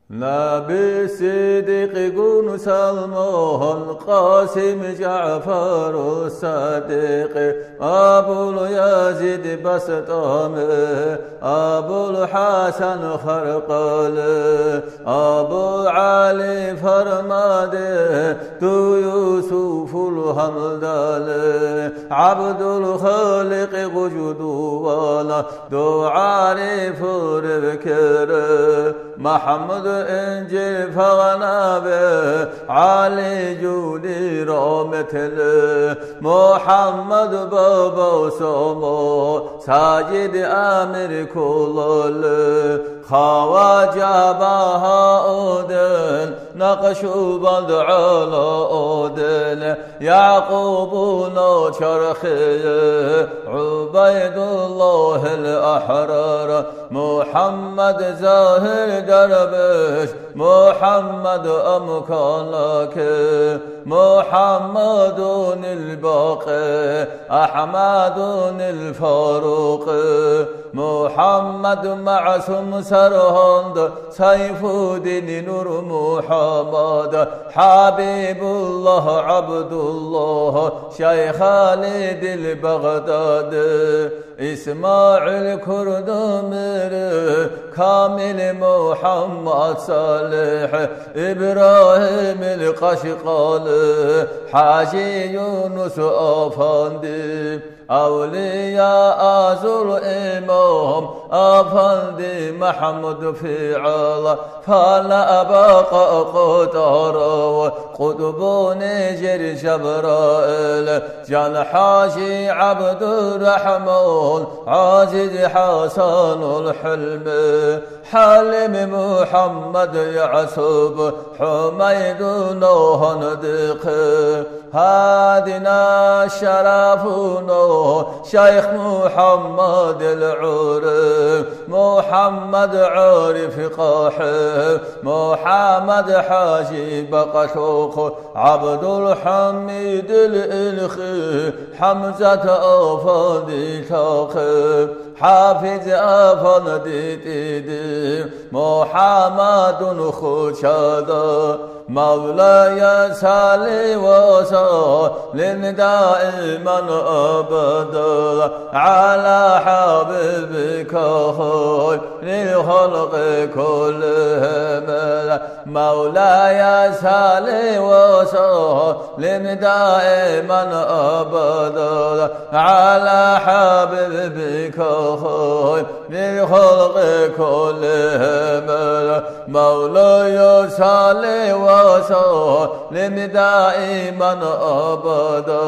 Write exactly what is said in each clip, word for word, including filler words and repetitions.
Наби Сиддикъгун Салмон, Къасим ЖагӀфару Садикъ, Абул Язид Бастами, Абул ХӀасан Харкъали, Абул ГӀали Фармади, ду Юсуфул Гьамдали, ГӀабдул Халикъ Гъуждувала, ду ГӀарифу Ревкери, МахӀмуд Инжир Пагънаби, ГӀали Жуди Рометли, МухӀаммад Баба Сомо, Сажид Амир Кулали, Хаважа Багьаудин, Накъшубанд ГӀалаудин, Якъубуна Чархие, ГӀубайдуллагьил АхӀрар, МухӀаммад Загьир Дарбеш, МухӀаммад Амканаки, МухӀаммадунил Бакъи, АхӀмадунил Фарукъи, МухӀаммад МагӀсум Саргьанд, Сайфудин Нур МухӀаммад, ХӀабибуллагь ГӀабдуллагь, Шайх Халидил Багъдади, ИсмагӀил Курдумери, Камил МухӀаммад СалихӀ, Ибрагьимил Къашкъали, ХӀажи Юнус Афанди, авлияазул имам Афанди МахӀмуд ФигӀала, фана абакъа къотӀарав къутӀбу нижер Жабраил, ЖанхӀажи ГӀабдурахӀман, ГӀазиз ХӀасанул ХӀилми, ХӀалим МухӀаммад ЯгӀсуб, ХӀумайдуна Гьандихъи, Гьадина Шарафуна, Шайх МухӀаммадил ГӀури, МухӀаммад ГӀариф КъахӀи, МухӀаммад ХӀажи Бакъалъухъ, ГӀабдулхӀамидил Илхи, ХӀамзат Афанди Лъахъи, ХӀафиз Афанди ТӀиди, МухӀаммадун Хучада, Мавлая, салли ва саллим даиман абада гӀала хӀабибика хайрил халкъи куллихим. Мавлая, салли ва саллим даиман абада гӀала хӀабибика хайрил халкъи куллихим. Мавлая, салли ва саллим даиман абада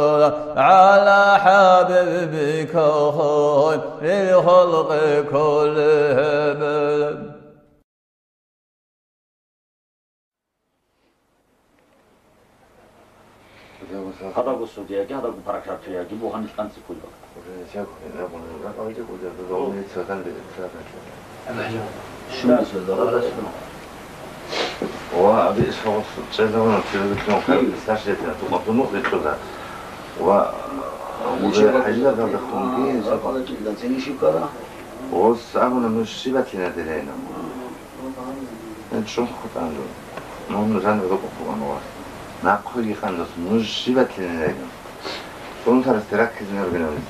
гӀала хӀабибика хайрил халкъи куллихим. Гьадабго судьяги, гьадабго прокуратураги бугьанил кӀанцӀи кколеб. Ва аби исхӀакъ чӀезавуна, чӀезавуна, старший лейтенант, тукъа тунукъ рикьуда. Ва уже хӀажиларда хунги, ос абуна, нуж щиб батлина дирейна. Эн чӀун хутӀанлъун. Мун жанир рукъукъуан ва нахъуги ханлъун, нуж щиб батлинилайгун? Сунтарас тераккизин организм.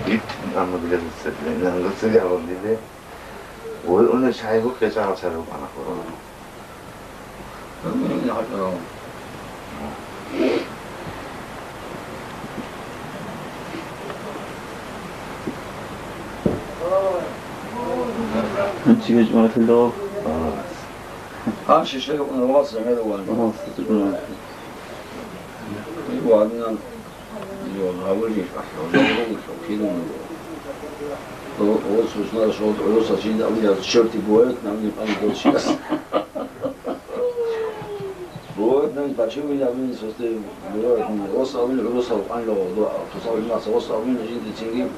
Ит, амма билеб цеблен, амма цеблен, амма билеб. Ой, уна шайгу кечара чару бана хуру. Анчи геч мара тилдо. Анчи шайгу на вас замера ван. Вас замера. Ва аднан. Йо, гьавулищ, ахӀвал, гьавулищ, хилун. О, о, сусна, шо, о, сачинда, у меня черти бывают, нам не пойдут сейчас. Бывают, нам почему я, блин, состы, бывают, ос, а, блин, русал, анло, до, а, тусал, маса, ос, а, блин, жинди, цинги,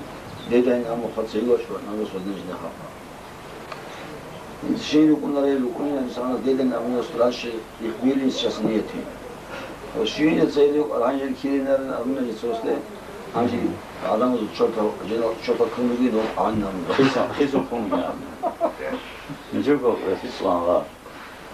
дедайн, аму, хацелоч, нам русал, дин, жинди, хапа. Шин рукъунарел рукъунин инсанас деден абуна страши, их вилин сейчас нетин. Шин цели ранжел киринарин абуна Иисусте, анжи адамаз чорта, жена чорта кумуги дон аннам. Хисан, хисан кумуги аннам. Нижего Расисланга.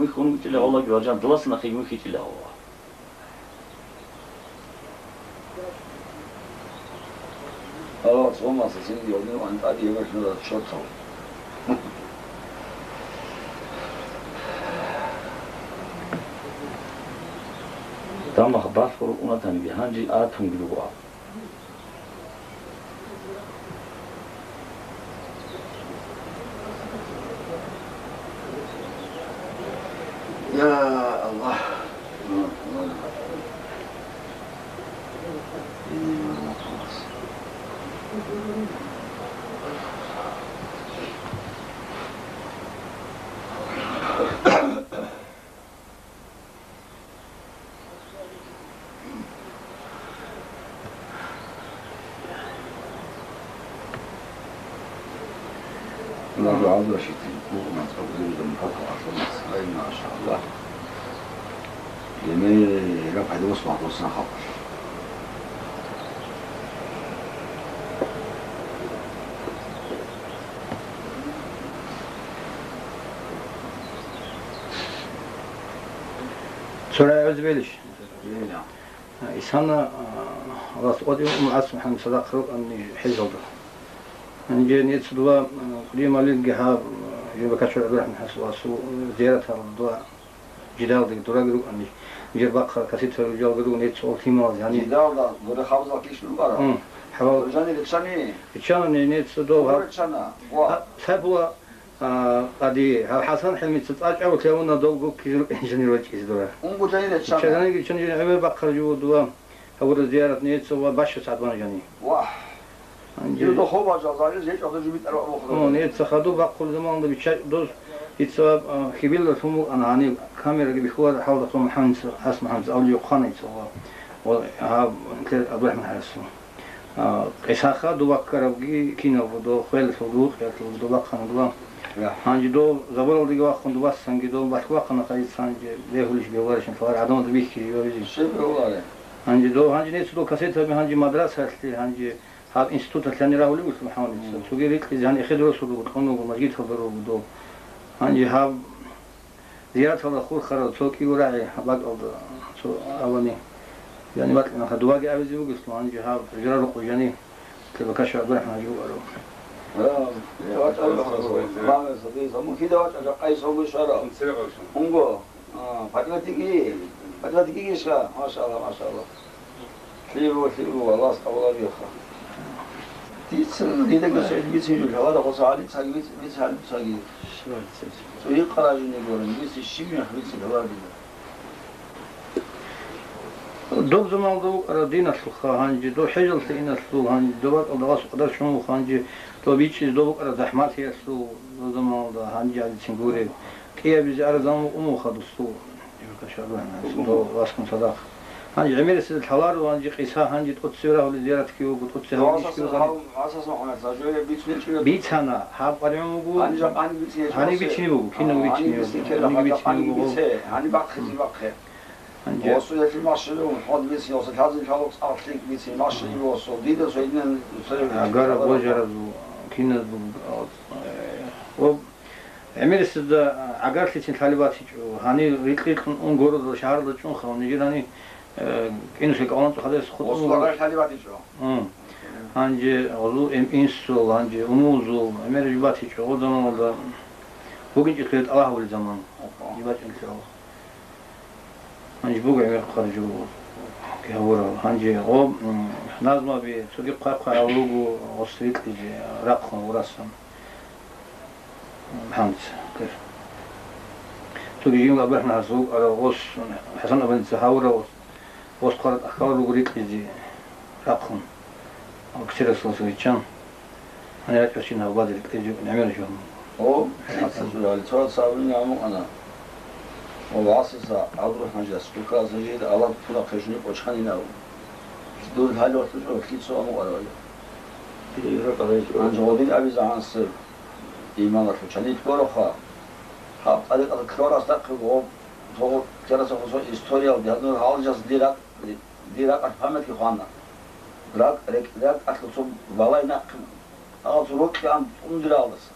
вихьун витӀила гьавлаги варжан, дуласан ахиги вихьитӀила гьава. Аллагь цо масасин йодин ван тӀаде вихьнила чортал. Дамах балъур унатанги гьанжи атунги руго аб. Я Аллагь. Цо рагӀузе белищ? Исана, а, Аллагьас къотӀи умугӀас МухӀаммад Садакъ рукӀани хӀежалда. Гьанже нецадула, а, кӀудиямалилги гьаб, а, Журбакачур ГӀабдурахӀман ХӀасуласул, а, зияраталда жидалдаги дураги рукӀани, жер бахъа каситал ружалги руго нецадул лъималаз, гьани. Жидалда дура хабзал киш рукӀара? Гьун, хӀавал. Дур жани речани? Речани нецадул. Дур гьаб-, речана? Ва. Гьаб, сайбула, А, къади, гьав ХӀасан ХӀилмица цӀа чӀавулъ гьавуна дов гуккизе рукӀин жанир вачӀизе дора. Унго жанир речана. Чагьанаги чан жин гӀемер бахъарав жо дова, гьавура зиярат нецаго ва баща сагӀат бана жани. Вагь. Гьанже. Жив дохо бажа, загьир жечӀалда жуби тӀараб бохъура. О, неца хадуб бахъул заманда бича-, доз дица, а, хибилла лъумул ана гьаниб камераги бихьулар хӀалда хъумухӀанца, ХӀас МухӀаммадца авлиё хъвана дица ва, ва гьаб, Абдурахман ХӀарасул. А, къисаха дов ваккарабги киналго дов, хвелалъулги, вукъиялъулги дов бахъана дова. Я. Гьанже дов забуралдаги вахъун дов вассанги дов балъго вахъана хъайица гьанже бегьулищ бегьуларищ лъалар гӀадамазда бихьизе бавизе. Щиб бегьуларе? Гьанже дов, гьанже нецадул кассетаби гьанже мадрасалъе, гьанже гьаб институталъе гьанир рагьулев вуго МухӀаммадица. Мгм. Цоги рикьизе гьаниб эхедросулго кьуного, мажгиталда руго дов. Гьанже гьаб Зияраталда хурхарал цо кӀиго рагӀи гьаб бакӀалда цо авани, яни вакьинаха, дуваги авизе вугелъул, гьанже гьаб журарухъ жани, Кирбакаша Абдурахман гьанже вукӀарав. Гьа, э, вачӀа, Аллагь раза ве. Мамер садиса, мун кида вачӀа, жакъа Исалго шара. Унго, а, ПатӀиматиги, ПатӀиматигиги иша, машалла, машалла. Лъугьа, лъугьа, Аллагьас къабул гьабеха. Дица дидаго цо бицин жо, гьалада гъоса гьалин цаги биц-, биц гьалин цаги. ЦӀуйи къаражине гурони, дица щиб мех бицин гьалабила. Доб замалда вукӀара диналъулха гьанже, доб хӀежалъе иналъул гьанже, доб бакӀалда гъас къадар чумулха гьанже, доб бичӀчӀизе доб букӀара захӀмалъиялъул, доб замалда гьанже гьадицин гуреб. КӀиабизе аразамун умуха дусул, ЖуркашарухӀ, дов васкун цадахъ. Гьанже гӀемерисезда лъаларо, гьанже къиса, гьанже тӀоцеве рагьулел зияратги вуго, тӀоце гьавулищги вуго. Гьасас МухӀаммад, гьав, гьасас МухӀаммад, гьав жо бицун чӀула. Бицана, гьаб къваригӀун вуго. Гьанже жакъа гьаниб бицин гьечӀо. Гьаниб бицин буго, кинаб бицин буго, гьаниб бицин буго. Гьаниб бахъизе бахъе. Гьанже. Осулъе машин, хӀод бицин, осул хӀазин хӀалуцӀ ахълъи бицин машин, осул дида цойинан цояв. Агара гъожаразул, киназул, э, ва ГӀемерисезда гӀагарлъицин лъалеб батичӀо. Гьанир рикь-рикьун ун городалда, шагьаралда чӀун хавун, нижер гьанир, э, кӀинусел кӀалъанцӀ хадас хутӀун. Гъосул гьарай лъалеб батичӀо. Гьанже гъозул ин-, инсул, гьанже умузул, гӀемер жиб батичӀо. Гъо заманалда бугинчӀелъуе тӀалаб гьабулел заман. Опа. ЖибачӀунлъи Аллагь. Гьанже буго гӀемер хъаржу гьавурал. Гьанже гъо, м, назмаби цоги хъвай-хъвай гьавур руго гъос рикьизе рахъун вурасан. ХӀанз, кер. Цоги жинго Абрагьман гьасул арав гъос, ХӀасан абаница гьавурав гъос хъвараб тӀахьал руго рикьизе рахъун. Алксерасулас риччан. Гьанир рачӀарчин гьав бадри кьезе гӀемер жо. О, ХӀасан. Цо цавин гьамукъана. О, васиса, ГӀабдурахӀман жас, тукааса жида Аллагь пула хъежуни къочханинав. Дур гьале вахту жо, лъицо гьамукъана. Анжи гъодин абиза гьансир. Имамалъул чанилъ гуроха. Гьаб тӀарикъат ккарас дахъе гъоб, цо тераса хусо историялде гьаднур гьалжас дирак, Дир ракӀалъ памятлъи хвана. РакӀ-, рекь-, ракӀалъул цо балай нахъе, гьалцо рокьи ан тӀундиралдаса.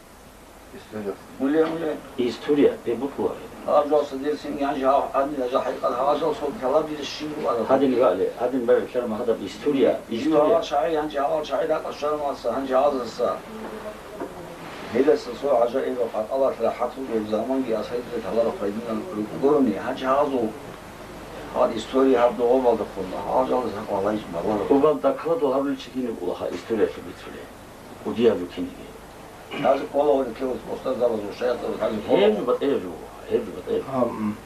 История. Уле, уле. История, бебухъ бугьа. Гьаб жалса дир синги гьанже гьав-, гьанже гьанже хӀайкъал гьаб жал сон калаб дир щиб бугӀараб. Гьадин ваъле, гьадин бараб лъарма гьадаб история, Жив история. Гьав шагӀи, гьанже гьав шагӀи ракӀалъ щвараб маса, гьанже гьалзаса. Гьелдаса цо гӀажаибаб къатӀалалъ рахӀат бугеб заманги асайдал гьаларухъ гьединан гурони, гьанже гьазул гьал история гьаб догъобалда хъуна, гьал жалаз гьакъ гьалайчӀ баларо. Убан даккаладул гьарулел чи кинаб кӀулаха историялъул бицунеб? КӀудияб жо киниги. Гьазиб ккола гьоркьев устарзабазул шайихзабаз гьазиб ккола. Гьеб жо батӀияб жо, гьеб жо батӀияб. Гьаб, м,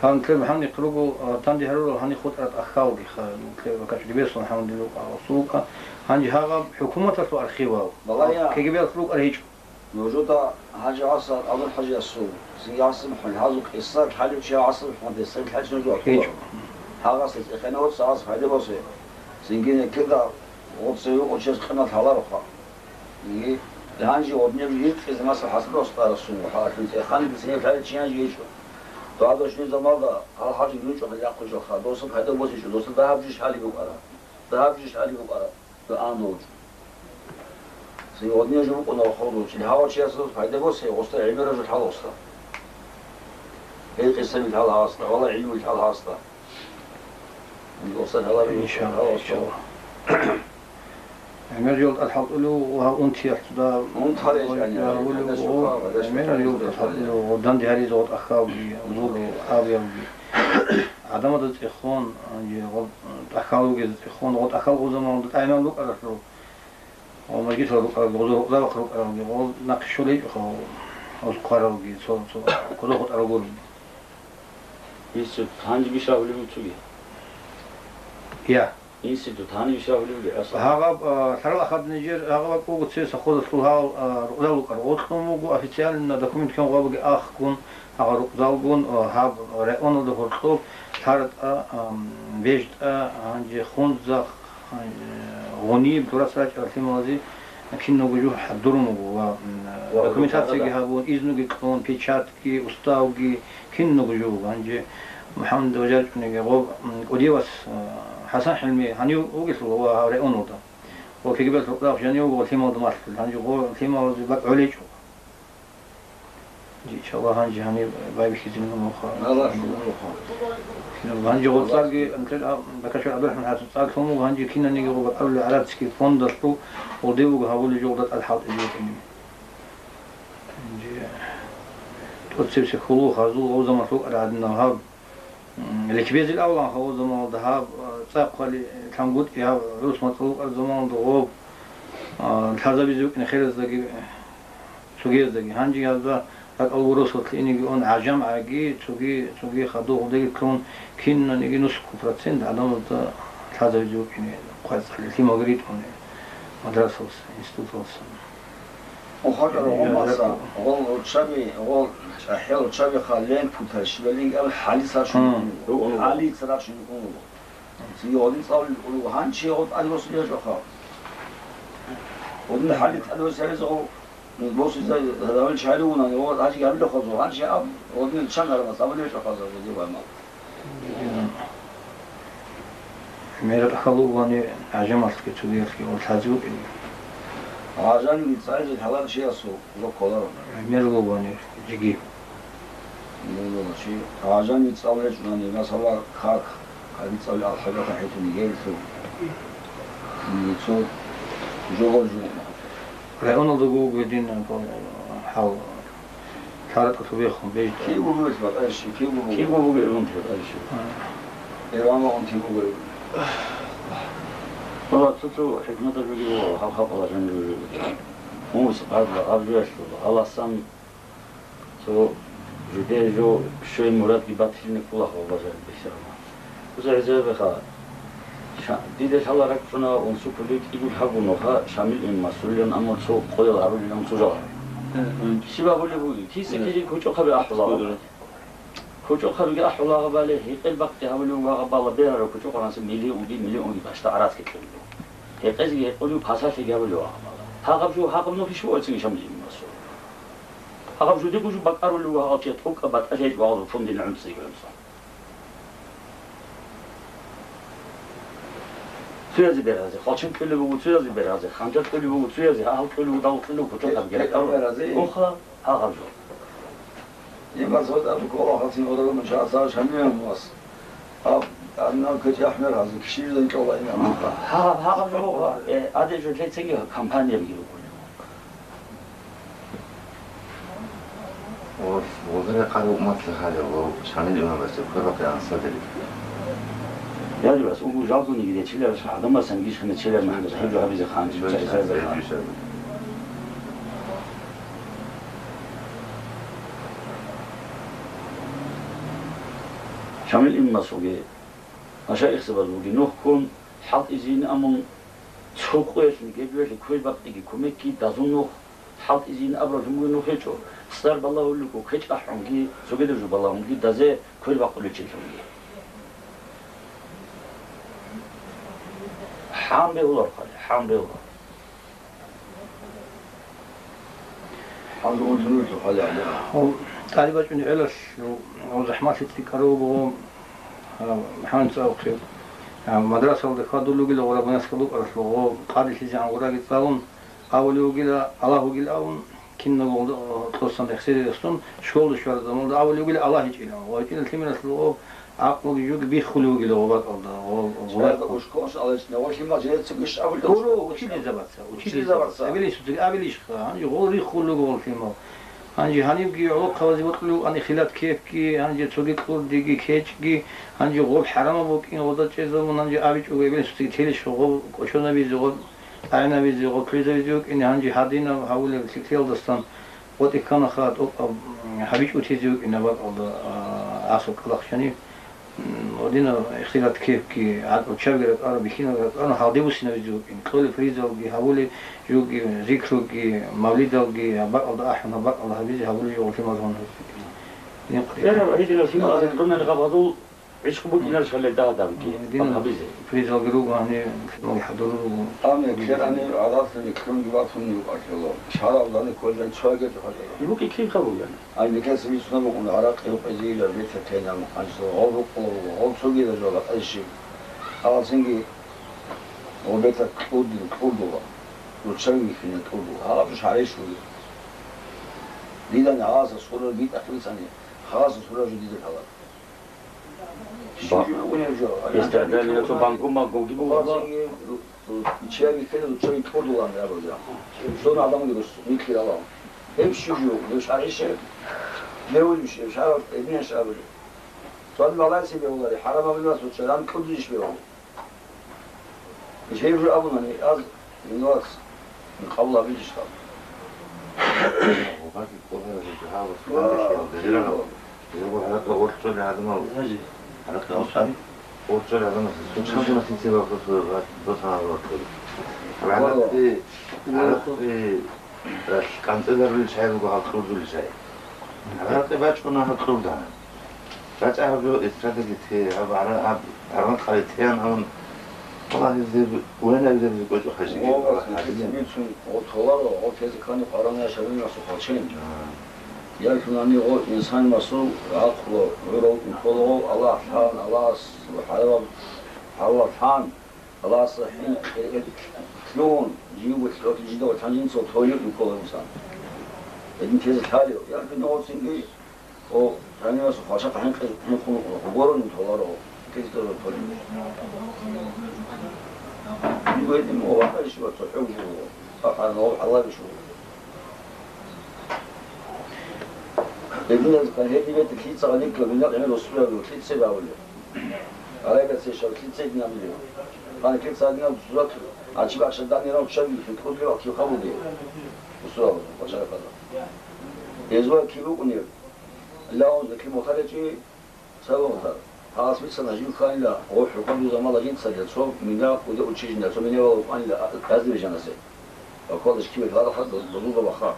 гьанкье гьанихъ руго, а, данде гьарурал гьанихъ хутӀараб тӀахьалги ха, нукле ва качӀ дибеслъун гьанде рукъа, росулукъа. Гьанже гьагъаб хӀукуматалъул архивал, балагье, КГБ-ялъ рукӀар гьечӀо. Нужуда ХӀажи ГӀасан, АбдулхӀажиясул, цинги ГӀасан МухӀаммад, гьазул къисса лъалев чи ГӀасан МухӀаммадица лъачӀун жо гьечӀо. Гьагъасда цӀехъана гьоца гьас пайда босе. Цинги некеда гъоцеве гъочияс къимат гьалароха. И, гьанже гъодинаб ритӀкӀизе, масала, ХӀасан устарасул, гьалъул цӀеханги цинги лъалев чи гьанже гьечӀо. Дагьаб дошни замалда гьал ХӀажи гьечӀо, гьал яхъучӀаха, доса пайда босичӀо, доса дагьаб жо лъалеб букӀара. Дагьаб жо лъалеб букӀара. Ан долчӀо. Сегъуна жо букӀуна хъулу, чил гьавал чиясда пайда босе, гъоста гӀемераб жо лъала гъоста. Гьел къисаби лъала гьасда, вала гӀилму лъала гьасда. Гъоста лъала гӀилму лъала гьасда. Иншаллагь, иншаллагь. ГӀемер жолда хӀалтӀулев ва унтиялъуда Унтарей жанир, гьавулев гьадаш ва шуха, гьадаш гӀемер шуха, жолда гьадаш хӀалтӀулев ва данде гьаризе гъотӀахьалги, гъуро абиялги. ГӀадамазда цӀехун, гьанже гъо-, тӀахьал ругезда цӀехун, гъо тӀахьал гъо заманалда тӀайинал рукӀаралъул, гъо мажгитал рукӀаралги, гъо рукъзабахъ рукӀаралги, гъо нахъе щолей чӀухъав, гъоз хъваралги, цо, цо, кодо хутӀарал гурони. Институт гьанже бищараб гьулеб буцуги? Я. Институт гьанже бищараб гьулеб буги, аса? Гьагъаб, а, лъарал ахад нижер, гьагъаб акӀуго цеве совхозалъул гьал, а, рукъзал рукӀар. Гъо кьун буго официально документ ккун гъабаги ахгун, гьагъа рукъзалгун, а, гьаб районалда гьоркьоб ЛъаратӀа, ам, БежтӀа, гьанже Хунзахъ, гьанже Гъуниб, дурас рачӀарал лъималазе киналго жо хӀадурун буго ва, м, ва документацияги гьабун, изнуги кьун, печатги, уставги, киналго жо буго. Гьанже МухӀаммад важарчӀунеги гъоб, м, кӀудияв вас, а, ХӀасан ХӀилми гьанив вугелъул ва гьав районалда. Ва кигибал рукъзал жанив вуго лъималда малъулел. Гьанже гъо лъималазе бакӀ гӀолечӀо. Иншаллагь, гьанже гьаниб байбихьизин муха. Аллагь шукру. Гьанже гъо цӀарги, нилъер а-, Бакашев ГӀабдурахӀман ХӀасан цӀар лъун вуго, гьанже кинаниги гъо бакӀарулел арабский фондалъул гъолде вуго гьабулеб жо гъода тӀад хӀалтӀизе вукӀине. Гьанже тӀоцебесеб хьулухъ гьазул гъо заман лъукӀарал гӀадинал гьаб. М, ликбезил авлан гьав заманалда гьаб, а, цӀакъали лъангутӀи гьаб гӀурус мацӀалукъараб заманалда гъоб, а, лъазабизе вукӀине хирездаги, цогияздаги. Гьанже гьазда ракӀал урусалъ инеги ун гӀажамгӀаги, цоги, цоги хадув гъудеги ккун, кинаниги нусго процент гӀадамазда лъазабизе вукӀине хъвай цӀали лъималги ритӀуне мадрасалса, институталса. ГъолхъачӀара гъомаса, гъол руччаби, гъол чӀахӀиял руччабиха ленту тарщибалин аб хӀалица рахщун Мм. рукӀун вуго. ХӀалица рахщун рукӀун вуго. Цинги гъодин цӀалулел кӀулуго гьанчи гъол тӀадбосулел чӀаха. Гъодин хӀали тӀадбосареза гъол босизе гьадамал чайрувунани, гъол гьанчи гьабилахъазул гьанчи аб, гъодин чан гьарамас абулел чӀахаза гъодин ваймал. Мер халу вани гӀажамалъги цогиялъги гъорлъазе вукӀине. ГӀажамги цӀализе лъаларав чиясул жо кколаро. Мер вани жиги. Мер вани чи. ГӀажамги цӀал гьечӀунани, масала, как, как цӀали алхӀабиха хӀетуни гьеллъу. Цо жогъор жугьун. Районалда вуго гьедин, а, хӀал. ЛъаратӀа цо бехун, бежитӀа. Кив вуго батӀайщи, кив вуго? Кив вуго, Иван батӀайщи? А. Иван вагъун кив вуго? Валла, цо-цо хӀикматаб жуги вуго, хал-халкъала жанир жуги. Мус гьаб, гьаб жуялъул, гьаласан цо жуде жо щвей мурадги батилни ккола гьав бажариб бихьараб. Уза гӀезабиха. Ша-, дида лъала ракӀчӀуна унсукъули кӀигулъ гьабунаха Шамил имма сулилан, амма цо къоял гьарулилан цо жал гьарун. Мгм. Щиб абулеб бугеб? Киса кири кучӀухъаби ахӀулагъабали. КучӀухъабиги ахӀулагъабали, гьекъел бакъги гьабулев вагъабала бегьарав кучӀухъанасе миллионги, миллионги башта гӀарац кьечӀулев. Гьекъезги гьекъулев пасалъиги гьабулев вагъабала. Гьагъаб жо, гьагъаб нуфиш бугӀцин Шамил имма сулилан. Гьагъаб жо дего жо бакӀарулев вагъав чи тӀокӀаб батӀалъи гьечӀо вагъазул фондил гӀумцӀиги гӀумцӀа. Цоязе бергьазе, хвалчен кьолеб буго цоязе бергьазе, ханжар кьолеб буго цоязе, гьагьал кьолеб буго, дагьал кьолеб буго, кутакаб герекаро. Унха гьагьаб жо. Иман сордаб ккола хасин оралун часа шамиямас. Аб, аннал кечи ахмер гьазе, киши жан кьола иман. Унха гьагьаб, гьагьаб жо, э, аде жо лецеги компаниябги буго. Ва, ва гьеб къадру умматла гьале ва Шамил имамасда квербахъи ансадери. Ялибас, угу жалгуниги дечилар, адамасан гишхана челяр МухӀаммад хӀижу гьабизе хан, чуча изаза хан. Шамил имамасулги, машаихзабазулги нухкун, хӀалтӀизин амун, цо къоялъ гебиялъе квербакъиги кумекги дазун нух, хӀалтӀизин абураб жумгур нух гьечӀо, цӀар балагьулелъул квечӀ ахӀунги, цогидаб жо балагьунги, дазе квер бакъулел чилъунги. ХӀан бегьулар хъали, хӀан бегьулар. ХӀан бегьулар хъали, гьале. Гьав, тӀалиб бачӀунеб гӀелалъ, гьав захӀмалъи цӀикӀкӀарав вуго, а, хӀанца авхъе. А, мадрасалда хьвадулел ругел гъураб гьунасда лукӀаралъугъ, къадилъизегӀан гъураги цӀалун, Авулев вугила, Аллагь вугила авун, киналго гъолда, тӀосан рехсериреслъун, школалда щвараб заманалда авулев вугила Аллагь гьечӀилан. Ва гьечӀилан лъимералъул гъо, гӀакълуги жуги биххулев вугила гъо бакӀалда, гъо, гъо бакӀалда. Школалъ алечна, ва лъимал жеца гуш абулев. Гуро, учительзабаца, учительзабаца. Учительзабаца. Абилищ, абилищха, гьанже гъо риххулев гъо лъимал. Гьанже гьанибги гӀолохъабазе бокьулев ани хилат кепги, гьанже цоги кьурдиги, кечӀги, гьанже гъоб хӀарамаб букӀин гъода чӀезабун, гьанже абичӀого эбелин суцги телищха гъоб кӀочонабизе, гъоб ТӀагӀинабизе, гъоклъизавизе вукӀине гьанже гьадинаб гьавулеб лъикӀлъиялдасан гъотӀи кканаха, тӀокӀаб гьабичӀутизе вукӀина бакӀалда, а, гӀасаб кӀалахъ жанив. М, гьадинаб ихтилат кепги, гӀакълу чабги ракӀараб, бихьинабги ракӀараб, гьалде буссинабизе вукӀин. Кьолеб фризалги гьабулеб жуги, зикруги, мавлидалги, гьаб бакӀалда ахӀун, гьаб бакӀалда гьабизе гьабулеб жо гъолъи мазгьун. Гьединал, гьединал лъимал гьадин гьунар гьаб гьадул ГӀишкъ букӀинарищ гьале дагьабги, дин гьабизе? Фризалги руго, гьаниб хӀадур руго. Амма ккерани гӀадаталги ккунги батунги букӀаркьула. Шаралдани кколдани цояги хӀадур. БукӀи кин хабугани? Ай, никес мицӀна букӀун, гӀаракъи гьукъизейила бетӀер тейнан, гьанже гъов рукъула руго, гъов цогидал жо батӀайщи. Алцинги гъов бетӀер кьурдин кьурдула, руччаби вихьинин кьурдула. Гьаб жо шагьарищ ругел. Дидани гьаласа сурал битӀахъ бицани, гьаласа сурал жо дида лъала. Ба-, эстрадали цо бангу-мангуги бугела. Чияги ккела, чияги кьурдулан абула. Цо адамги рус, микьи алав. Гьеб щиб жо, гьеб шагьише, гьевулищ, гьеб шагьар, эбинаш абули. Цо балагьисе бегьулари, хӀарам абулеб цо чаран кьурдулищ бегьула. Гьеб жо абунани, аз Минвас, къабул гьабилищ хаб? Гъубаги кколаро жагьилас, гьанже хиял дезирагьал. Жагьил гьаракьа орцоли гьадамал. Гьаракьа орцоли гьадамал. Сучан дона синцебал хосо досанал орцоли. Гьаракьи, гьаракьи, э, кӀанцӀизарулел чагӀи руго гьал кьурдулел чагӀи. Гьаракьи бачӀуна гьал кьурдана. ЧӀачӀа гьаб жо эстрадаги те, гьаб гьара-, гьаб гьармакъаби теян абун, Аллагьизе венавизабизе кӀвечӀо хъажиги. О, Аллагь гьабилан. Бицун, о, толаро, о, тезе ккани къварана шавин расухъал чен. А. Яхунани о инсан масул гӀакълу, гӀурав кколаго, Аллагь лъан, Аллагьас хӀалал, хӀалал лъан, Аллагьас хӀинкъи лъун, жив лъоти жидав лъан жинцал тойир ккола инсан. Гьедин тезе лъалев. Яхуни о цинги О, гьанивас хвалчахъ хӀинкъи-, хӀинкъун гъорун толаро, кӀиздоро толин. Дигойтин о вахъа иш ва цохӀо жуго, ахӀа, нов гьалар иш вуго. Эдиназ гьаниб бетӀер лъица гьаниб кабинет гӀемер росулаби лъица бавулев. Арайда цешав лъица гьаниб. Гьаниб лъица гьаниб сурат, ачиб ахшадани рав чаби хӀинкъулев ахъи хабулев. Росулав, башара хаза. Гьезва киб букӀунеб? Лаунда киб мухъаличи? Цалугъда, гьалас бицана жив хьанила, гъо хӀукму замала жинцаде цо мина кӀуде учижина, цо мина вала вукъанила Азербайджанасе. Ва квалдаш киве гьарахъа додуда ваха.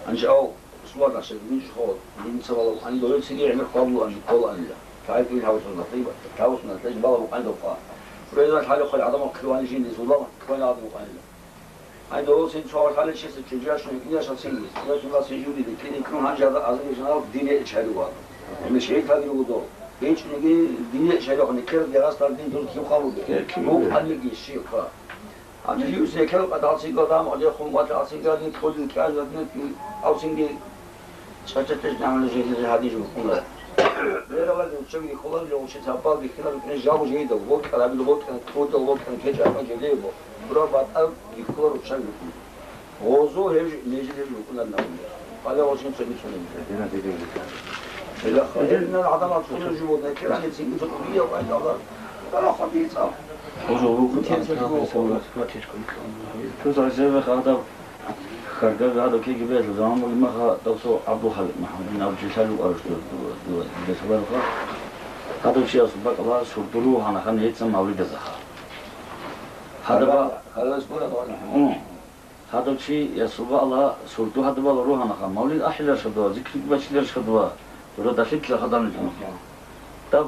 Анжи ав, сулар наши, гунчӀ хо, жинца вала вукъани дове циги гӀемер хвалу анжи квала анила. ТагӀир кӀил гьавсун натӀиба, гьавсун натӀиба бала вукъани довха. Президент хӀали хъвай гӀадамал ккивани жинди зулам кквай гӀадам вукъанила. Гьай, дов син цо гьалъалел чиясе чӀужу яшун, яшав син, я жула син жуди, дикин икрун гьанжада азиги жанал дине ичари ван. Мешейтаги руго дов. ГьечӀониги дие шайрухъ никер дегъасдал дин дур кив хъалуге? Гье, кив гьукъаниги щивха. Гьанже жив секел къадалцинга дам гьале хун ваталцинга дин кьудин кӀан дин алцинги чӀачӀачӀ нагьмана жегьизе гьадин жукъуна. Бералаги уччаги холари логъучи цапал бихьина рукӀине жав жейдал, вокьа рабил вокьа, кьудал вокьа, кечӀа жейдал, бура батӀа бихьула руччаги рукӀуна. Гъозу гьев жи-, нижер гьев рукӀунарин абун. Къала гъозин цоги цоги. Гьединан гьедин рукӀана. Гьелаха. Гьединан гӀадамал цӀунул животное, кирани цинги цо кӀудияв гъайдалар. Къала хъвадица. Гъозу рукӀун тӀаса гъозу. Ту зажеве гьадав хьаргав гьадав кеги бел заман бугеб маха давсо ГӀабдулхаликъ МухӀаммадин абу жилъал рукӀараш дуда, дуда, дуда, дуда лъаларуха. Гьадав чиясул бакӀала сурдуру гьанахан гьеца мавлидазаха. Гьадава-, гьадав чиясул бакӀала сурду гьадабала ругьанаха, мавлид ахӀиларшадува, зикрги бачиларшадува, дура далъиблъа хадалнилъун. Даб,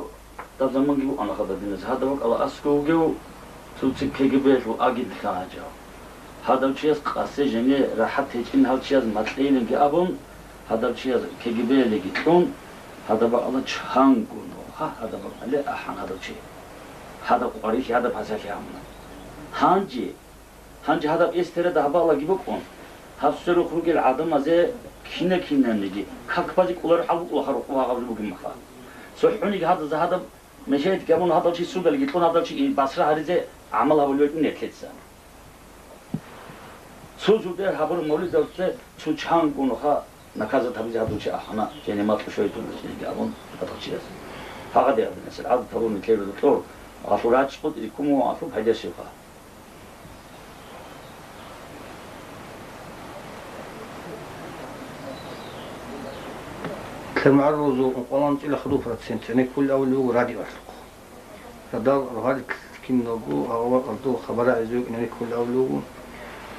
даб заманги букӀана хададинас, гьадаб бакӀала аскӀов вугев, цо цебе КГБ-ялъул агент хьана гьачӀав. Гьадав чияс къасе жене рахӀат гьечӀин гьав чияс макьейилинги абун, гьадав чияс КГБ-ялеги кьун, гьадаб бакӀала чанго нуха, гьадаб бакӀалде ахӀан гьадав чи. Гьадаб къварилъи, гьадаб пасалъи гьамуна. Гьанже Гьанже гьадаб эстерада гьабалаги букӀун, гьаб сверухъ ругел гӀадамазе кина-кинаниги как базе кӀоларо хӀал букӀула, гьарухъ вагъаб бугеб мехалъ. ЦохӀониги гьадазда гьадаб мешаит гьабун, гьадал чи судалги кьун, гьадал чи басра гьаризе гӀамал гьабулеб букӀин нилъеца. Цо жуде гьабураб мавлидалъе цо чанго нуха наказат гьабизе гьадав чи ахӀана, жиндир макьу щвей тун букӀинеги абун гьадав чияс. Гьагъаде гьадинасел гӀадат гьабун нилъер рукьор, гьалъул рачӀ къотӀизе ккун вугьан, гьалъул пайда щивха? ЛъабмагӀарулазул ункъоялда ункъоялда хадуб процент гӀенеккулел авлуго радиоялъухъ. Радал рогьалил киналго гьавалалда хабар гӀезегӀан гӀенеккулел авлуго.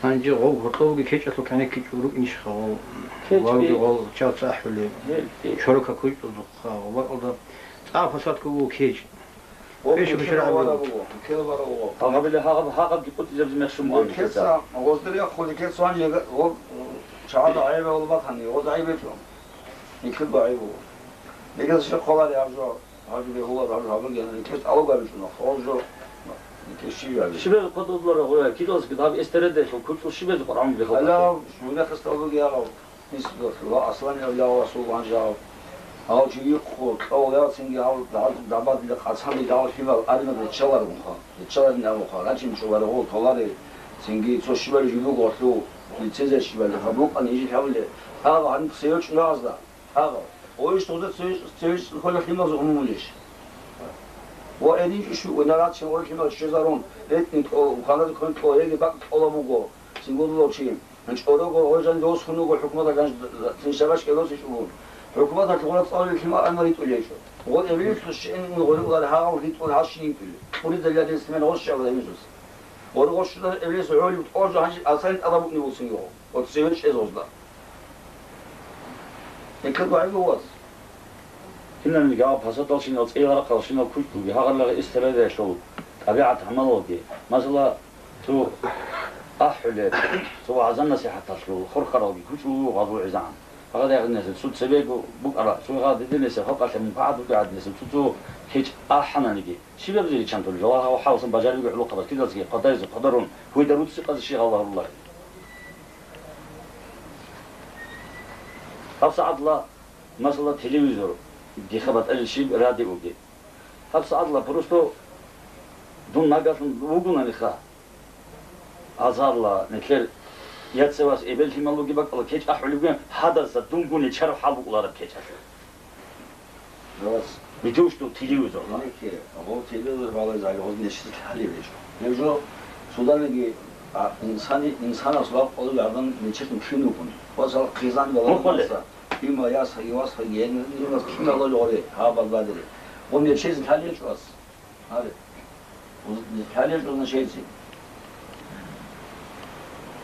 Гьанже гъов гьоркьовги кечӀалъул гӀенеккичӀого рукӀинищха гъов? Кечги. Валги гъов чаца ахӀулеб. Гьел, гьел. Чорокал кучӀдузухъа гъов бакӀалда цӀакъ фасадго буго кечӀ. Гъоб Пеш никел башар гьаб гьабулеб. Гъоб. Никел бараб гъоб. Гьаб гьабиле гьагъаб, гьагъабги къотӀизабизе мехщун бугеб никеца. Никеца, гъоздере хъуликел цоан жега-, гъоб, чагӀазда гӀайиб гьабулеб батани, гъоз гӀайиб гьечӀо. Никелго гӀайиб буго. Никеца щиб хъвалари гьаб жо, гьаб жо бегьулар, гьаб жо гьабуге, никеца алуг гьабичӀо нахъ, гъоз жо, никеца щиб гьабичӀо. Щибез къотӀулара гъоя, кидалсги гьаб эстереде хъул, кучӀул щибез къваргӀун бихьа. Гьалав, жугьутӀехъе столбуги гьарав. Исбур ва Аслан авлиял Расул ванжал. Гьав чи йихъо, кьов яцинги гьав дагьаб-, дагьабадила къацанги гьав лъимал аринаб риччаларунха, риччаларин абуха, рачӀин чӀубаригъул толари, цинги цо щибали жугьуго гъорлъу, лицезар щибали гьаб рукъани жи хӀавле, гьав гьаниб цеве чӀунагъазда, гьав. Ойищ дуда цеве, цеве хвела лъималза умумулищ? Ва гьенив иш вуго, нараччин гъорлъимал щвезарун, ретӀин кьо, уханада квен кьо, гьеги бакӀ кьола буго, цинги дулав чи. ЧӀорого гъожан досун вуго хӀукуматалъ, цин шабашкӀа досичӀого. ХӀукуматалъ гъура цӀалулел лъимал армал ритӀулел гьечӀо. Гъо эбелалъул щин гъоркьулар гьагъал ритӀул гьащин йикӀулел. Кьуридаларин смен гъос щала гьемисус. Гъор гъощудан эбелес гӀолев тӀожо гьанжи асани тӀадаб букӀни буцин його. Оцеве чӀез гъозда. Экад вагӀи гъос. Киналниги гьав пасаталщинал, цӀиярахъалщинал кучӀдулги, гьагъарлагъи истериялъул тӀабигӀат гӀамалалги, масала, цо ахӀулеб, цо вагӀза-насихӀаталъул хурхаралги кучӀулев гъазул гӀезегӀан. ГьагъадигӀанасеб цо цебего букӀараб, цо гьагъадигӀанасеб халкъалъе мунпагӀат букӀараб гӀадинасеб цо-цо кечӀ ахӀананги, щибаб жо риччан тулеб, жаваб гьав хӀаласан бажарилги гӀолохъабаз кидазги хъвадаризе хъвадарун, гьуйда руццикъазе щай гьабуларин. ГьабсагӀатла, масала, телевизор, диха батӀалил щиб радиоги. ГьабсагӀатла просто дун нагагьлъун вугонаниха, азарла, нилъер яцевас эбел-лъимал бугеб бакӀалда кечӀ ахӀулеб бугеб, гьадаса дунгун нечараб хӀал букӀулареб кечӀалъе. Рас. Битушдул телевизорла. Гьанеке, гъов телевизор балай загьир, гъоз нечизе лъалеб гьечӀо. Гьеб жо суданиги, а, инсани-, инсанас вакъ къоло гӀадан нечелъун кин вукӀун. Ва сал хъизан балагьанаса, има ясги, васги, гьениб киналго гъоре, гьаб балбадери. Гъов нечизе лъалеб гьечӀо ас. Гьаре. Уз-, лъалеб назначение.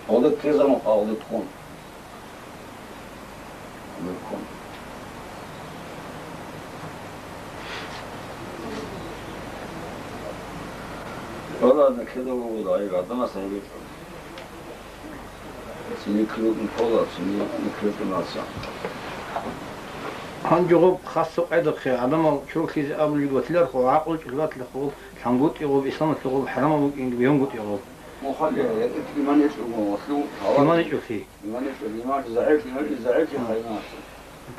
Гъолда ккезабун хъа, гъолда тхун. Гъолда тхун. Гьола на кедал гъолда, ай, гьадамас гьабичӀо. Цинги ккун пола, цинги ккун наса. Гьанже гъоб хасго къайдахъе, гӀадамал чороклъизе абулеб батилархо, гӀакълу чӀулбатилахъо, лъангутӀи гъоб, исламалъе гъоб хӀарамаб букӀинги бегьунгутӀи гъоб. Мухъалли, гьекъи иман гьечӀого гъолъу, гьавар. Иман гьечӀолъи. Иман гьечӀо, иман загӀиплъи, загӀиплъи гьайна.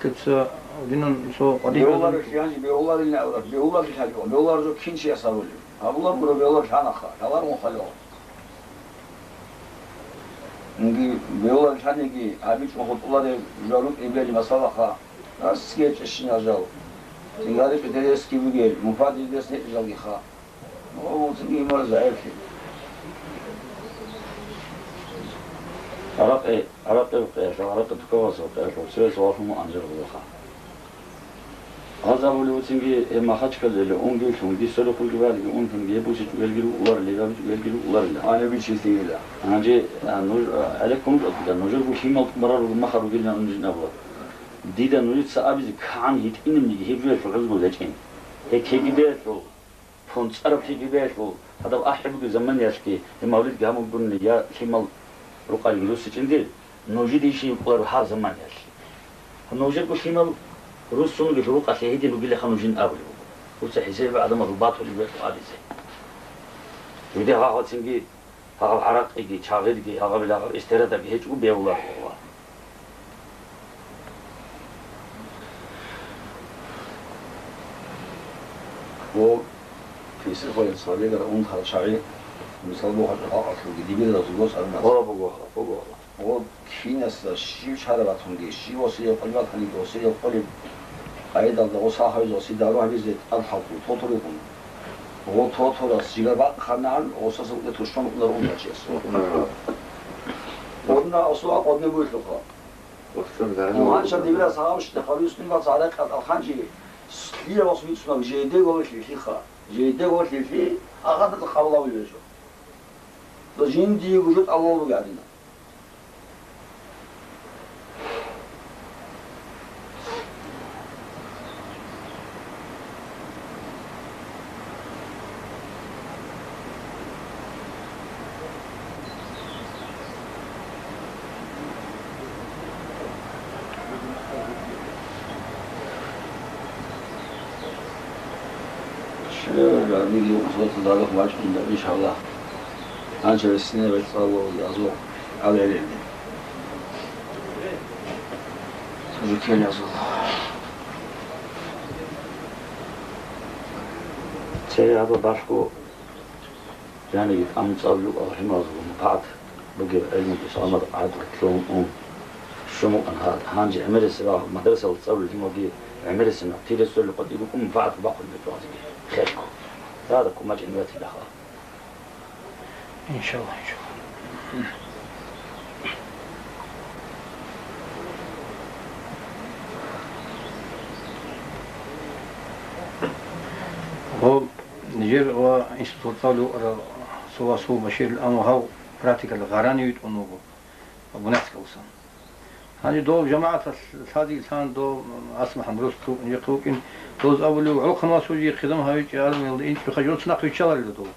Лъица динан цо къватӀибе Бегьуларев гьанже бегьуларин абураб, бегьуларин лъалеб, бегьулар жо кин чияс абулеб. Абулар гуро бегьулар лъанаха, лъалар мухъалли. Инги бегьулар лъаниги гьабичӀо хутӀулареб жугьа рукӀин бели масалаха, расги гьечӀещинал жал. Цингари петерески бугел, муфадидес некӀ жалгиха. О, цинги имар загӀиплъи. ГӀаракъи, гӀаракъи къеялъ, гӀаракъи тукавасал къеялъ, цояс валлъун анжер гъулаха. Гьаз абулев вуцинги, гьеб Махачкалдеялъе унги, лъунги, сорухъунги валиги, унтунги, гьеб бусичӀого гьелги рукӀуларила, гьеб абичӀого гьелги рукӀуларила. Гьаниб чи лъигила. Гьанже, а, нуж, а, гӀелеккун рукӀа, нужерго лъимал тӀубарал руго махал ругилан унжин абула. Дида нужеца абизе кагӀан гьитӀинабниги гьеб жоялъул гӀузру гьечӀин. Гьеккеги бегьлъул, пунцӀараб лъиги бегьлъул, гьадаб ахӀи бугеб заманиялъги гьеб мавлидги гьамулгунни я лъимал рукъалги русичӀин дир. Нужеде иши йикъуларо гьаб заманиялъ. Нужерго лъимал руссунги рукъалъе гьедин ругилаха нужин абулеб буго. Дуца хӀисаб гӀадамазул батулеб бетӀу абизе. Жуде гьагъацинги гьагъаб гӀаракъиги, чагъирги, гьагъабил гьагъаб эстерадаги гьечӀо бегьуларого. О, писихъоян цалигара унтарал чагӀи, мисал, бугьа халкъалъулги дибиралъул гос армац. О, буго, буго. Гъо киназда щив чара батунги, щив осияб къулбаталиги, осияб къулиб къайдалда гъо сахавизе, оси дару гьабизе тӀад халкъул тотурухъун. Гъо тотурас жигар бакъ ханагӀан, гъосаса укӀе тушман укӀунар унтачияс. Гъодна осуа къодне буйлъуха. Гьанча дибирас гьавшда халуснилбац гӀаракъат алханчи, лъиябас бицунаб жейде голлъи лъиха. Жейде голлъи лъи, агъадал хавлавулеб жо. Жиндиего жо тӀалаб бугеб гӀадина. Иншаллагь. Гьанча ресине вецӀалло азо гӀалгӀелелде. Жукел азо. Цере гьаб балъго жаниги тӀамун цӀалулев алхӀимазул манфагӀат бугеб гӀелмуги саламат гӀадат лъун ун щун вукӀана гьаб. Гьанже гӀемерисеб мадрасалда цӀалулел лъималги гӀемерисеб нахъ тиресулел къватӀиб букӀун манфагӀат бахъун бетӀуазеги хехго. Дада кумачӀин ватилаха. Иншаллагь, иншаллагь. Гьаб, нижер ва институт цӀалулев вукӀарав цо вас вуго Баширил, амма гьав практикалда гъаранив витӀун вуго, абунацкалсан. Гьанже дов жамагӀаталъ лъади лъан, дов ас МухӀамад росулъ вукӀин, жехъ вукӀин, доз абулев, гӀолохъанав вас вугев хъизан гьавичӀев армиялда инчӀебха, жо цинахъ виччаларила дов.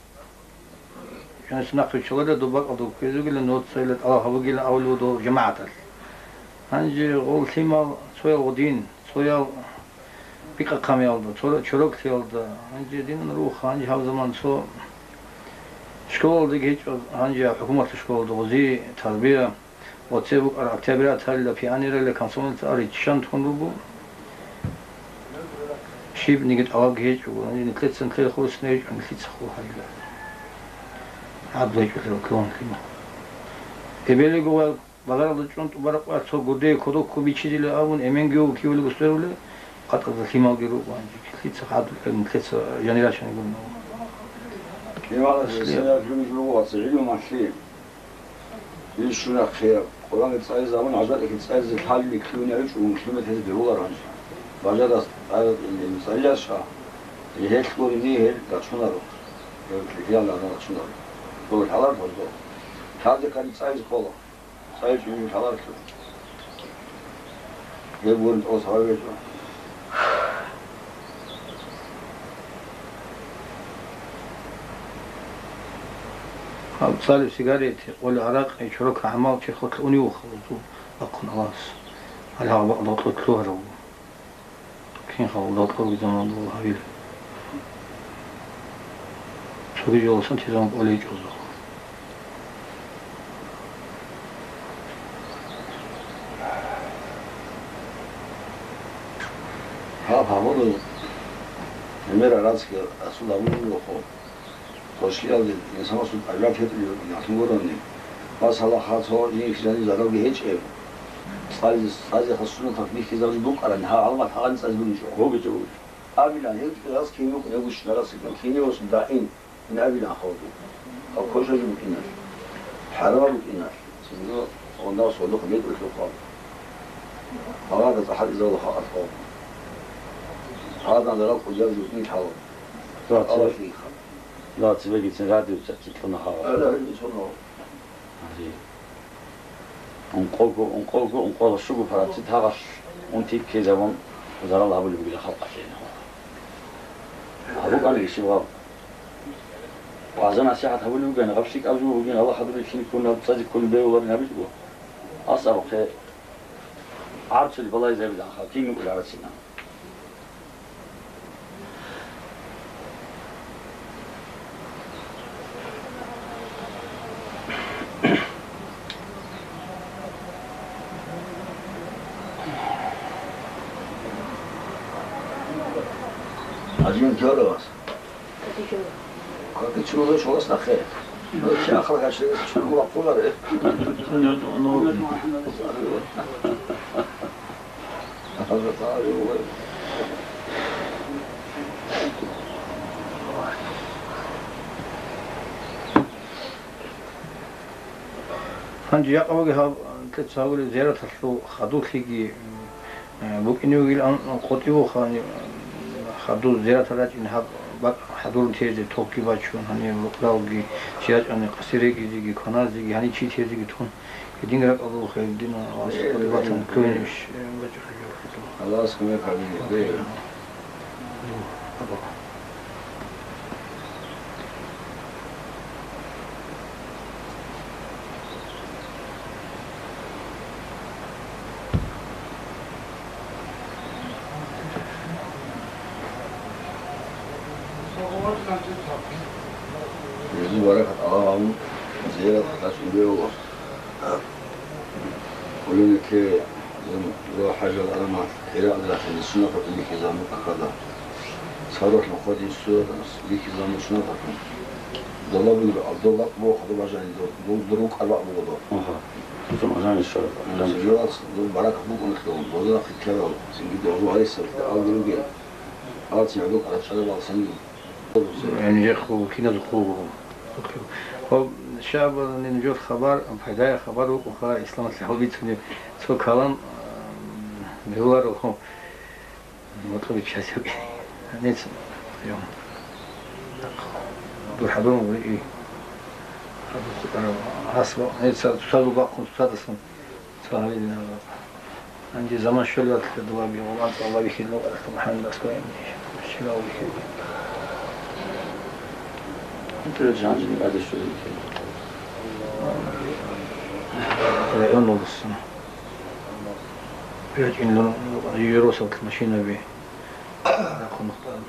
Жо цинахъ виччаларила, дов бакӀалда вуккизе вугилан, ноца цайилан тӀалаб гьабугилан абулев дов жамагӀаталъ. Гьанже гъол лъимал цоял гъудин, цоял бикъахъамиялда, цо чороклъиялда, гьанже динан рух, гьанже гьав заман цо школалдаги гьечӀо, гьанже хӀукуматалъул школалда гъузи, тарбия. Оце букӀар октябряталила, пионералила, комсомольца ари ччан тун руго. Щибниги тӀалабги гьечӀого, нилъеца нилъер хурсна гьечӀо, нилъеца хъул гьарила. ГӀадлу гьечӀолъи руккилан лъимал. Эбелиго ва базаралда чӀун тӀубараб къвар цо гурдее кодокко бичизила абун, эменги вуккиулел гусдерулел, къатӀазда лъималги руго гьанже. Нилъеца гӀадлу, нилъеца жанирачани гуро. Лъималаз Муслим. Гьесинаблъун жуго ва цигӀилумалъи. Ил щунахъе, Къуръан цӀайзе абун, гӀажаиблъи цӀайзе лъалеб кьуна гьечӀо, мун кьуна гьез бегьуларо гьанже. Бажарас цӀалиялъха, гьелъ гурини гьел рачунаро. Гьел кьикьиял рачунаро. Дов лъалар гьордо. Лъазе ккани цӀайзе ккола. ЦӀай чӀужу лъаларлъу. Гьеб гурин тӀос гьаве гьечӀо. Гьаб цӀалеб сигарет, къоли гӀаракъи, чорок гӀамал черхолъ унев вуха, вузу бахъун Аллагьас. Гьале гьаб бакъ докьулъ лъугьарав. Кинха гьалда кьоги заман буго гьабил. Цоги жоласан тезан кӀолей чӀоза. Гьаб гьабуни, гӀемер арацги асул гьабулеб буго. Тошкиялде инсанасул тӀабигӀат гьечӀеб гьалъун гурони, масала, гьа цо жинихъ жаниб заралги гьечӀеб, цӀазе, цӀазе хасуна так бихьизабулеб букӀарани, гьаб гӀаламат гьагъани цӀазе бугищ? Бугищ, бугищ. Абилан, гьев чӀужугӀаз кин букӀин, гьев гущинарасеблъун, кинивасун дагӀин, ин абилан халги. Гьаб кошажи букӀиналъ, хӀарава букӀиналъ, цинги гьунав сордухъ бетӀулъухъа. Гьагъада цӀахӀал изавла хакъалъ къо. Гьадан зарал кӀудиял жукӀин лъала. Ва цебе-, Аллагьиха. Ва цебегицин радио цӀакъ кьуна гьагъа. Гьале гьел бицунаго. Гьари. Ункъого, ункъого, ункъоялда щуго парацет гьагъалъ унти ккезабун зарал гьабулеб бугила халкъалъе. ГьабукӀаниги щиб гьаб? ВагӀза-насихӀат гьабулеб бугани, гьаб лъикӀаб жо бугин, Аллагь хӀадур рилълъине ккун, гьаб цӀазе кколин бегьуларин гьабичӀого, ас абухъе гӀарцули балагьизабилан хал, кин нукӀул гӀарацинан. Гьадин ккола вас. Какичула шолас нахъе. Чи ахал гьачи чургула хъуларе. Гьанже якъа буго гьаб, лъица гьабулеб, зияраталъул хадурлъиги, м, э, букӀине бугилан къотӀи буго гьаниб, м, хадур зияратал рачӀин гьаб бакӀ хӀадурун тезе токги бачун, гьаниб рукъалги чи рачӀани къаси регизеги, кваназеги, гьаниб чи тезеги тун, гьедин ракӀалда буго гьедин, Аллагьас къотӀи батани, кколин иш, э, бачӀараб жо. Аллагьас кумек гьабеги. Гьезул баракат Аллагь гьабун, зиярат гьалъачӀун бегьула. Гьулин кке, гьезул хӀажал гӀаламат хӀиралда рахизе суннаталъун бихьизабун ахада. Царухъ нухъодин суннаталъун бихьизабун суннаталъун. Дола буго, Абдулла бохъ, доб бажани, доб, доб, доб рукӀа бакъ буго доб. Аха. Дузун ажани шараб. Жиялас доб баракат букӀун лъун, доза хъикарал, цинги дозу гьарисаб, алги ругел. Алцин гӀодоб араб шараб алсанги. Гьанже хъул, киназухъ хъул. Ва шабанин жо хабар, пайдая хабар вукӀуха, исламалъ гьавбицунеб цо калам, а, бегьуларо, гьо, мутӀуби часуги. Нец, ё. ДурхӀадурун гури, и. Гьас ва, нец цадул бахъун, цадасан. Гьанже заман щолеб батила, дова Гъурбан цӀалулеб бихьидал, МухӀаммад Аскариевич щибав бихьидал. Районал руссун. РачӀин Юросовт машинаби. Рахъун нухтан.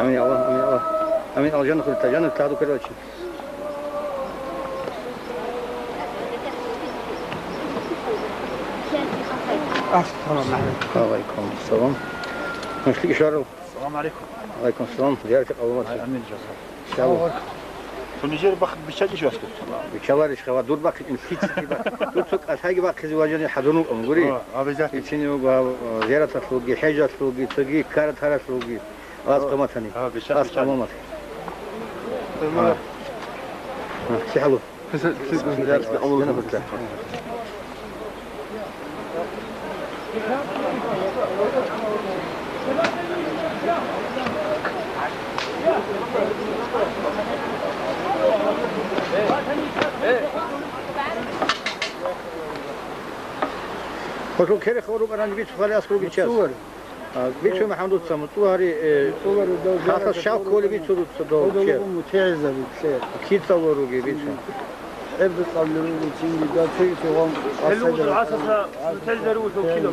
Амин, Аллагь, амин, Аллагь. Амин, Аллагь, жанна хурта, жанна тагьду каралчин. Ассаламу алейкум. Ва алейкум ассалам. Муслим Ишаров. Салам алейкум. Алейкум салам. Зиярат къабул. Амин, жаза. Иншалла. Цо нижер бахъ биччачӀищ васкет? Биччаларищ хава, дур бахъ ин лъицӀги бахъ. Дур цо кӀалъайги бахъизе важани хӀадурун кӀун гури. О, обязательно. Ицин гьав, э, зияраталъулги, хӀежалъулги, цоги ккара таралъулги. Вас къаматани. О, бичча, вас бичча. Къамамат. Э, ма. А. А, сихӀалу. Гьалъул керехъ рукӀарани бицухъали аскӀор биччас. А, бицу МухӀаммад, дуца мутӀугьари, э, хасас щал кколеб бицу дуца дов чер? МутегӀизаби лъе. Кицал воруги бицу? ГӀебдукьалли руго цинги, да, цоги цогъан. Гьеле вуго гӀасаса мутегӀизари вуго кинав.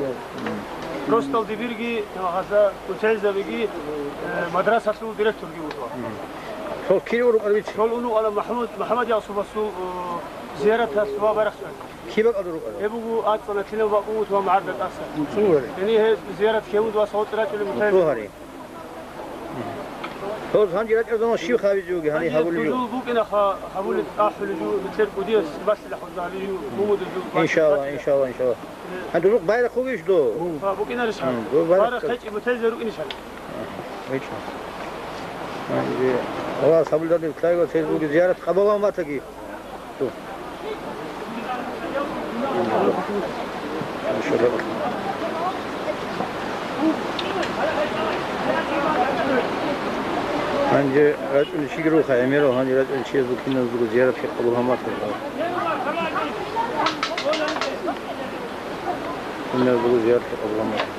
Ростал дибирги, гьаса мутегӀизабиги, э, мадрасалъул директорги вуго. Цо кир урукъар бици? Цо унукъала МахӀмуд, МухӀаммад Ясубасул, э, зияраталъ ва барахчӀвай. Киб бакӀалда рукӀарал? Гьеб буго ацӀцӀана кинаб бакӀ буго ва магӀарда тӀаса. ЦӀугьари. Яни гьеб зиярат ккевуд ва савут рачӀулеб мутагӀилла. ЦӀугьари. Гьоз гьанже рачӀарзаман щив хавизе вуги гьаниб гьабулев жо? Гьанже дузул букӀинаха гьабулеб ахӀулеб жо, бетӀер кӀудияс балъила хӀузалеб жо, гьумудеб жо, иншалла, иншалла, иншалла. Гьанже дузухъ байрахъ бугищ дов? Ва букӀинарищ гьаб? М, дов байрахъ. Байрахъ гьечӀеб мутагӀилзаби рукӀинищ гьаниб? ГьечӀо. Гьанже Аллагьас гьабулеб лъай ва цере бугеб зиярат къабулаб батаги. Гьанже рачӀунев чиги руха, гӀемерал гьанже рачӀунев чиясул киназулго зияратги къабул гьабун батаги. Киназулго зияратги къабул гьабун батаги.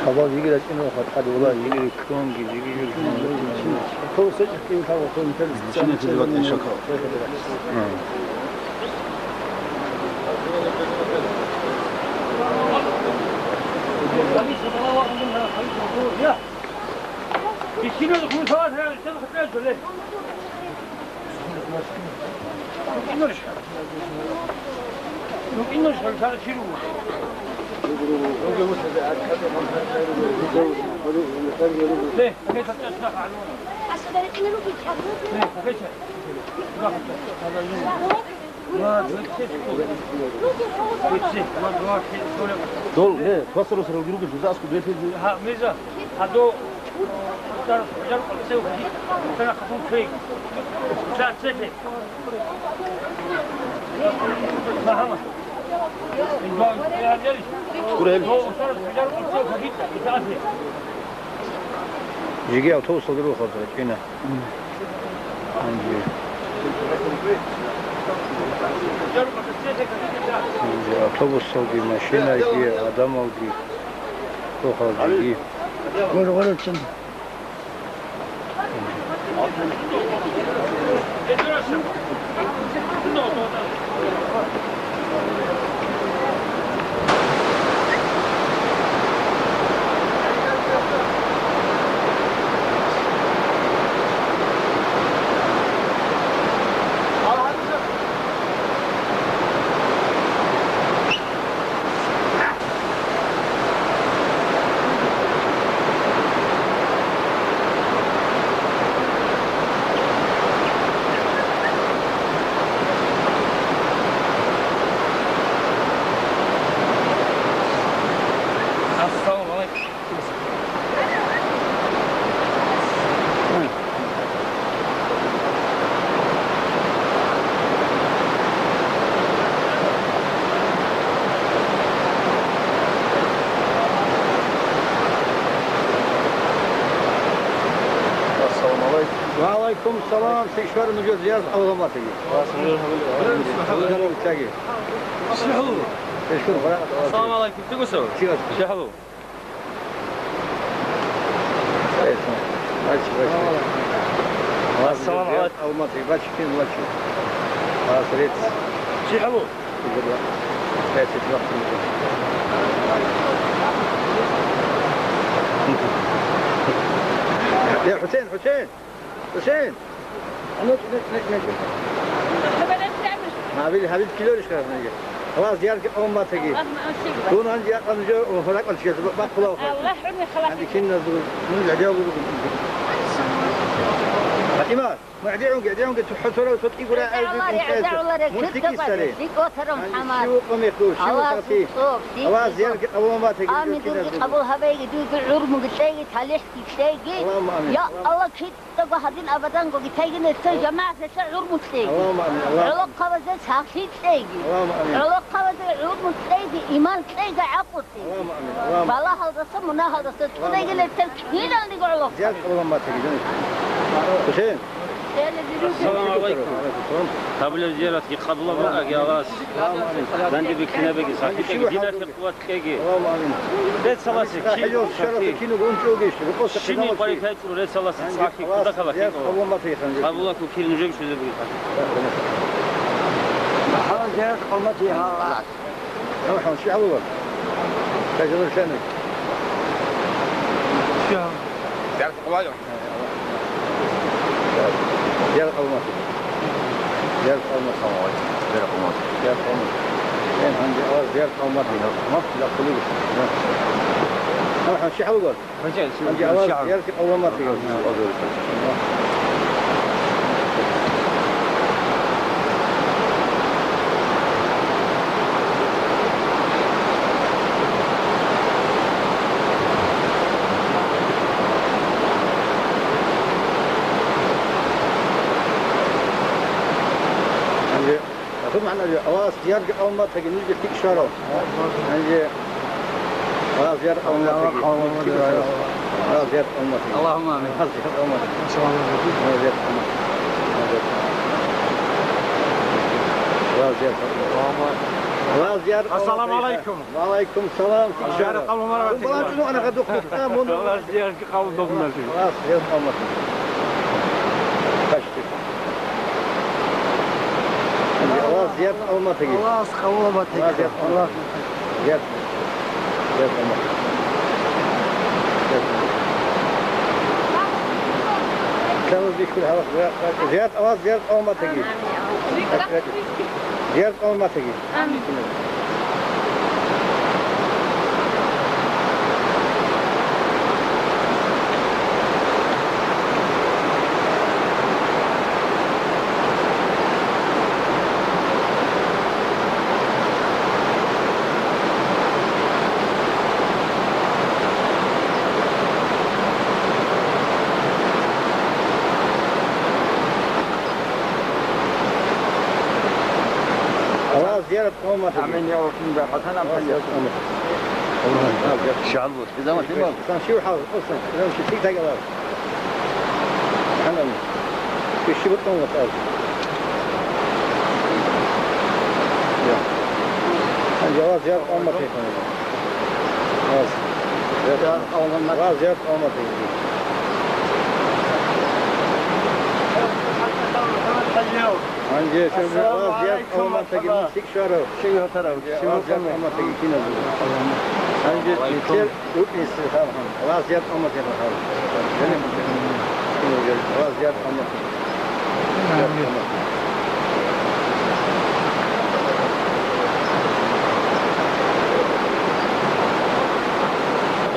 Хабар жиги рачӀинал хатӀари вала, жиги ккунги, жиги жургьунги. Дол, гье, хвасар-росаралги ругел, жуза аскӀуб белъизе. Гьа, меза, гьадо, устар, хӀужар, цев, хӀи, цана хадуб цей. Устар, цехе. Магьамад. Гурел. Гурел. Дов устар, хӀужар, цев, хӀи, итаасе. Жеги автобусалда рухарда рачӀина. Гьанже. Гьанже автобусалги, машинаги, адамалги, рухарги. Гьанже. Ва алайкум салам, сикшвар нужер зиярат къабул гьабатиги. Нужер гьабилеб. Нужер гьабилеб. Ассаламу алайкум, тугусов? Чигас. Ассаламу алейкум. Алматы, бачкин, бачкин. Азрет. Чи хӀалу? Пятьдесят два. Э, Хусейн, Хусейн! Хусейн! Гьабил, гьабил килорищ гьаб гьанже. Ва зиярги къавматаги. Дун гьанже якъа нужер ракӀал чиясда бахъулав хъал. Аллагь гьуни халахи. Гьанже киназул, ну, гӀадиявулур. Фатима, ну, гӀадиявунги, гӀадиявунги, цохӀо цорав цо кӀигура гӀадиявуларе, гӀадиявуларе, мультики киртабаре, сари. Ликотарам гьанже хамар. Щивукъа мехлу, щивукъа Аллагь ти. Цо, Аллагь зиярги къавматаги. Амин, киназул. Дурги къабул гьабейги, дуйги гӀурмуги кьейги, талихӀги кьейги. Аллагьумма амин. Я Аллагь, кит Дагу гьадин абадан гогитайги нецо жамагӀаталъе гӀурму кьейги. Аллагьумма амин, Аллагьумма амин. ГӀолохъабазе сахлъи кьейги. Аллагьумма амин. ГӀолохъабазе гӀурму кьейги, иман кьейги, гӀакъу кьейги. Аллагьумма амин, Аллагьумма амин. Балагьалдаса, мунагьалдаса цӀунейги нецер киналниго гӀолохъаб. Зиярат къабул гьабатиги, жаниш. Хусейн. Ассаламу алейкум. Ва алейкум салам. Гьабулеб зияратги къабул гьабураги, Аллагьас данде бикинабеги, сахлъи кьеги, диналъе къуват кьеги. Аллагьумма амин. Рецаласе кин, шаралъе кин гун чӀогищ, рукъоса шими къиналъе. Къварилъай Рецаласе цӀакъи куда кала кин. Къабулаку кир нужеги шузе бугел. Гьала зиярат къавмати гьала. Гьала, гьала, щи гьалула? Кайзанур шани. Щи гьала? Зиярат къавмати. Зиярат къавмати. Зиярат къавмати. Зиярат къавмати. Зиярат къавмати. Эн гьанже ала зиярат къавмати. Махтила хъулиб. Гьала, гьала, щи гьалула? Гьанже Аллагь зиярат къавматиги. Гьанже Ахир магӀнаби, Аллагьас зиярги къавматаги, нужги лъикӀ щварал. Гьанже Аллагьас зиярат къавматаги. Аллагьас зиярат къавматаги. Аллагьумма амин. Аллагьас зиярат къавматаги. Аллагьас зиярат къавматаги. Аллагьас зиярат къавматаги. Аллагьас зиярат къавматаги. Ассаламу алейкум. Ва алейкум салам. Зиярат къабул гьабатиги. Аллагьас зиярат къабул гьабатиги. Аллагьас зиярат къавматаги. Аллагьас зиярат къавматаги. Аллагьас къавматаги. Аллагьас зиярат къавматаги. Зиярат. Зиярат къавматаги. Зиярат. Зиярат, Аллагьас зиярат къавматаги. Зиярат къавматаги. Амин. Аллагьас зиярат къавматаги. Амин, я Аллагь, хӀасан амин. Шагьлу, хизамат имам. Сан шив хӀал, сан шив тик тагала. Ханам. Иши бутун ватаз. Я. Аллагьас зиярат къавматаги. Аллагьас зиярат къавматаги. Гьанже Аллагьас зиярат къавматаги. Щиватарав, щиватарав. Гьанже нилъер рукӀине сахлъи гьабун, Аллагьас зиярат къавматаги. Аллагьас зиярат къавматаги.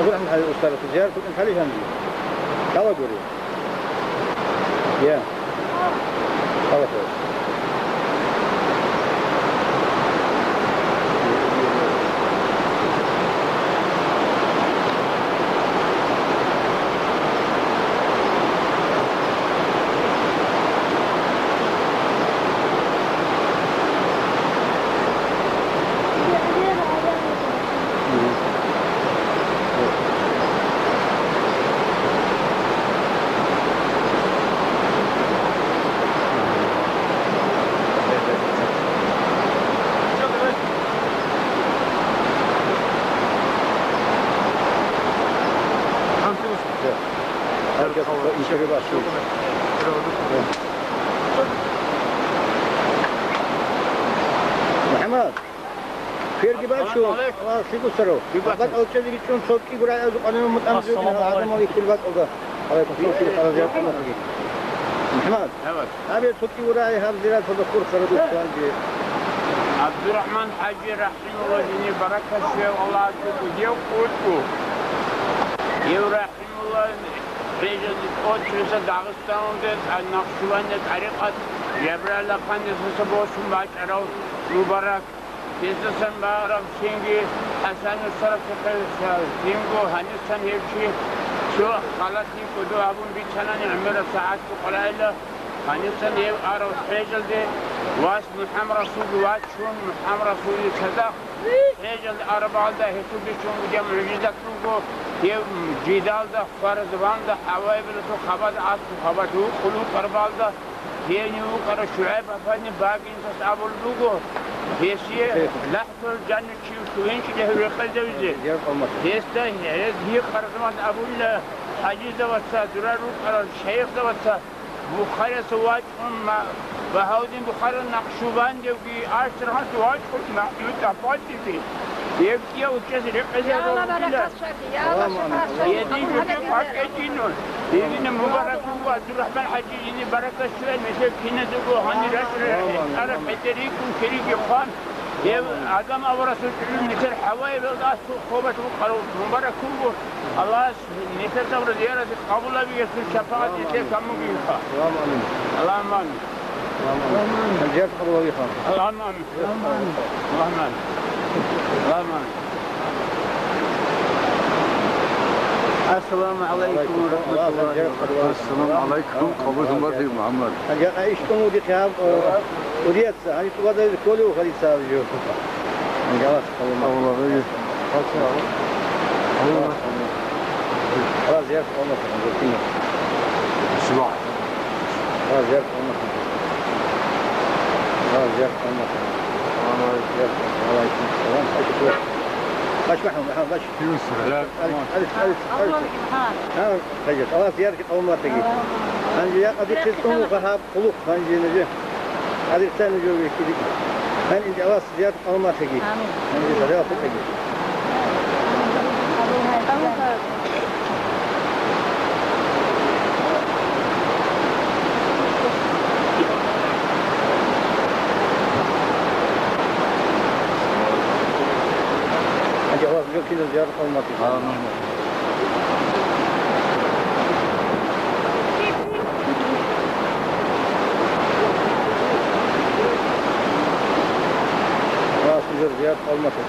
Абу Ахмад устарас зиярат букӀин хӀалихьанги? Калагури. Я. Алла хирас. МухӀаммад, кверги бачу, Алейкум. Ва лъикӀусаро. Алейкум. Абакь алчӀезеги чӀун цо кӀиго рагӀиязул къванин мутӀамзуги. Ассаламу гьаб гьадамал алейкум. Ихтил бакӀалда. Гьалайкум салам, ширин, гьаб зиярат къалматаги. МухӀаммад. Гьаб. Гьабе цо кӀиго рагӀи гьаб зиярат гьаб хурхараб цоанги. ГӀабдурахӀман ХӀажи рахӀимагьуллагь, жиндир баракат щвев Аллагьасул кӀудияв къулъу. Гьев рахӀимагьуллагь гьежалде тӀоцебесеб Дагъистаналде Накъшбандия тӀарикъат Жабраил ахъанасдаса босун бачӀарав мубарак. Гьесдасан багьараб цинги ХӀасан устараб цохӀо весав, цинго гьанисан гьев чи цо халатин кӀодо абун бицанани гӀемераб сагӀат къваригӀела, гьанисан гьев арав хӀежалде вас МухӀаммад Расулги вачун, МухӀаммад Расулил цадахъ хӀежалде арабалда гьесул бичун бугеб мугӀжизат буго, гьев жидалда хваразабанда хӀаваибиласул хабада аскӀоб хабалъ вукъулев вукӀарабалда, гьенив вукӀарав ШугӀайб афандияс багинас абулеб буго, гьесие лахӀдул жанив чи вугев гьинчӀила гьев рекъезавизе. Гьесда гьез гьикъараб заман абула, ХӀажизаваца, дурар рукӀарал шайихзаваца, Бухарияса вачӀун ма-, Багьавдин Бухариял Накъшбандиявги Аштраханса вачӀун МахӀмуд Афандиги. Гьеб кӀияв вукӀине рекъезабун бугила. Гьедин жо-жо бакӀ гьечӀин. Гьединаб мубарак буго ГӀабдурахӀман ХӀажи, жиндир баракат щвеян, нилъер киназего гьанир рачӀарал хӀетӀараб хӀетӀер рикӀкӀун, кириги хъван, гьев Адам аварагасул чӀужу нилъер хӀаваяб аскӀоб хабалъ вукъарав мубарак буго. Аллагьас нилъер зиярат къабул гьабиги, гьесул шапагӀат нилъее камугейилха. Аллагьумма амин. Аллагьумма амин. Аллагьумма амин. Зиярат къабул гьабиха. Аллагьумма амин. Аллагьумма амин. Аллагьумма амин. Ассаламу гӀалайкум ва рахӀматуллагьи ва баракатугь. Ассаламу гӀалайкум. Къабул гьабиха, МухӀаммад. Гьанже иш тӀун вугев гьаб, о, урияца, гьанже тӀубазабизе кколев хадиса гьабизе. Гьанже Аллагьас къабул гьабиха. Аллагьас къабул гьабиха. Аллагьас зиярат къабул гьабиха. Аллагьас зиярат къабул гьабиха. Аллагьас зиярат къабул гьабиха. Аллагьас зиярат къабул гьабиха. Ва гӀалайкум салам. Бач, бач, МухӀаммад, бач. Алиф, алиф, алиф, алиф. Гьа, хӀажат, Аллагьас зиярат къабул гьабиха. Гьанже я къадихъе тӀун вуго гьаб къулухъ, гьанже нужее. Къадихъе нужее вихьизе. Гьанже Аллагьас зиярат къабул гьабиха. Амин. Гьанже садакъа хутӀаги. Гьанже Аллагьас нужее киназего зиярат къабул гьабиха. Амин. Ва сужар зиярат къабул гьабиха.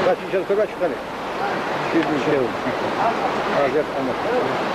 Ва сужар квер бачухъали. Сужар квер. Ва зиярат къабул гьабиха.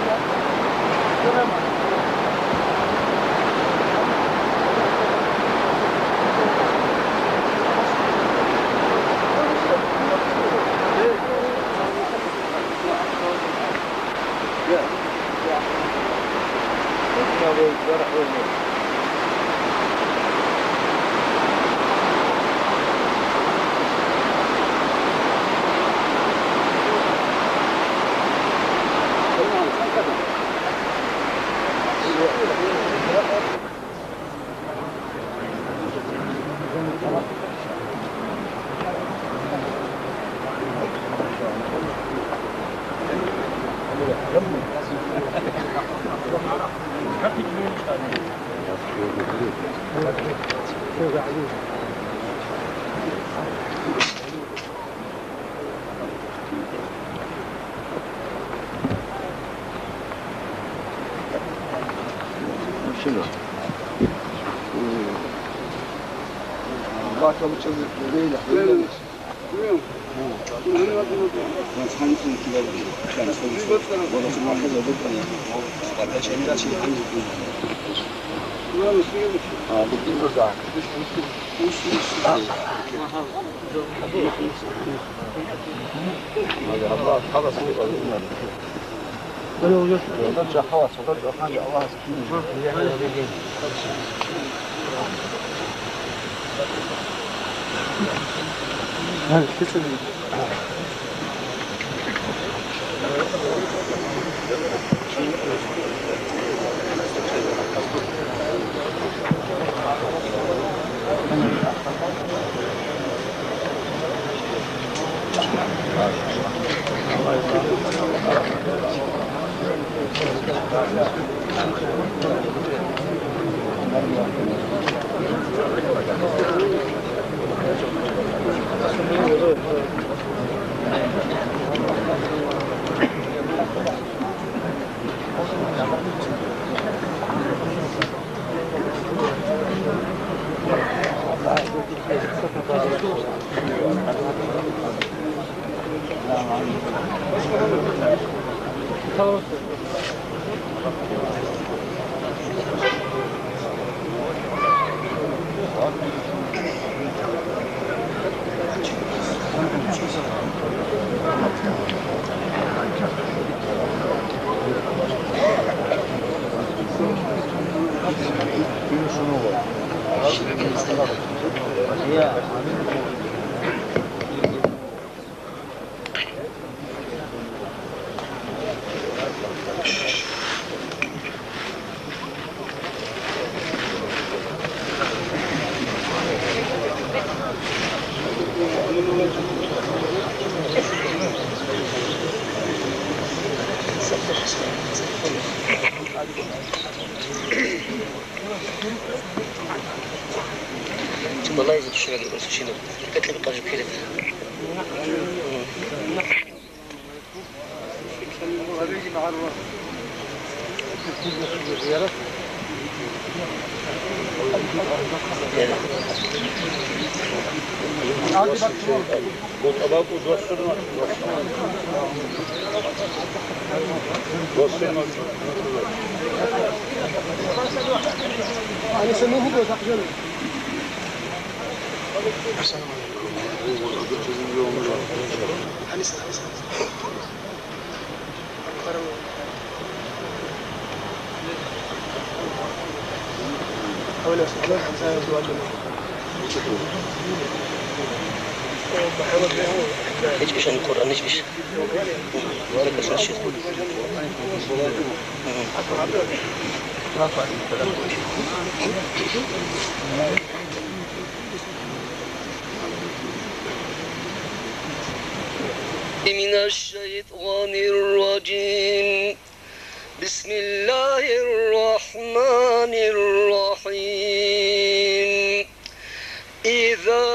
Балай затушевали росчинов. Какие каждый перед. Hiç bir şeyin Kur'an, hiçbir şey. من الشيطان الرجيم. بسم الله الرحمن الرحيم. إذا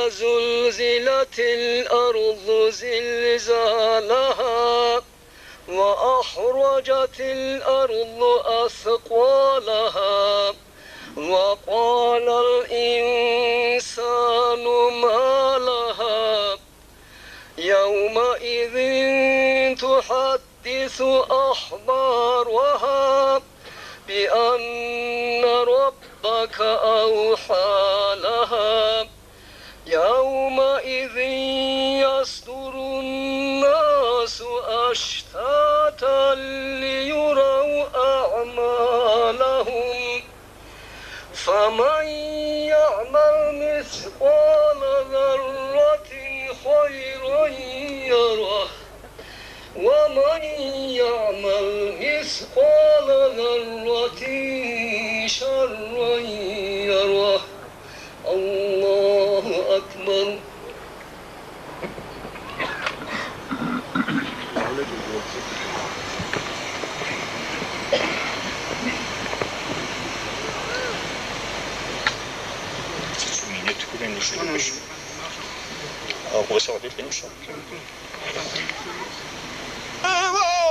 زلزلت الأرض زلزالها وأخرجت الأرض أثقالها وقال الإنسان ما لها يومئذ تحدث أخبارها بأن ربك أوحى لها. يومئذ يصدر الناس أشتاتا ليروا أعمالهم، فمن يعمل مثقال ذرة خيرا يره، ومن يعمل مثقال ذرة شرا يره. الله أكبر.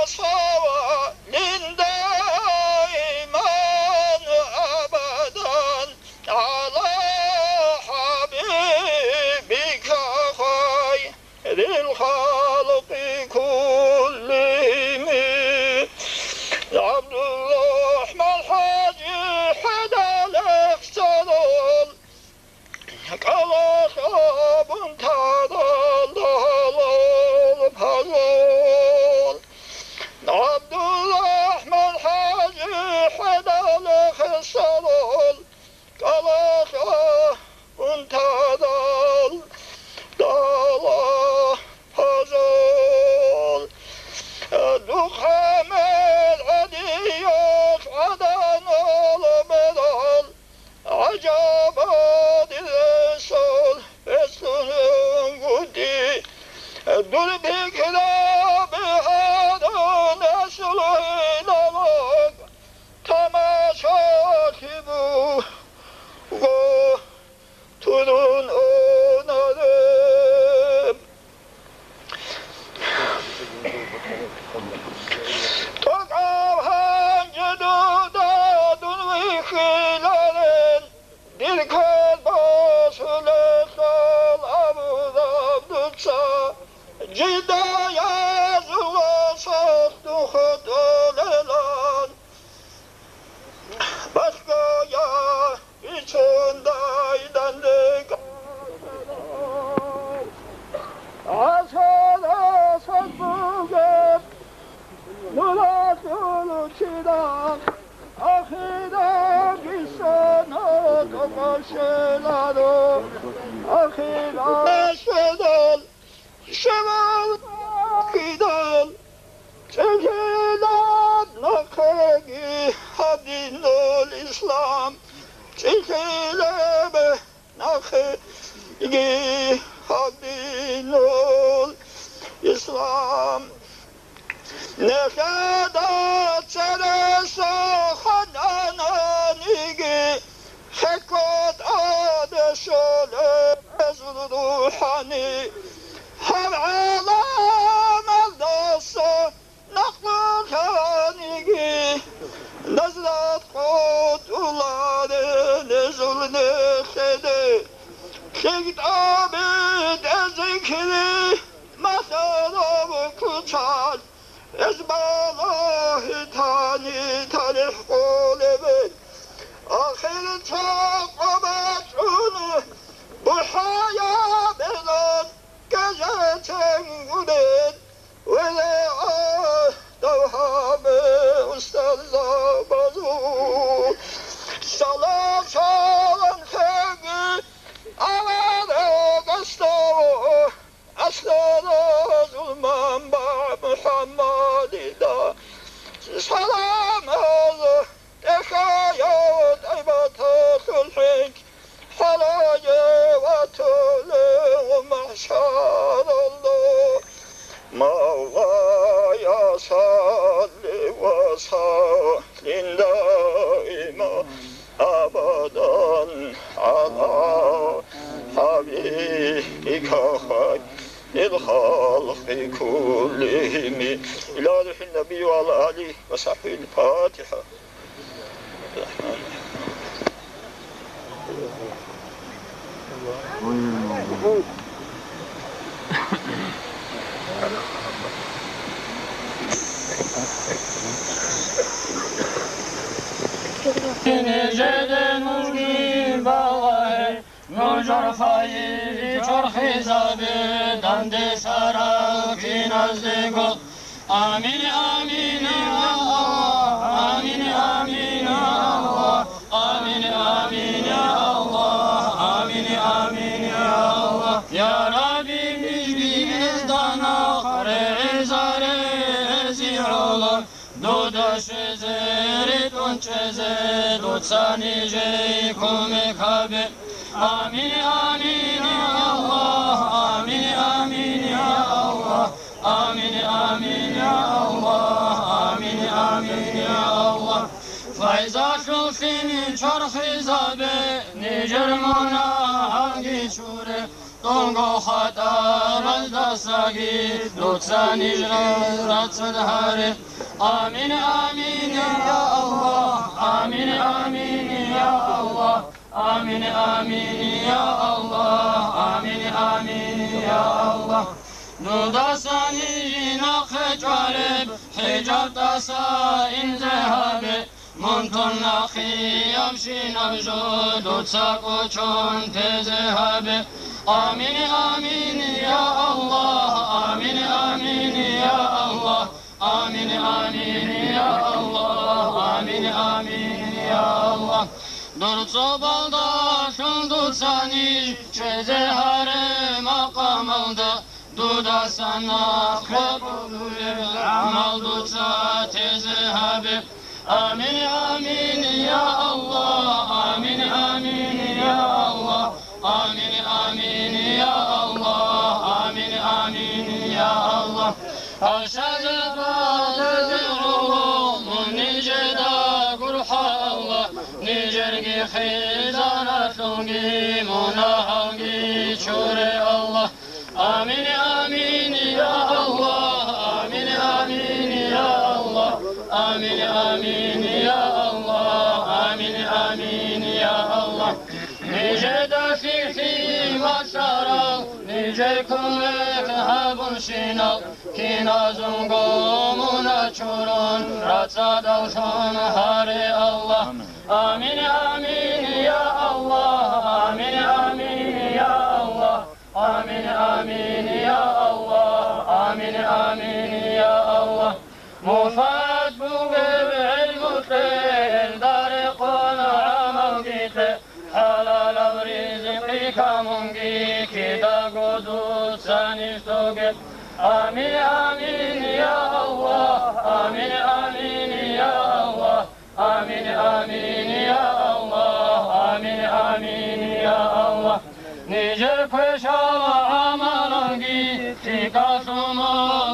وصل دائما أبدا على حبيبك خير الخلق كلهم. عبد الرحمن حاجي حدال اختلال قلق بنت دلال فضل. عبد الرحمن حاجي حدال اختلال قلق بنت دلال فضل. دخمل عديوخ عدن البدل عجبا دلسل بسلون قدي. دول بكرا بهذا نسل إلى تماشا كبو ترون أونارم. تقع هنجدو دادون ويخيلارين. دير كرباس لخال أبو عبد الصمد. جدا يا زوال صوت خطوة. Ахираб гьесда тӀокӀаб щвеларо, ахираб щведал, щвебал кидал, чӀилъилаб нахъеги гьаб динул ислам, чӀилъилаб нахъеги гьаб динул ислам. Нилъеда цересел хвананиги, хӀикмат тӀаде щолеб гьезул рухӀани. Гьаб гӀаламалдаса нахъван лъаниги, назрат къотӀуларел гьезул нилъеде. ЛъикӀ тӀобитӀе зикри малъараб куцалъ, гьез балагьи тани талихӀ къолебе. Ахир цо къо бачӀун бухӀаяб гьелъул гежецин гурин. ВегӀа, давгьабе устарзабазул, салам, салам лъеги аварагасда, асларазул манбагӀ МухӀаммадида. Саламал тӀехьаяв тӀайбаталъул хӀинкь, гьалаги ватулев махӀшаралда. Мавлая, салли ва саллим даиман абадан гӀала хӀабибика хайрил халкъи куллигьим. Ила рухӀин наби ва гӀала алигьи ва сахӀбигьил ФатихӀа. Нижеде нужги балагье, нужер хайи чорхизабе, данде сарал киназдего. Амин, амин, я Аллагь, амин, амин, я Аллагь, амин, амин, я Аллагь, амин, амин, я Аллагь. Я Рабби, мижги эздана хъарегӀизаре эзи гӀоло, дуда щвезе, ритӀун чӀезе, дуца нижей кумек гьабе. Амин, амин, я Аллагь, амин, амин, я Аллагь. Амин, амин, я Аллагь, амин, амин, я Аллагь. Файзалъул лъим чорхизабе, нижер мунагьалги чуре, дунго хатӀараздасаги дуца ниж рацӀцӀад гьаре. Амин, амин, я Аллагь, амин, амин, я Аллагь. Амин, амин, я Аллагь, амин, амин, я Аллагь. Дудасан нижи нахъе чӀвалеб, хӀижаб тӀаса инзе гьабе, мун тун нахъиябщинаб жо дуца кӀочон тезе гьабе. Амин, амин, я Аллагь, амин, амин, я Аллагь. Амин, амин, я Аллагь, амин, амин, я Аллагь. Дур цӀобалдалъун дуца ниж чӀезе гьаре макъамалда, дудасан нахъе къулулеб гӀамал дуца тезе гьабе. Амин, амин, я Аллагь, амин, амин, я Аллагь. Амин, амин, я Аллагь, амин, амин, я Аллагь. Гьал шагьаралда гӀоло мун нижеда гурхӀа, Аллагь, нижерги хизаралъунги мунагьалги чуре, Аллагь. Амин, амин, я Аллагь, амин, амин, я Аллагь. Амин, амин, я Аллагь, амин, амин, я Аллагь. Нижеда лъикӀлъи малъарал, нижер кумек гьабунщинал, киназунго мунагь чурун, рацӀцӀадаллъун гьаре, Аллагь. Амин, амин, я Аллагь, амин, амин, я Аллагь. Амин, амин, я Аллагь, амин, амин, я Аллагь. Муфат бугеб Амин, амин, я Аллагь, амин, амин, я Аллагь, амин, амин, я Аллагь, амин, амин, я Аллагь. Нижер квешал гӀамалалги лъикӀалъун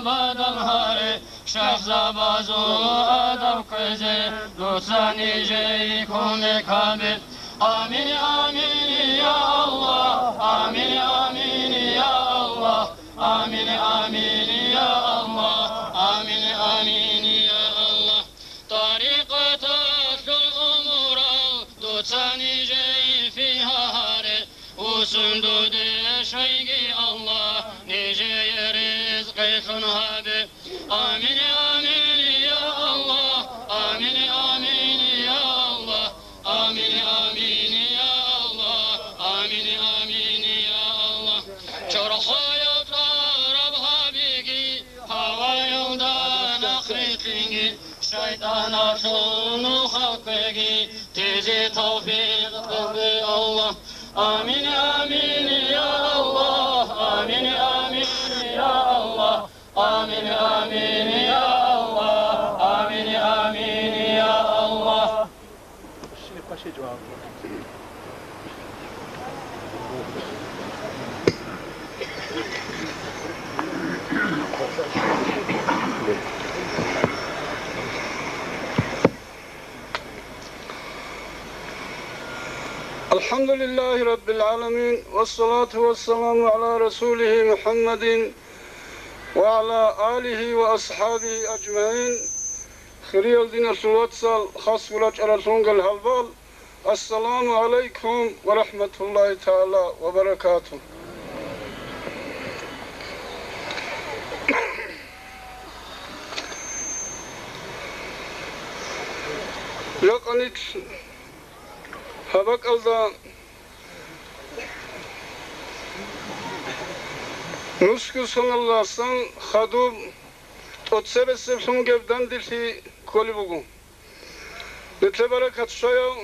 бадал гьаре, шахзабазул адаб кквезе дуца нижее кумек гьабе. Амин, амин, я Аллагь, амин, амин, я Аллагь. Амин, амин, я Аллагь, амин, амин, я Аллагь. Тарикъаталъул умурал дуца нижее фигьа гьаре, усун дуде щайги, Аллагь, нижее ризкъилъун гьабе. Амин, амин, я Аллагь, амин, амин, я Аллагь. Амин, амин, я Аллагь, амин, амин, я Аллагь. Чорхояб тӀараб гьабиги, гьаваялда нахърилълъинги, шайтӀаналъул нухал кквеги, тезе тавфикъ кьеги, Аллагь. Амин, амин, я Аллагь, амин, амин, я Аллагь. Амин, амин, я Аллагь, амин, амин, я Аллагь. الحمد لله رب العالمين، والصلاة والسلام على رسوله محمد وعلى آله وأصحابه أجمعين. Хириял диналъул вацал, хасго рачӀаралъунгал гьалбал, ассаламу гӀалайкум ва рахӀматуллагьи тагӀала ва баракатугь. Жакъа нилъ гьаб бакӀалда нусго соналдасан хадуб тӀоцебесеблъунги гьеб данделъи кколеб буго. Нилъер баракат щваяв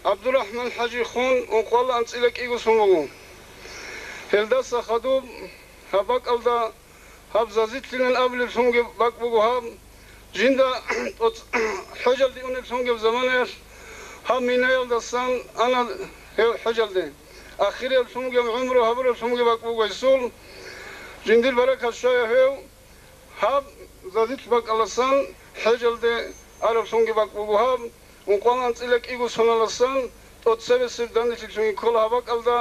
ГӀабдурахӀман-хӀажи хун ункъоялда анцӀила кӀиго сон буго. Гьелдаса хадуб гьаб бакӀалда гьаб Зазитлъилан абулеблъунги бакӀ буго гьаб, жинда тӀоц-, хӀежалде унеблъунги гьеб заманаялъ гьаб Минаялдасан ана гьев хӀежалде. Ахирияблъунги гьеб гӀумру гьабуреблъунги бакӀ буго гьесул. Жиндир баракат щваяв гьев. Гьаб Зазитлъ бакӀаласан хӀежалде араблъунги бакӀ буго гьаб, ункъоялда анцӀила кӀиго соналдасан тӀоцебесеб данделъилъунги ккола гьаб бакӀалда,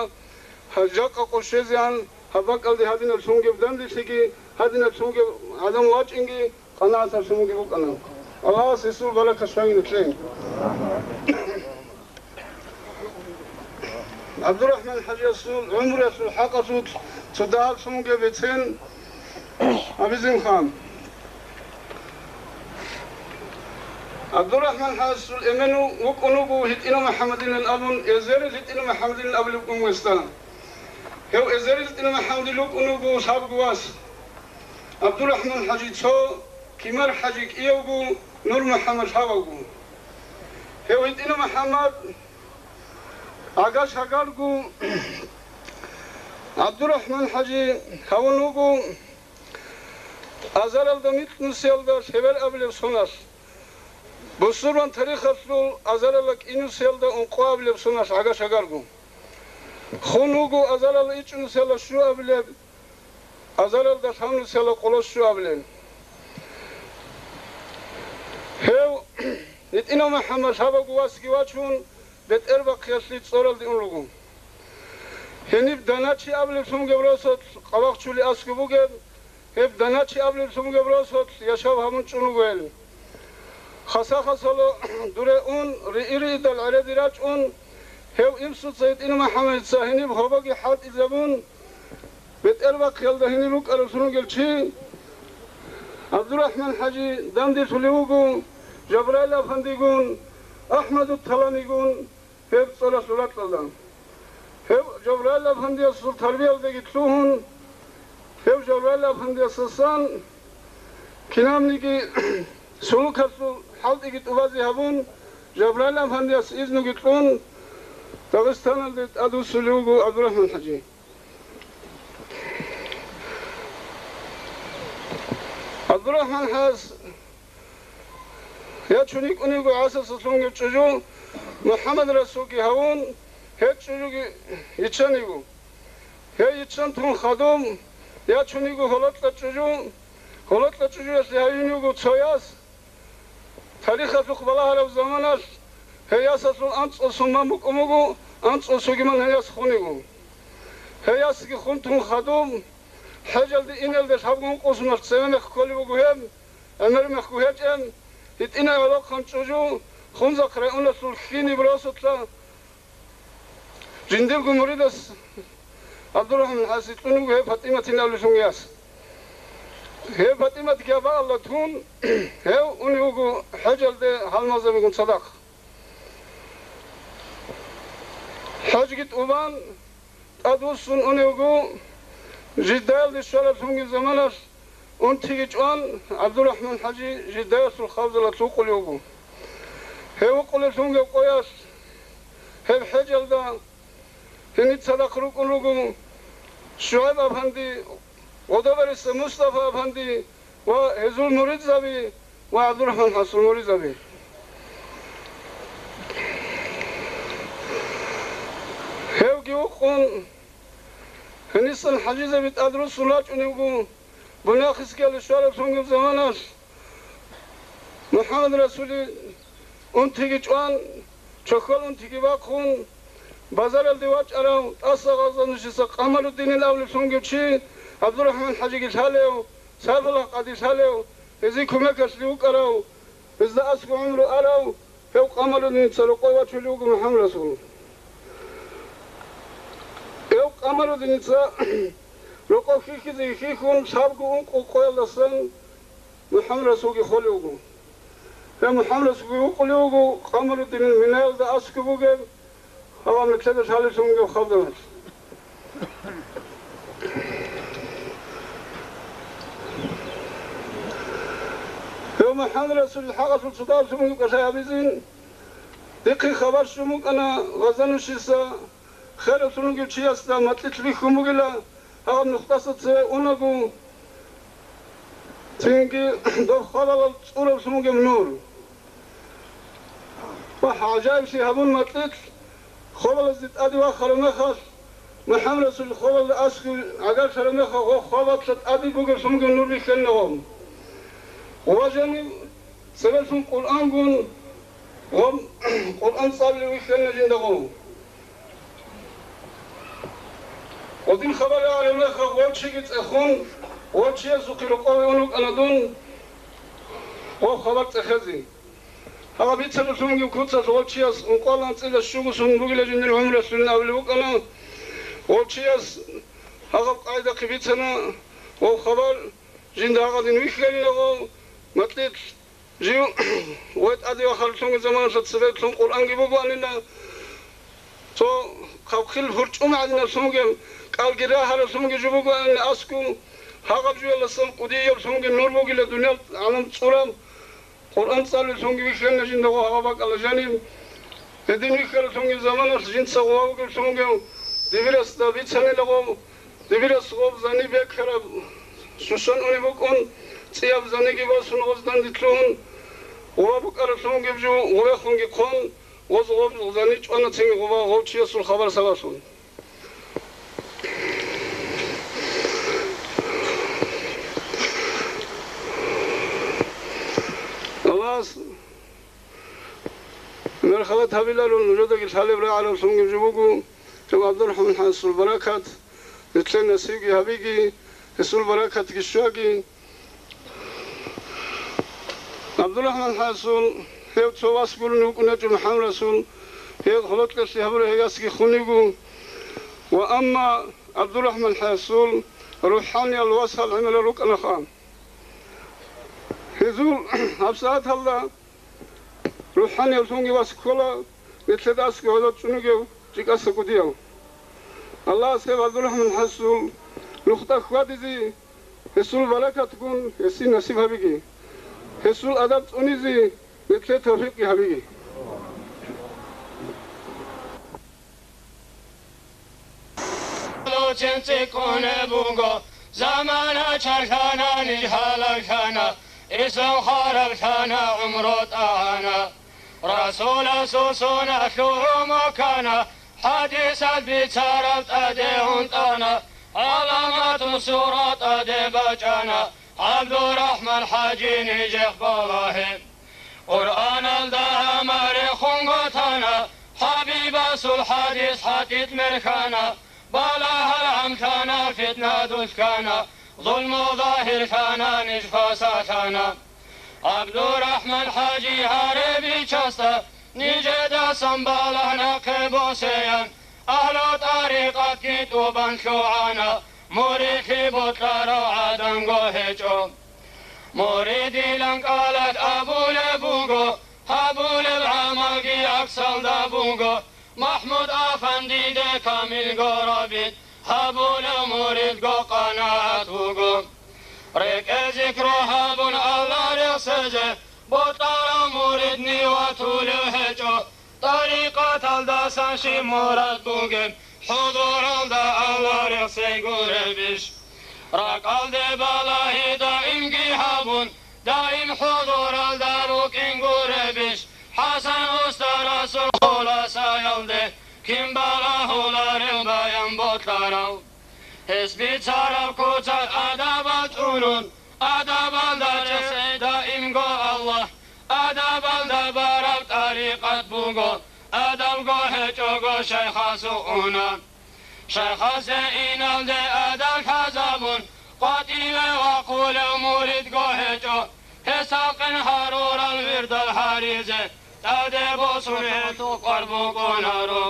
гьаб жакъа къо щвезегӀан гьаб бакӀалде гьадинаблъунги гьеб данделъиги, гьадинаблъунги гӀадамал вачӀинги къанагӀатаблъунги букӀана. Аллагьас гьесул баракат щвагьине кье. ГӀабдурахӀман-хӀажиясул гӀумруялъул хӀакъалъулъ цо дагьаблъунги бицен гьабизеха. ГӀабдурахӀман-хӀажиясул эмен вукӀун вуго ГьитӀинав МухӀаммадилан абун, Эзерил ГьитӀинав МухӀаммадилан абулеб букӀун гьесда. Гьев Эзерил ГьитӀинав МухӀаммадил вукӀун вуго лъабго вас. ГӀабдурахӀман-хӀажи цо, Кимар-хӀажи кӀиявго, Нур-МухӀаммад лъабавго. Гьев ГьитӀинав МухӀаммад гӀагаш гьагарго, ГӀабдурахӀман-хӀажи гьавун вуго азаралда микьнусиялда лъебер абулеб соналъ. Бусурбан тарихалъул азаралда кӀинусиялда ункъо абулеб соналъ гӀагаш гьагарго. Хун вуго азаралда ичӀнусиялда щуабилеб, азаралда лъабнусиялда къоло щуабилеб. Гьев ГьитӀинав МухӀаммад лъабавго васги вачун, БетӀербахъиялъе цӀоралде ун руго. Гьениб Даначи абулеблъун бугеб росулъ къабах чули аскӀоб бугеб, гьеб Даначи абулеблъун бугеб росулъ яшав гьабун чӀун вуго гьел. Хаса-хасало дуре ун, риъи-риъидал гӀереде рачӀун, гьев инсуца ГьитӀинав МухӀаммадица гьениб гьобоги хӀалтӀизабун, БетӀербахъиялда гьенир рукӀараллъун ругел чи ГӀабдурахӀман-хӀажи данделъулев вуго Жабраил-афандигун, АхӀмадут-Таламигун гьеб цӀоралъул ракьалда. Гьев Жабраил-афандиясул тарбиялдеги лъугьун, гьев Жабраил-афандиясасан кинабниги сулукалъул хӀалтӀиги тӀубазе гьабун, Жабраил-афандияс изнуги кьун, Дагъистаналде тӀадвуссулев вуго ГӀабдурахӀман-хӀажи. ГӀабдурахӀман ХӀас, я чуникӀун йиго гӀасасалъунги чӀужу, МухӀаммад Расулги гьавун, гьеб чӀужуги йиччан йиго. Гьей йиччан тун хадуб, я чуниго гьолокьа чӀужу, гьолокьа чӀужуялъе гьаюн йиго цо яс. Тарихалъухъ балагьараб заманалъ гьей ясалъул анцӀго суман букӀун буго, анцӀго сугиман гьей яс хун йиго. Гьей ясги хун тун хадуб, хӀежалде иналде лъабго ункъо суналъ цеве мех кколеб буго гьеб, гӀемер мехго гьечӀеб, гьитӀинай гӀолохъан чӀужу, Хунзахъ районалъул Хиниб росулъа, жиндирго муридас ГӀабдурахӀман ХӀаси кьун вуго гьев ПатӀиматин абулелъун яс. Гьев ПатӀиматги абаалда тун, гьев унев вуго хӀежалде гьалмагъзабигун цадахъ. ХӀежги тӀубан, тӀадвуссун унев вуго, жиддаялде щваралъунги заманалъ, унтиги чӀван, ГӀабдурахӀман ХӀажи жиддаялъул хабзалалъ вукъулев вуго. Гьев вукъулевлъунги къоялъ, гьеб хӀежалда гьеница цадахъ рукӀун руго ШугӀайб-афанди, Гъодобариса Мустафа-афанди ва гьезул муридзаби ва ГӀабдурахӀман ХӀасул муридзаби. Гьевги вукъун, гьенисан хӀажизаби тӀадруссун рачӀунев вуго, Бунахискиялде щваралъунги заманалъ МухӀаммад Расулил унтиги чӀван, чохьол унтиги бахъун, базаралде вачӀарав тӀаса гъазанущиса Къамаруддинил абулелъунги чи, ГӀабдурахӀман ХӀажиги лъалев, Сайфуллагь къади лъалев, гьезие кумекалъе вукӀарав, гьезда аскӀов гӀумру арав, гьев Къамаруддиница рокъове вачулев вуго МухӀаммад Расул. Гьев Къамаруддиница рокъов хьихьизе хьихьун, лъабго ункъо къоялдасан МухӀаммад Расулги холев вуго. Гьев МухӀаммад Расулги вукъулев вуго Къамаруддинил минаялда аскӀов бугеб, гьав нилъеда лъалелъун вугев хабзалъ. Гьев МухӀаммад Расулил хӀакъалъулъ цо дагьаб лъун буго кӀалъай гьабизин, дихъе хабар щун букӀана Гъазанущиса, хералъун вугев чиясда макьилъ бихьун бугила, гьаб нухдаса цеве унаго, цинги доб хвалалал цӀураблъун бугеб нур. Ва гӀажаиблъи гьабун макьилъ, хвалалазде тӀаде вахараб мехалъ, МухӀаммад Расул хвалалда аскӀов гӀагарлъараб мехалъ, гъо хвалалъа тӀаде бугеблъун бугеб нур бихьана гъо. Ва жаниб цебелъун Къуръангун, гъо Къуръан цӀалулев вихьана жинда гъо. Гъодин хабар рагӀараб мехалъ гъов чиги цӀехун, гъов чиясухъе рокъове ун вукӀана дун гъов хабар цӀехезе. Гьаб бицанулъунги куцалъ гъов чияс ункъоялда анцӀила щуго сон бугила жиндир гӀумрулъун абулеб букӀана. Гъов чияс гьаб къайдахъе бицана гъов хабар, жинда гьагъадин вихьарила гъов макьилъ. Жив гъой тӀаде вахаралъунги заманалъ цебеблъун Къуръанги бугоанила, цо хъалхъил гьурчӀумагӀадиналъунги, кӀалги рагьаралъунги жо бугоанила аскӀов, гьагъаб жоялдасан кӀудияблъунги нур бугила дуниял гӀалам цӀураб, Къуръан цӀалулъунги вихьана жинда гъо гьагъаб бакӀалда жаниб. Гьедин вихьаралъунги заманалъ жинца гъова вугевлъунги дибирасда бицанила гъо. Дибирас гъоб зани бекараб щущан унеб букӀун, цӀияб заниги босун гъоз данде лъугьун, гъова букӀаралъунги жо гъовехунги хъун, гъоз гъоб зани чӀвана цинги гъова гъов чиясул хабар сабаблъун. Аллагьас мерхалат гьабиларун, нужедаги лъалеб рагӀаралъунги жо буго, жо ГӀабдурахӀман ХӀасул баракат, нилъее насибги гьабиги, гьесул баракатги щваги. ГӀабдурахӀман ХӀасул гьев цо вас гурони вукӀун ячӀо МухӀаммад Расул, гьев гьолокьалъи гьабураб гьев ясги хун йиго. Ва амма ГӀабдурахӀман ХӀасул рухӀаниял васал гӀемерал рукӀанаха. Гьезул гьабсагӀаталда рухӀаниявлъунги вас ккола, нилъеда аскӀов гьалав чӀунугев чӀикӀаса кӀудияв. Аллагьас гьев ГӀабдурахӀман ХӀасул нухда хьвадизе, гьесул баракатгун гьесие насиб гьабиги. Гьесул адаб цӀунизе нилъее тавфикъги гьабиги. Луцин цӀикӀкӀунеб буго, замана чарлъана, ниж гьалаклъана. Ислам хараб лъана, гӀумру тӀагӀана, Расуласул сунат лъугӀун мукана, хӀадисал бицараб тӀаде гьунтӀана, гӀаламатул сура тӀаде бачӀана, ГӀабдурахӀман ХӀажи нижехъ балагье. Къуръаналда гьамал рехунго тана, ХӀабибасул хӀадис хӀатӀитӀ мерхана, балагьал гӀамлъана, фитна дулъ ккана, зулму загьирлъана, ниж фасалъана. ГӀабдурахӀман ХӀажи гьаре бичасда, нижедасан балагь нахъе босеян, агьлу тӀарикъатги тӀубан лъугӀана, муридлъи бокьарав гӀадамго гьечӀо. Муридилан кӀалалъ абулеб буго, гьабулеб гӀамалги гӀаксалда буго, МахӀмуд-афандиде камилго рабит, гьабулев муридго къанагӀат вуго. РекӀел зикру гьабун Аллагь рехсезе, бокьарав муридни ватулев гьечӀо. ТӀарикъаталдасан щиб мурад бугеб, хӀузуралда Аллагь рехсей гуребищ? РакӀалде балагьи даимги гьабун, даим хӀузуралда рукӀин гуребищ? ХӀасан уста Расул хуласаялде кин балагьуларел баян бокьарав? Гьес бицараб куцалъ адабал чӀунун, адабалда рехсей даимго Аллагь, адабалда бараб тӀарикъат буго, адабго гьечӀого шайхасухъ уна. Шайхасе иналде адаб лъазабун, къватӀиве вахъулев муридго гьечӀо, гьес гьакъин гьарурал вирдал гьаризе, тӀаде босун гьел тукъвар букӀунаро.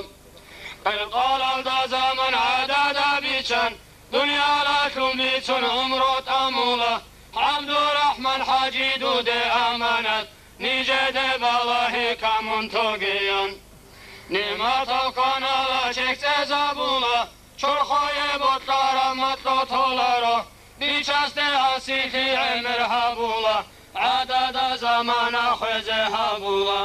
Къелкъалалда заман гӀадада биччан, дуниялалъун бицун гӀумру тӀамула, ГӀабдурахӀман ХӀажи, дуде аманат, нижеде балагьи камун тогеян. НигӀматал кванала чехьцӀезабула, чорхое бокьараб макьу толаро, бичасде гьасилъи гӀемер гьабула, гӀадада замана хвезе гьабула.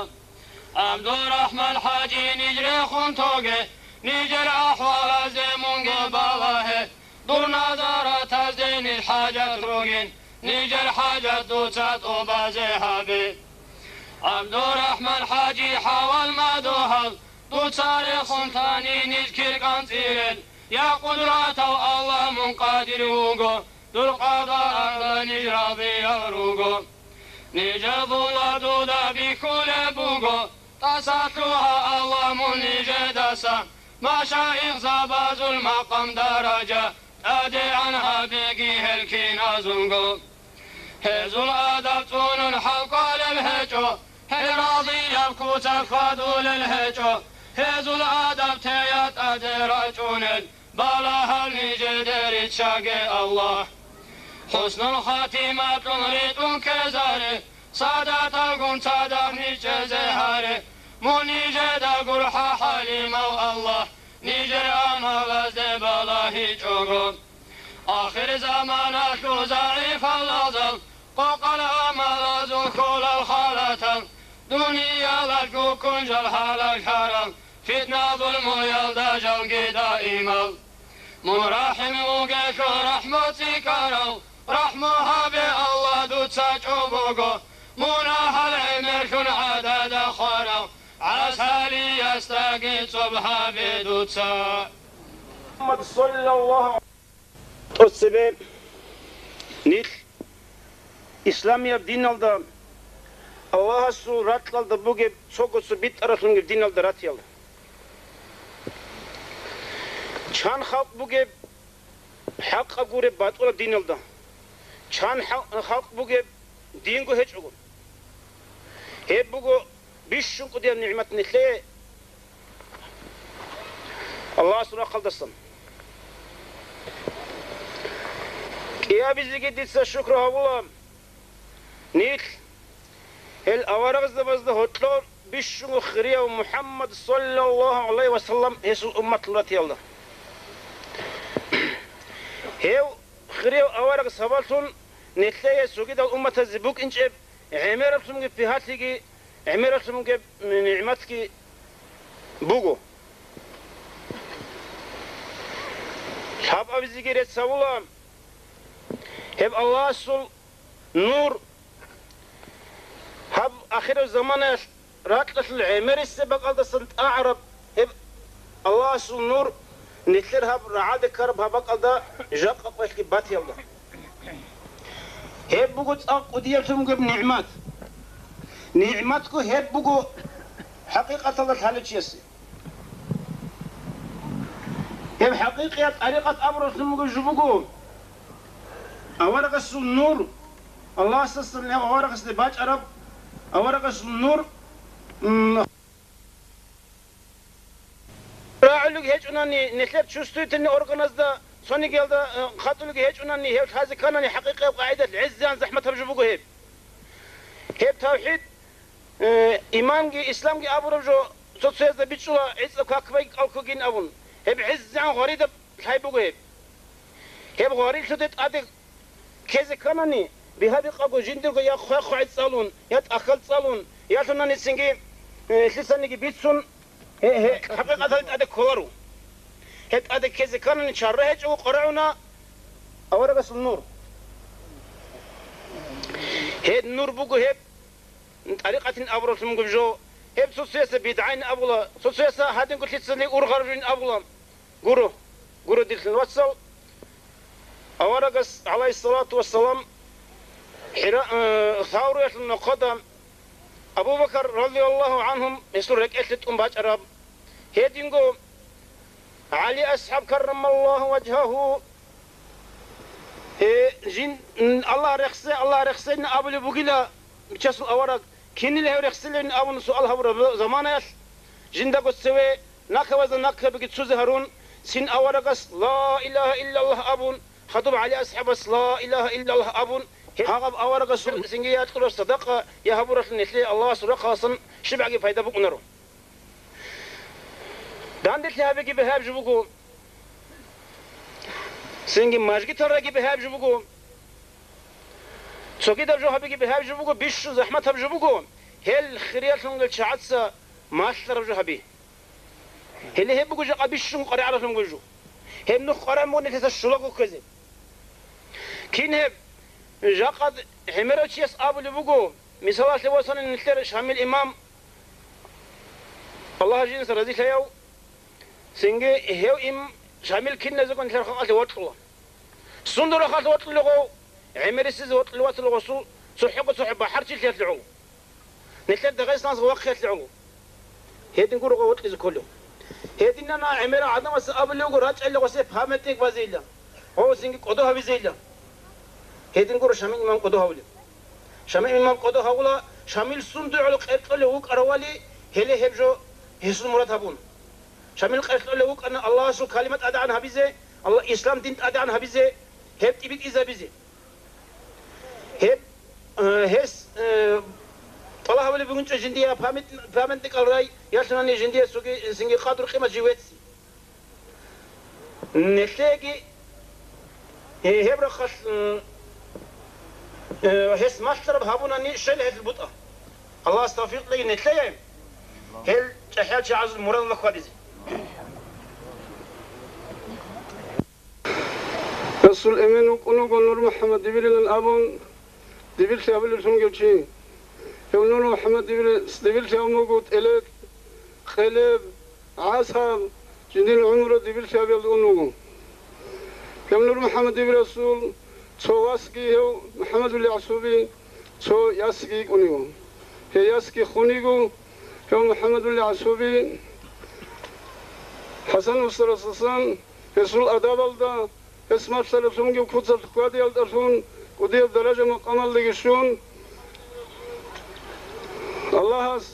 ГӀабдурахӀман ХӀажи, ниж рехун тоге, нижер ахӀвалазде мунги балагье, дур назаратазде ниж хӀажат ругин, нижер хӀажат дуца тӀубазе гьабе. ГӀабдурахӀман ХӀажи, хӀавал мадугьал, дуца рехун тани ниж кир кӀанцӀирел, я къудратав Аллагь, мун къадир вуго, дур къадаралда ниж разиял руго. Нижер була дуда бихьулеб буго, тӀасалъугьа Аллагь мун нижедаса, машаихзабазул макъам-даража тӀадегӀан гьабеги гьел киназулго. Гьезул адаб цӀунун хӀалкӀвалеб гьечӀо, гьел разияб куца хьвадулел гьечӀо, гьезул адаб тея тӀаде рачӀунел, балагьал нижеде риччаге Аллагь. ХӀуснул хатиматлъун ритӀун ккезаре, садаталгун цадахъ ниж чӀезе гьаре, мун нижеда гурхӀа, хӀалимав Аллагь, нижер амалазде балагьичӀого. Ахирзаманалъул загӀипал лагъзал, къокъал амалазул хьулал халатал, дуниялалъго кунжал гьалаклъарал, фитна-зулмуялда жалги даимал. Мун рахӀим вугелъул рахӀму цӀикӀкӀарав, рахӀму гьабе, Аллагь, дуца чӀобого, мунагьал гӀемерлъун гӀадада хварав, гӀасалиясдаги цӀоб гьабе дуца. Мухаммад саллаллагьу тӀоцебе нилъ исламияб диналда, Аллагьасул ракьалда бугеб цого цо битӀаралъунги диналда ратиялда. Чан халкъ бугеб хӀакъа гуреб батӀураб диналда, чан хӀал-, халкъ бугеб динго гьечӀого. Гьеб буго бищун кӀудияб нигӀмат нилъее Аллагьасул рахъалдасан. КӀиабизеги дица шукру гьавула, нилъ гьел аварагзабазда гьоркьор бищунго хирияв Мухаммад саллаллагьу гӀалайгьи ва саллам гьесул умматлъун ратиялда. Гьев хирияв авараг сабаблъун нилъее цогидал умматазе букӀинчӀеб гӀемералъунги пигьалъиги, гӀемералъунги нигӀматги буго. Лъабабизеги рецц гьавула, гьеб Аллагьасул нур, Ахираб заманаялъ ракьалъул гӀемерисеб бакӀалдасан тӀагӀараб гьеб Аллагьасул нур, нилъер гьаб рагӀалде ккараб гьаб бакӀалда жакъа къоялъги батиялда. Гьеб буго цӀакъ кӀудияблъун бугеб нигӀмат. НигӀматго гьеб буго хӀакъикъаталда лъалев чиясе. Гьеб хӀакъикъияб тӀарикъат абуралъун бугеб жо буго. Аварагасул нур, Аллагьасдасан гьев аварагасде бачӀараб, аварагасул нур, м, рагӀулеги гьечӀунани, нилъер чувствительный органазда цонигиялда, э, хатӀулеги гьечӀунани, гьев лъазе кканани, хӀакъикъияб къагӀидалъ гӀезегӀан захӀматаб жо буго гьеб. Гьеб тавхӀид, э, иманги, исламги абураб жо цо-цоязда бичӀчӀула, гӀицӀаб как бай кӀалкугин абун. Гьеб гӀезегӀан гъваридаб лъай буго гьеб. Гьеб гъварилъуде тӀаде ккезе кканани, бигьа-бикъаго жиндирго я хъвай-хъвай цӀалун, я тӀахьал цӀалун, я лъунани цинги, э, лъицаниги бицун, гье-, гье, хӀакъикъаталде тӀаде кколаро. Гьеб тӀаде ккезе кканани чарра гьечӀого къварагӀуна аварагасул нур. Гьеб нур буго гьеб тӀарикъатин абуралъун бугеб жо. Гьеб цо-цояса бидгӀайин абула, цо-цояса гьадинго лъицали ургъараб жойин абула. Гуро, гуро, дирлъун вацал, аварагас, гӀалайгьиссалату вассалам, ХӀира-, э, Савруялъул нохъода Абу Бакар, радияллагьу гӀангьу, гьесул рекӀелъе тӀун бачӀараб. Гьединго ГӀали асхӀаб, каррамаллагьу важгьагьу, э, жин, м, Аллагь рехсе, Аллагь рехсейин абулеб бугила, Бичасул авараг, кинил гьев рехселевин абун суал гьабураб заманаялъ, жиндаго цеве накабазда накабиги цузе гьарун, цин аварагас «Ла илагьа иллаллагь» абун, хадуб ГӀали асхӀабас «Ла илагьа иллаллагь» абун, гьеб гьагъаб аварагасул цинги я кьураб садакъа, я гьабуралъун нилъее Аллагьасул рахъалъан щибгӀаги пайда букӀунаро. Данделъи гьабиги бигьаяб жо буго. Цинги мажгиталраги бигьаяб жо буго. Цогидаб жо гьабиги бигьаяб жо буго, бищун захӀматаб жо буго, гьел хириялъунгел чагӀаца малъараб жо гьаби. Гьеле гьеб буго жакъа бищун къваригӀаралъунгел жо. Гьеб нух къваригӀун буго нилъеца щулаго ккезе. Кин гьеб? Жакъа гӀемерав чияс абулеб буго, мисалалъе васани, нилъер Шамил имам, Аллагь жинца разилъаяв, цинги гьев им Шамил киназего нилъер халкъалъе вокьула. Сундур рахъалъ вокьулего, гӀемерисез вокьулев вацалого су-, цохӀого цохӀо бахӀарчилъиялъе гӀоло. Нилъер Дагъистаналъ вахъиялъе гӀоло. Гьедин гуро гъо вокьизе кколев. Гьединана гӀемерал гӀадамаца абулев вуго рачӀайилла гъосе памятник базейилла, гъо цинги кӀодо гьавизейилла. Гьедин гуро Шамил имам кӀодо гьавулев. Шамил имам кӀодо гьавула, Шамил сундур гӀоло къеркьолев вукӀаравали, гьеле гьеб жо гьесул мурад гьабун. Шамил къеркьолев вукӀана Аллагьасул калима тӀадегӀан гьабизе, Аллагь, ислам дин тӀадегӀан гьабизе, гьеб тӀибитӀизабизе. Гьеб, э, гьес, э, тӀалаб гьабулеб бугинчӀо жиндие памят-, памятникал рай, ялъунани жиндие цоги, цинги къадру-къимат жив вецци. Нилъееги, э, гьеб рахъалъ, м, э, гьес малъараб гьабунани щвела гьелъул бутӀа. Аллагьас тавфикъ кьеги нилъее гьел чӀахӀиял чагӀазул мурадалда хьвадизе. Расул Эмин вукӀун вуго Нур МухӀаммад Дибирилан абун, Дибирлъи абулев лъунгев чи. Гьев Нур МухӀаммад Дибирил-, Дибирлъи абун буго тӀелеб, къелеб, гӀасаб, жиндир гӀумру Дибирлъи абиялда ун вуго. Гьев Нур МухӀаммад Дибирасул цо васги гьев МухӀаммадул ЯгӀсуби, цо ясги йикӀун йиго. Гьей ясги хун йиго, гьев МухӀаммадул ЯгӀсуби ХӀасан устарасдасан гьесул адабалда, гьес малъаралъунги куцалъ хьвадиялдалъун кӀудияб даража-макъамалдаги щун, Аллагьас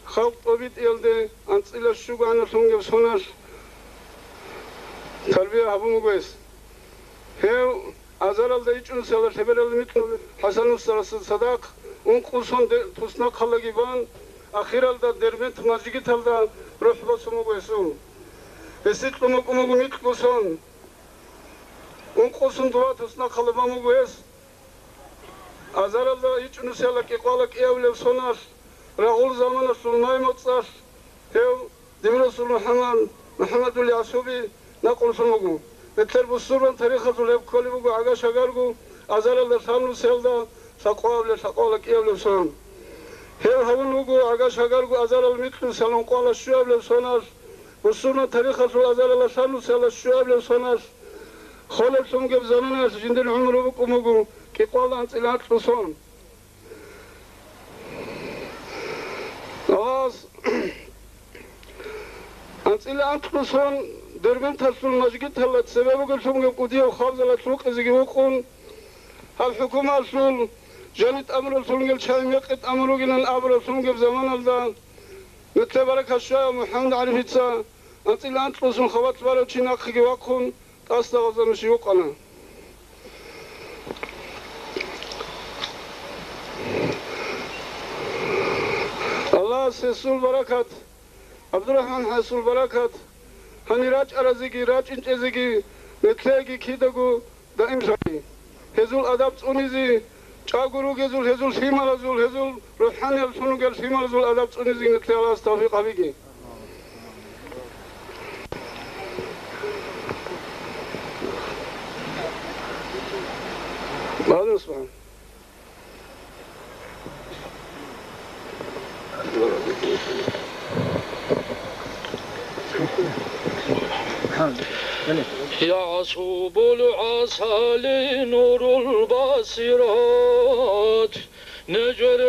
халкъ тӀобитӀиялде анцӀила щуго гӀаналъунгеб соналъ тарбия гьабун буго гьес. Гьев азаралда ичӀунсила лъебералда микьго ХӀасан устарасда цадахъ ункъо сон де-, туснахъалдаги бан, ахиралда Дербент мажгиталда рухӀ босун буго гьесул. Гьесие кьун букӀун буго микьго сон. Ункъо сон дова туснахъалда бан буго гьес. Азаралда ичӀунсила кӀикъоялда кӀиабилеб соналъ, рагъул заманалъул май-моцӀалъ гьев Дибирасул МухӀаммад, МухӀаммадул ЯгӀсуби накъуллъун вуго. БетӀер бусурбан тарихалъул гьеб кколеб буго гӀага-шагарго азаралда лъабнусиялда лъакъоабилеб, лъакъоялда кӀиабилеб сон. Гьев гьавун вуго гӀага-шагарго азарал микьнусалъун къвала щуабилеб соналъ, бусурман тарихалъул азарала лъанусала щуабилеб соналъ, холеблъун геб заманалъ жиндир гӀумру букӀун буго кӀикъоялда анцӀила анкьго сон. Гьас анцӀила анкьго сон Дербенталъул мажгиталда цебе бугеллъун геб кӀудияв хабзалда лъукъизеги вукъун, гьаб хӀукумалъул жаниб тӀамураллъун гел чагӀи мекъи тӀамун ругилан абураллъун геб заманалда, нилъер баракат щваяв МухӀаммад ГӀарифица анцӀила анкьго сон хабалъ барав чи нахъеги вахъун, тӀасда гъаза нуши вукъана. Аллагьас гьесул баракат, ГӀабдурахӀман гьесул баракат, гьанир рачӀаразеги, рачӀинчӀезеги, нилъееги кидаго даим лъай. Гьезул адаб цӀунизе, чӀаго ругезул, гьезул лъималазул, гьезул рухӀаниялъун ругел лъималазул адаб цӀунизеги нилъее Аллагьас тавфикъ гьабеги. Бадун субхӀан. يعصب العسل نور البصيرات، نجر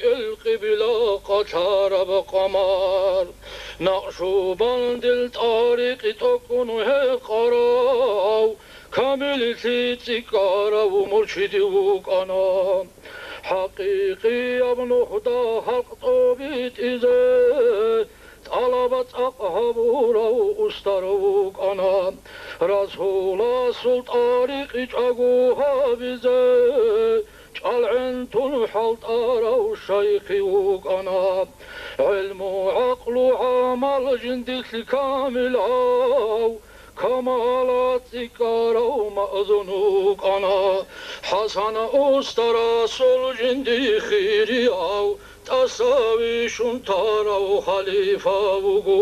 القبلة قطر بقمر، نقشبنديل طريق تكون هقرا، камиллъи цӀикӀкӀарав муршид вукӀана. ХӀакъикъияб нухда халкъ тӀобитӀизе, тӀалаб цӀакъ гьабурав устар вукӀана. Расуласул тӀарикъ чӀаго гьабизе, чӀалгӀен тун хӀалтӀарав шайх вукӀана. ГӀилму, гӀакълу, гӀамал жиндилъ камилав, камалат цӀикӀкӀарав маъзун вукӀана. ХӀасан устарасул жинди хирияв, тӀасави щун тарав халифа вуго.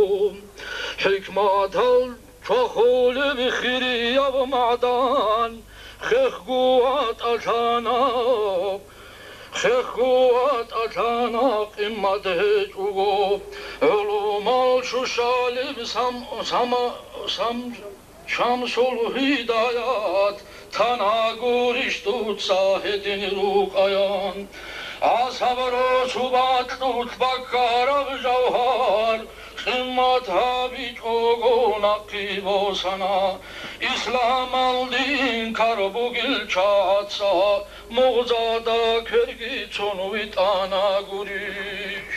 ХӀикматал чвахулеб хирияб магӀдан, хехго ватӀалъана, хехго ватӀалъана къимат гьечӀого. ГӀулумал щущалеб сам-, сама-, сам-, Шамсул Гьидаят, тана гурищ дуца гьедин рукӀаян. ГӀасаб росу бакьулъ баккараб жавгьар, къимат гьабичӀого нахъе босана. Исламалде инкар бугел чагӀаца мугъзада кверги цун витӀана гурищ.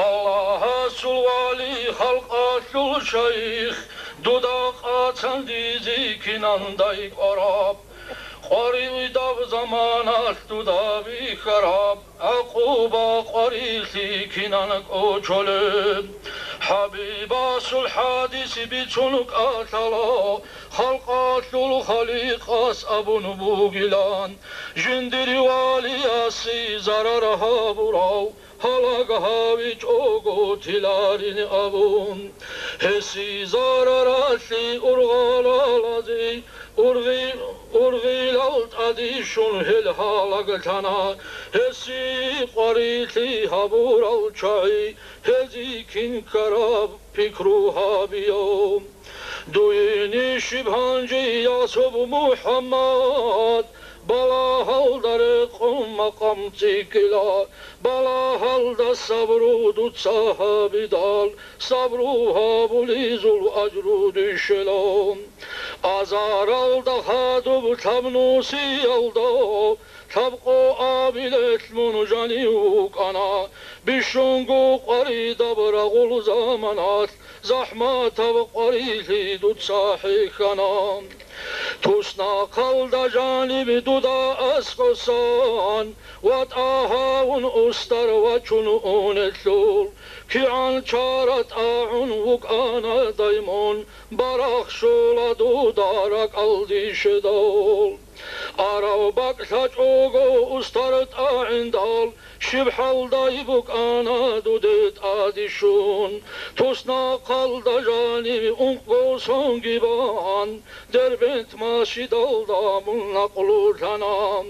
Аллагьасул вали, халкъалъул шайх, дуда къацандизе кинан дайкъвараб, къваридаб заманалъ дуда бихьараб, гӀакъуба къварилъи кинан кӀочолеб. ХӀабибасул хӀадис бицун кӀалъала, халкъалъул Халикъас абун бугилан, жиндир валиясе зарар гьабурав гьалаг гьавичӀого тиларин абун. Гьесие зараралъе ургъалалазе ургъи-, ургъилал тӀаде щун гьел гьалаглъана. Гьесие къварилъи гьабурал чагӀи гьезие кин ккараб пикру гьабияв. Дуе ниж щиб гьанже, я асхӀаб МухӀаммад, балагьалда рекъон макъам цӀикӀкӀила, балагьалда сабру дуца гьабидал, сабру гьабулезул ажру дищела. Азаралда хадуб лъабнусиялда, лъабкъо абилелъ мун жанив вукӀана, бищунго къваридаб рагъул заманалъ, захӀматаб къварилъи дуца хӀехьана. Туснахъалда жаниб дуда аскӀосан, ватӀа гьавун устар вачун унелъул, кигӀан чара тӀагӀун вукӀана дай мун, барахщула дуда ракӀалде щведал. Арав бакӀ лъачӀого устар тӀагӀиндал, щиб хӀалдай букӀана дуде тӀаде щун. Туснахъалда жанив ункъго сонги бан, Дербент Масжидалда мун накълулъана.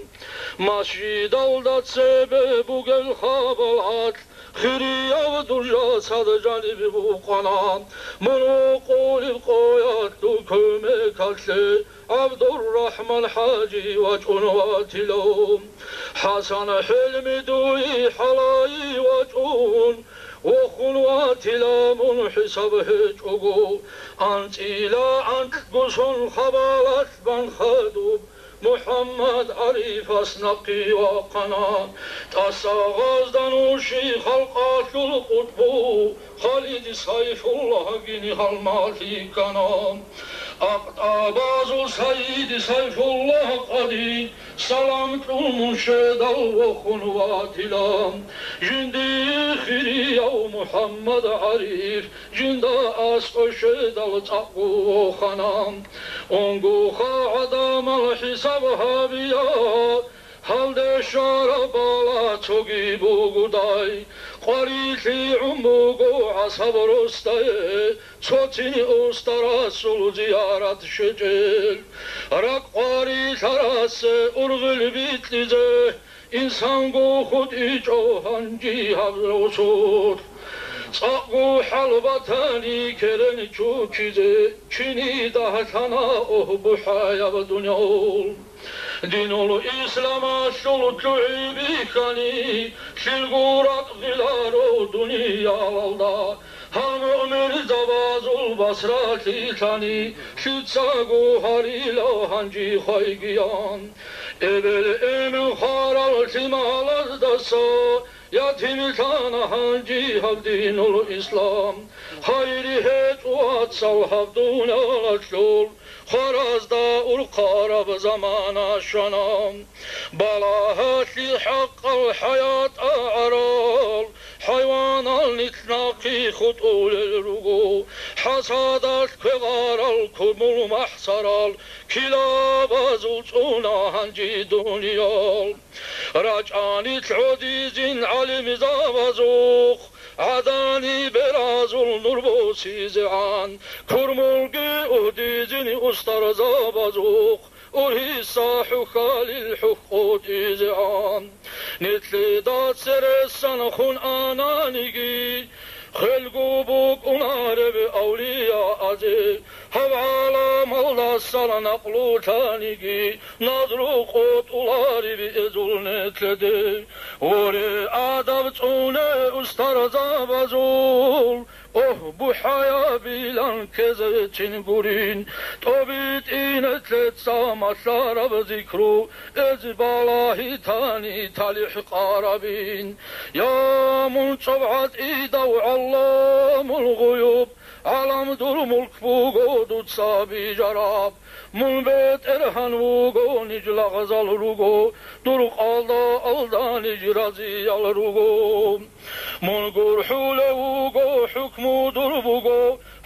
Масжидалда цебе бугел хабалалъ хирияв дур жал цад жаниб букъана. Мун вукъулеб къоялъ дур кумекалъе ГӀабдуррахӀман-хӀажи вачӀун ватила. ХӀасан-ХӀилми дуе хӀалае вачӀун, вохун ватила мун хӀисаб гьечӀого. АнцӀила анкьго сон хабалалъ бан хадуб МухӀаммад ГӀарифас нахъе вахъана. ТӀаса гъазда нуши халкъалъул къутӀбу Халид Сайфуллагьги гьалмагълъи ккана. Акътабазул Сайид Сайфуллагь къади салам кьун мун щведал вохун ватила. Жиндие хирияв МухӀаммад ГӀариф жинда аскӀове щведал цӀакъго вохана. Унгоха гӀадамал хӀисаб гьабия, гьалде щвараб бала цоги бугодай, къварилъи гӀун буго ГӀасаб росдае, цоцин устарасул зиярат щвечӀел. РакӀ къварилъарасе ургъел бикьизе, инсанго хутӀичӀо гьанже гьаб росулъ. ЦӀакъго хӀал батани керен чучизе, чини дагьлъана огь бухӀаяб дуниял. Динул исламалъул ччугӀи бихьани, лъилго ракӀ гъиларо дуниялалда. Гьал муъминзабазул басралъи лъани, лъицаго гьарила гьанже хвайгиян. Эбел-эмен хварал лъималаздаса ятимлъана гьанже гьаб динул ислам. Хайри гьечӀо, вацал, гьаб дуниялалъул хваразда урхъараб замана щвана. Балагьалъи хӀакъал хӀаятӀа гӀарал, хӀайванал нилъ нахъе хутӀулел руго, хӀасадалъ квегъарал кумул махӀсарал, килабазул цӀуна гьанже дуниял. РачӀанилъ гӀодизин гӀалимзабазухъ, гӀадани беразул нур босизегӀан, курмулги угьдизин устарзабазухъ, ургьиса хӀухьалил хӀухь къотӀизегӀан. Нилъеда цересан хун ананиги, хвелго букӀунареб авлияазе, гьаб гӀаламалдасан накълулъаниги, назру къотӀулареб эзул нилъеде. Воре, адаб цӀуне устарзабазул, огь бухӀаябилан ккезечин гурин, тӀобитӀинелъеца малъараб зикру, эз балагьитани талихӀ къарабин. Я мун цӀоб гӀатӀидав гӀалламул гъуюб, гӀалам дур мулк буго дуца бижараб. Мун бетӀергьан вуго, ниж лагъзал руго, дур къалда алда ниж разиял руго. Мун гурхӀулев вуго, хӀукму дур буго,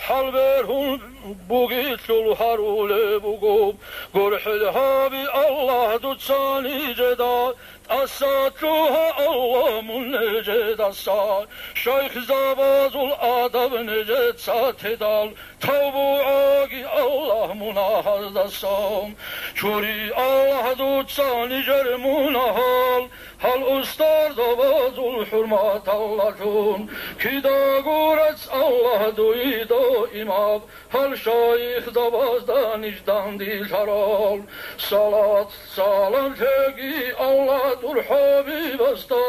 хӀалбергьун бугелъул гьарулеб буго. ГурхӀел гьабе, Аллагь, дуца нижеда, тӀаса лъугьа, Аллагь, мун нижедаса. Шайхзабазул адаб нижеца тедал, тавбу гӀаги, Аллагь, мунагьаздаса. Чури, Аллагь, дуца нижер мунагьал, гьал устарзабазул хӀурматаллалъун. Кидаго рецц, Аллагь, дуе даимаб, гьал шайихзабазда ниж данделъарал. Салат, салам лъеги, Аллагь, дур хӀабибасда,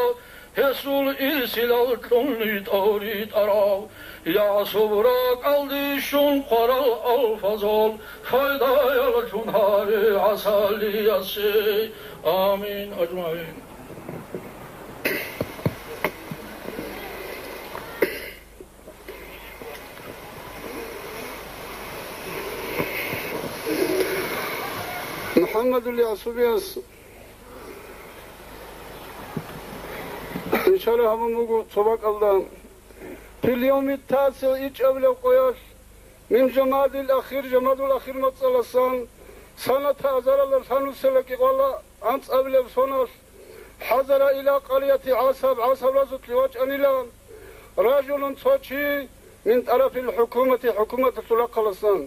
гьесул ирсилал кьун ниж тӀоритӀарав. ЯгӀсуб ракӀалде щун хъварал алфазал, пайдаялъун гьаре гӀасалиясе. Амин, ажмагӀин. МухӀаммадул ЯгӀсубияс ишара гьабун буго цо бакӀалда: في اليوم التاسع, ичӀабилеб къоялъ, من جمادى الآخر, жамадул ахир мацӀаласан, سنة, азаралда лъанусела кӀикъоялда анцӀабилеб соналъ, حضر إلى قرية عصب, ГӀасаб разулъе вачӀанила رجل, цо чи, من طرف الحكومة, хӀукуматалъул рахъаласан.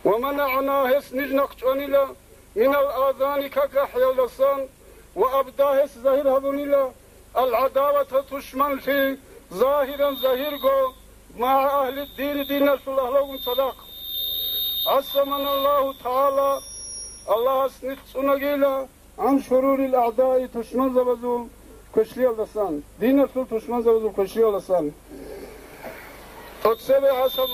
ومنعنا, гьес ниж нахъ чӀванила, من الأذان, как ахӀиялдасан, وأبدى, гьес загьир гьабунила, العداوة, тушманлъи, ظاهرا, загьирго, مع أهل الدين, диналъул агьлугун цадахъ. عصمنا الله تعالى, Аллагьас нилъ цӀунагила, عن شرور الأعداء, тушманзабазул квешлъиялдасан, диналъул тушманзабазул квешлъиялдасан. Цебе гӀасан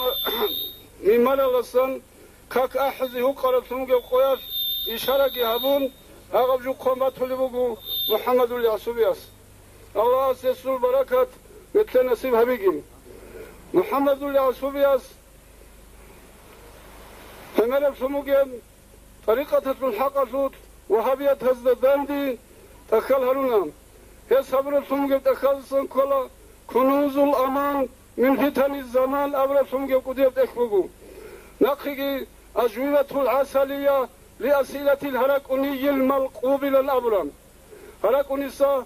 мимараласан как ахӀизе гьукъаралъун бугеб къоялъ ишараги гьабун, гьагъаб жухъан батулеб буго МухӀаммадул ЯгӀсубияс. Аллагьас гьесул баракат нилъее насиб гьабиги. МухӀаммадул ЯгӀсубияс гӀемералъун бугеб тӀарикъаталъул хӀакъалъулъ вагьабиятазда данде тӀахьал гьаруна. Гьес гьабуралъун бугеб тӀахьалдасан ккола Кунузул Аман мин фитани заман абуралъун бугеб кӀудияб тӀехь буго. Нахъеги Ажвибатул ГӀасалия ли асилатил Гьаракунийил Малкъубилан абураб. Гьаракуниса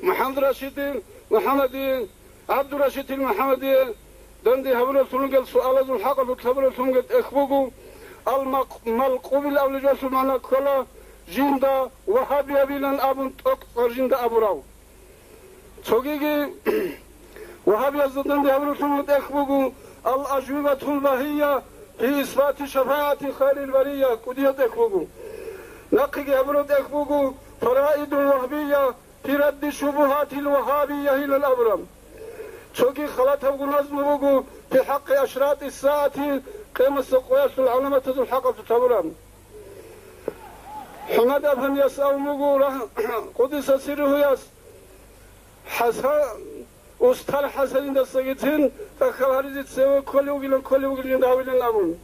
МухӀаммад Рашидил МухӀаммадие, ГӀабдурашидил МухӀаммадие данде гьабуралъун ругел суалазул хӀакъалъулъ гьабуралъун ругел тӀехь буго. Ал-Малкъубил абулеб жоялъул магӀна ккола жинда вагьабиябилан абун тӀокӀцӀар жинда абурав. Цогиги вагьабиязда данде гьабуралъун ругел тӀехь буго Ал-Ажвибатул Багьия фи исбати шафагӀати хайрил бария кӀудияб тӀехь буго. Нахъеги гьабураб тӀехь буго Фараидул Вагьбия фи радди шубугьатил вагьабия гьилал абураб. Цоги халатабго назму буго фи хӀакъи ашрати сагӀати, къиямасеб къоялъул гӀаламатазул хӀакъалъулъ гьабураб. ХӀамад Афандияс абун буго, рагь-, къудиса сирругьуяс, ХӀасан, устар ХӀасанидасагицин тӀахьал гьаризе цеве кколев вугилан, кколев вугилан жинда гьавилан абун.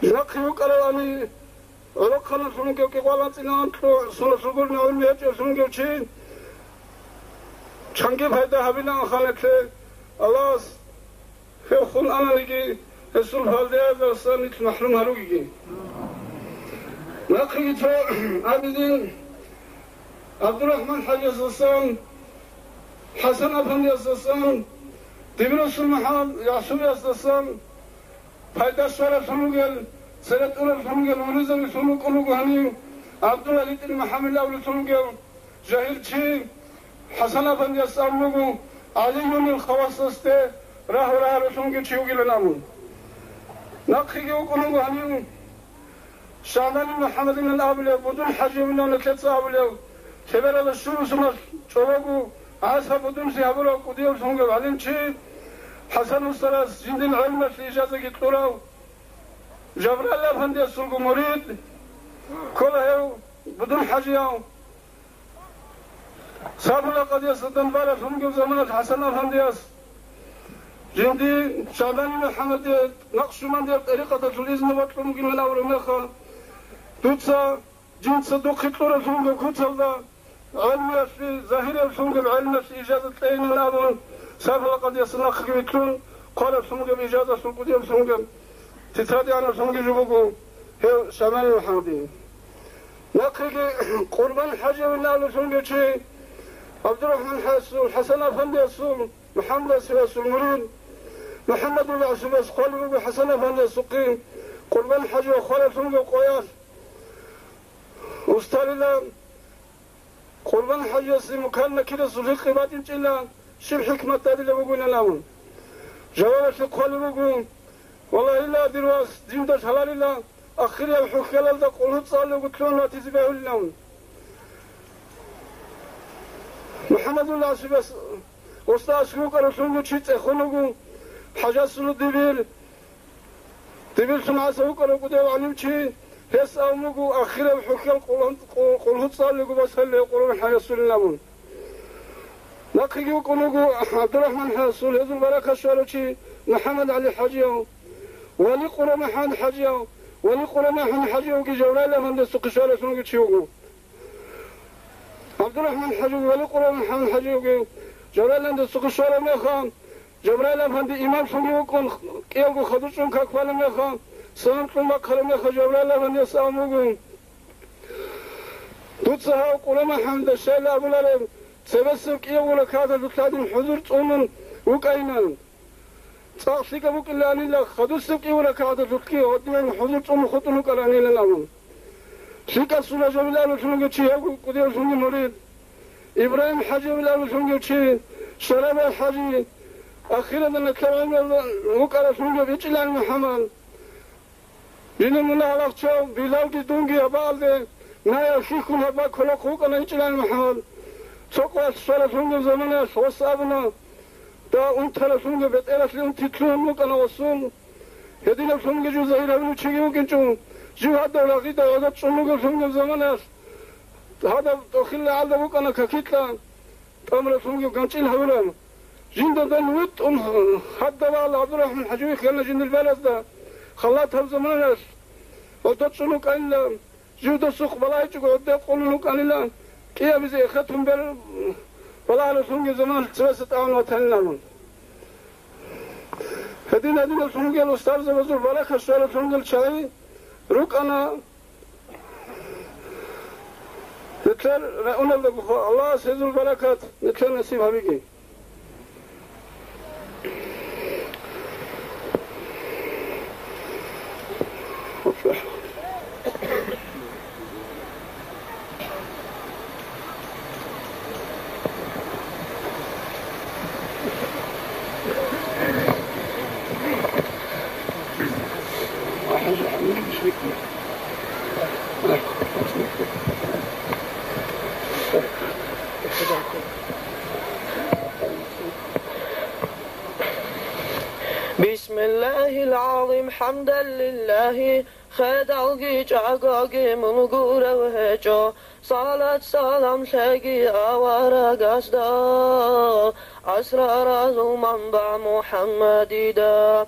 Нахъе вукӀаралани, гӀолохъаналъун вугев кӀикъвалан цӀинанлъу-, суналъул гурни гӀумру гьечӀевлъун вугев чи, чанги пайда гьабилаан ханетлъе, Аллагьас гьев хун ананиги, гьесул фалдеязасан нилъ махӀрум гьаругеги. Нахъеги цо гӀадидин ГӀабдурахӀман хӀажиясдасан, ХӀасан Афандиясдасан, Дибирасул МухӀаммад ЯгӀсубиясдасан, пайда щваралъун ругел, цере тӀуралъун ругел муридзабилъун рукӀун руго гьанив ГӀабдуллагьитӀил МухӀаммадил абулелъун ругев жагьил чи ХӀасан Афандияс абун буго, ГӀалиюнил Хавасасде рагьу-рагьаралъунги чи вугилан абун. Нахъеги вукӀун вуго гьанив ШагӀбанил МухӀаммадилан абулев, Будун ХӀаживилан нилъеца абулев, Кеберала щурусуналъ чӀобого гӀаса будунлъи гьабурав кӀудияв лъунгав гӀалимчи, ХӀасан устарас жиндил гӀелмалъе ижазаги кьурав, Жабраил Афандиясулго мурид ккола гьев Будун ХӀажияв. Сабула къадиясда данбаралъ вугев заманалъ ХӀасан Афандияс жинди ШагӀбани МухӀаммадие накъшбандияб тӀарикъаталъул изну бокьун бугилан абураб мехалъ, дуца жинца духъе кьуралъун бугеб куцалда гӀелмуялъе, загьириялъун бугеб гӀелмуялъе ижазат кьейилан абун, Сабула къадиясда нахъеги вилълъун, хъваралъун бугеб ижазалъул кӀудиялъун бугеб тетрадианалъунги жо буго гьев ШагӀбани МухӀаммадие. Нахъеги Къурбан ХӀажиявилан абулелъунги чи, ГӀабдурахӀман ХӀасул, ХӀасан Афандиясул, МухӀаммад Асирасул мурид, МухӀаммадул ГӀасубас хъвалеб буго ХӀасан Афандиясухъе, Къурбан ХӀажияв хваралъунги къоялъ. Устарила Къурбан ХӀажиясе муканна кирасул гьикъи батӀинчӀила, щиб хӀикмат тӀадила бугилан абун. Жавабалъе хъвалеб буго, валлагьила, дир вас, динда лъаларила, ахирияв хӀухьелалда къулгьу цӀалуго лъугьун ватизе бегьулилан. МухӀаммадул ГӀасибас устарас вукӀаралъунго чи цӀехун вуго, ХӀажасул дибир, дибирлъун гӀаса вукӀарав кӀудияв гӀалимчи, гьес абун буго, ахирав хӀухьел къулгьу-, къу-, къулгьу цӀалуго басалли Къурбан ХӀажасулин абун. Нахъеги вукӀун вуго ГӀабдурахӀман ХӀасул, гьезул баракат щварав чи МухӀаммад ГӀали ХӀажияв, Вали Къура МухӀаммад ХӀажияв, Вали Къура МухӀаммад ХӀажиявги Жабраил Афандиясухъе щваралъунги чи вуго. ГӀабдурахӀман ХӀажи, Вали Къура МухӀаммад ХӀажиявги Жабраил Афандиясухъе щвараб мехалъ, Жабраил Афанди имамлъунги вукӀун, кӀиявго хадур чӀун как балеб мехалъ, салам кьун бахъараб мехалъ, Жабраил Афандияс абун буго, дуца гьав Къура МухӀаммадас щайила абулареб, цебесеб кӀиявго ракагӀаталъулъ гьадин хӀузур цӀунун вукӀайилан. ЦӀакъ лъикӀаб букӀиниланила, хадусеб кӀиго ракагӀаталъулъги гьодинан хӀузур цӀунун хутӀун вукӀаранилан абун. ЛъикӀаб сура жавилаалулъунги чи гьевго кӀудиявлъунги мурид, Ибрагьим-хӀажи жавилаалулъунги чи, Шарабай-хӀажи, ахиралда наклаб гӀумруялда вукӀаралъунги ичӀилан МухӀаммад. Жинда мунагь гьабулев Билалги дунги гьабаалде, наяв хьихьун гьаб кколахъ вукӀана ичӀилан МухӀаммад. Цо къоялъ щваралъунги заманаялъ гъос абуна, дагь унтаралъунги бетӀералъе унти лъугьун вукӀана гъосул. Гьединаблъунги жив загьир гьабулев чиги вукӀинчӀо, жив гьадав рагъида гӀодор чӀун вугевлъунги заманаялъ, гьадаб тӀохил рагӀалда вукӀана какилъа. ТӀамралъунги ганчӀил гьавураб. Жинда дун витӀун гьадабал ГӀабдурахӀман-хӀажи вихьана жиндир балазда, халатаб заманаялъ гьодор чӀун вукӀанила, жив досухъ балагьичӀого гьодде къулун вукӀанила, кӀиабизе эхетун бер балагьаралъунги заманалъ цевеса тӀагӀун ватанилан. Гьедин-гьединалъунгел устарзабазул баракат щваралъунгел чагӀи рукӀана. Гьетлъер районалда гухъа Аллагьас гьезул баракат нилъер насиб гьабиги. بسم الله العظيم، حمدا لله. Хедалги чӀагоги мун гурев гьечӀо, салат-салам лъеги аварагасда, асраразул манбагӀ МухӀаммадида.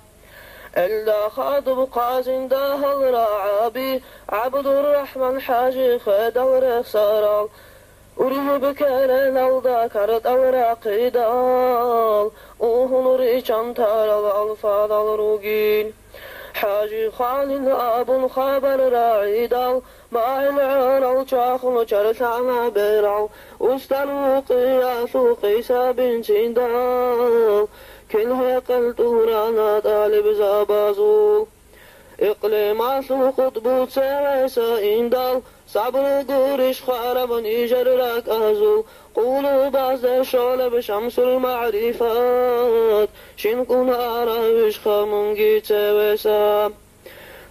Элда хадуб хъазин дагьал рагӀаби, ГӀабдурахӀман-хӀажи хедал рехсарал, ургьиб кереналда картӀал рахъидал, угьун риччан тарал алфадал ругин. ХӀажи хвалил абун хабар рагӀидал, магӀил гӀорал чвахун чарлъана берал, устар рукъиялъул къиса бинциндал, кил-гьекъел тӀурана тӀалибзабазул. Икълималъул къутӀбу цевеса индал, сабру гурищ хвараб нижер ракӀазул, къулубазде щолеб шамсул магӀрифат, щинкӀун аравищха мунги цевеса.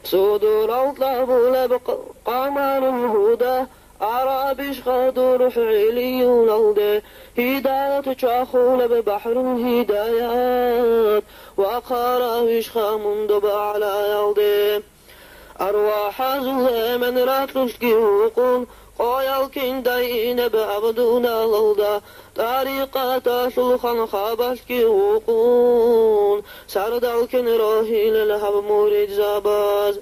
Судурал тӀабулеб къ-, къамарул гьуда, арабищха дур рухӀ гӀилиюналде, гьидаят чвахулеб бахӀрул гьидаят, вахъаравищха мун доб агӀлаялде. АрвахӀазул эмен ракьулъги гьукъун, къоял киндай инеб абдуналалда, тӀарикъаталъул ханхабалъги гьукъун, сардал кин рогьилел гьаб муридзабаз.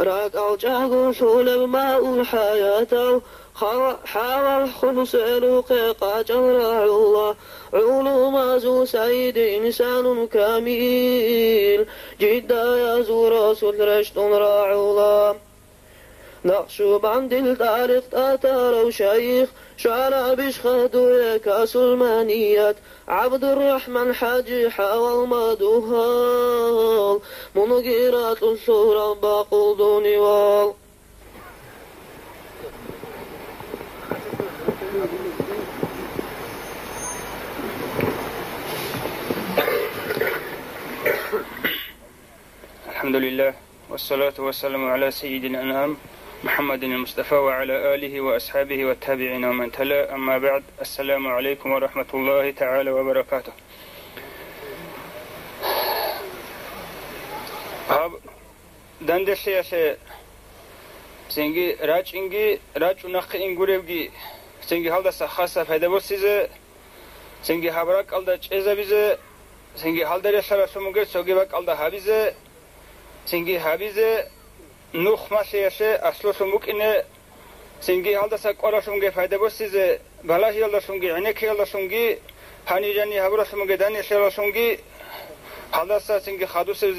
РакӀал чӀаголъулеб маул хӀаятал, хава-, хӀавал хъулсерухъе къачӀал рагӀула, гӀулумазул сайид инсанун камил, жиддаязул расул рещтӀун рагӀула. Накъшубандил тӀарикъ тӀатарав шайих, щварабищха дуе касул маният, ГӀабдурахӀман-хӀажи, хӀавал мадугьал, мунги ракьулъул раб бакъул дунивал. الحمد لله، والصلاة والسلام على سيد الأنام محمد المصطفى وعلى آله وأصحابه والتابعين ومن تلا، أما بعد. السلام عليكم ورحمة الله تعالى وبركاته. Гьаб данделъиялъе цинги рачӀинги, рачӀун нахъе ингуревги, цинги гьалдаса хаса пайда босизе, цинги гьаб ракӀалда чӀезабизе, цинги гьалда релълъаралъун бугеб цоги бакӀалда гьабизе, цинги гьабизе, нух малъиялъе аслулъун букӀине, цинги гьалдаса кӀваралъунги пайда босизе, балагьиялдалъунги гӀенеккиялдалъунги, гьанир-жанир гьабуралъунги данделъиялдалъунги, гьалдаса цинги хадусеб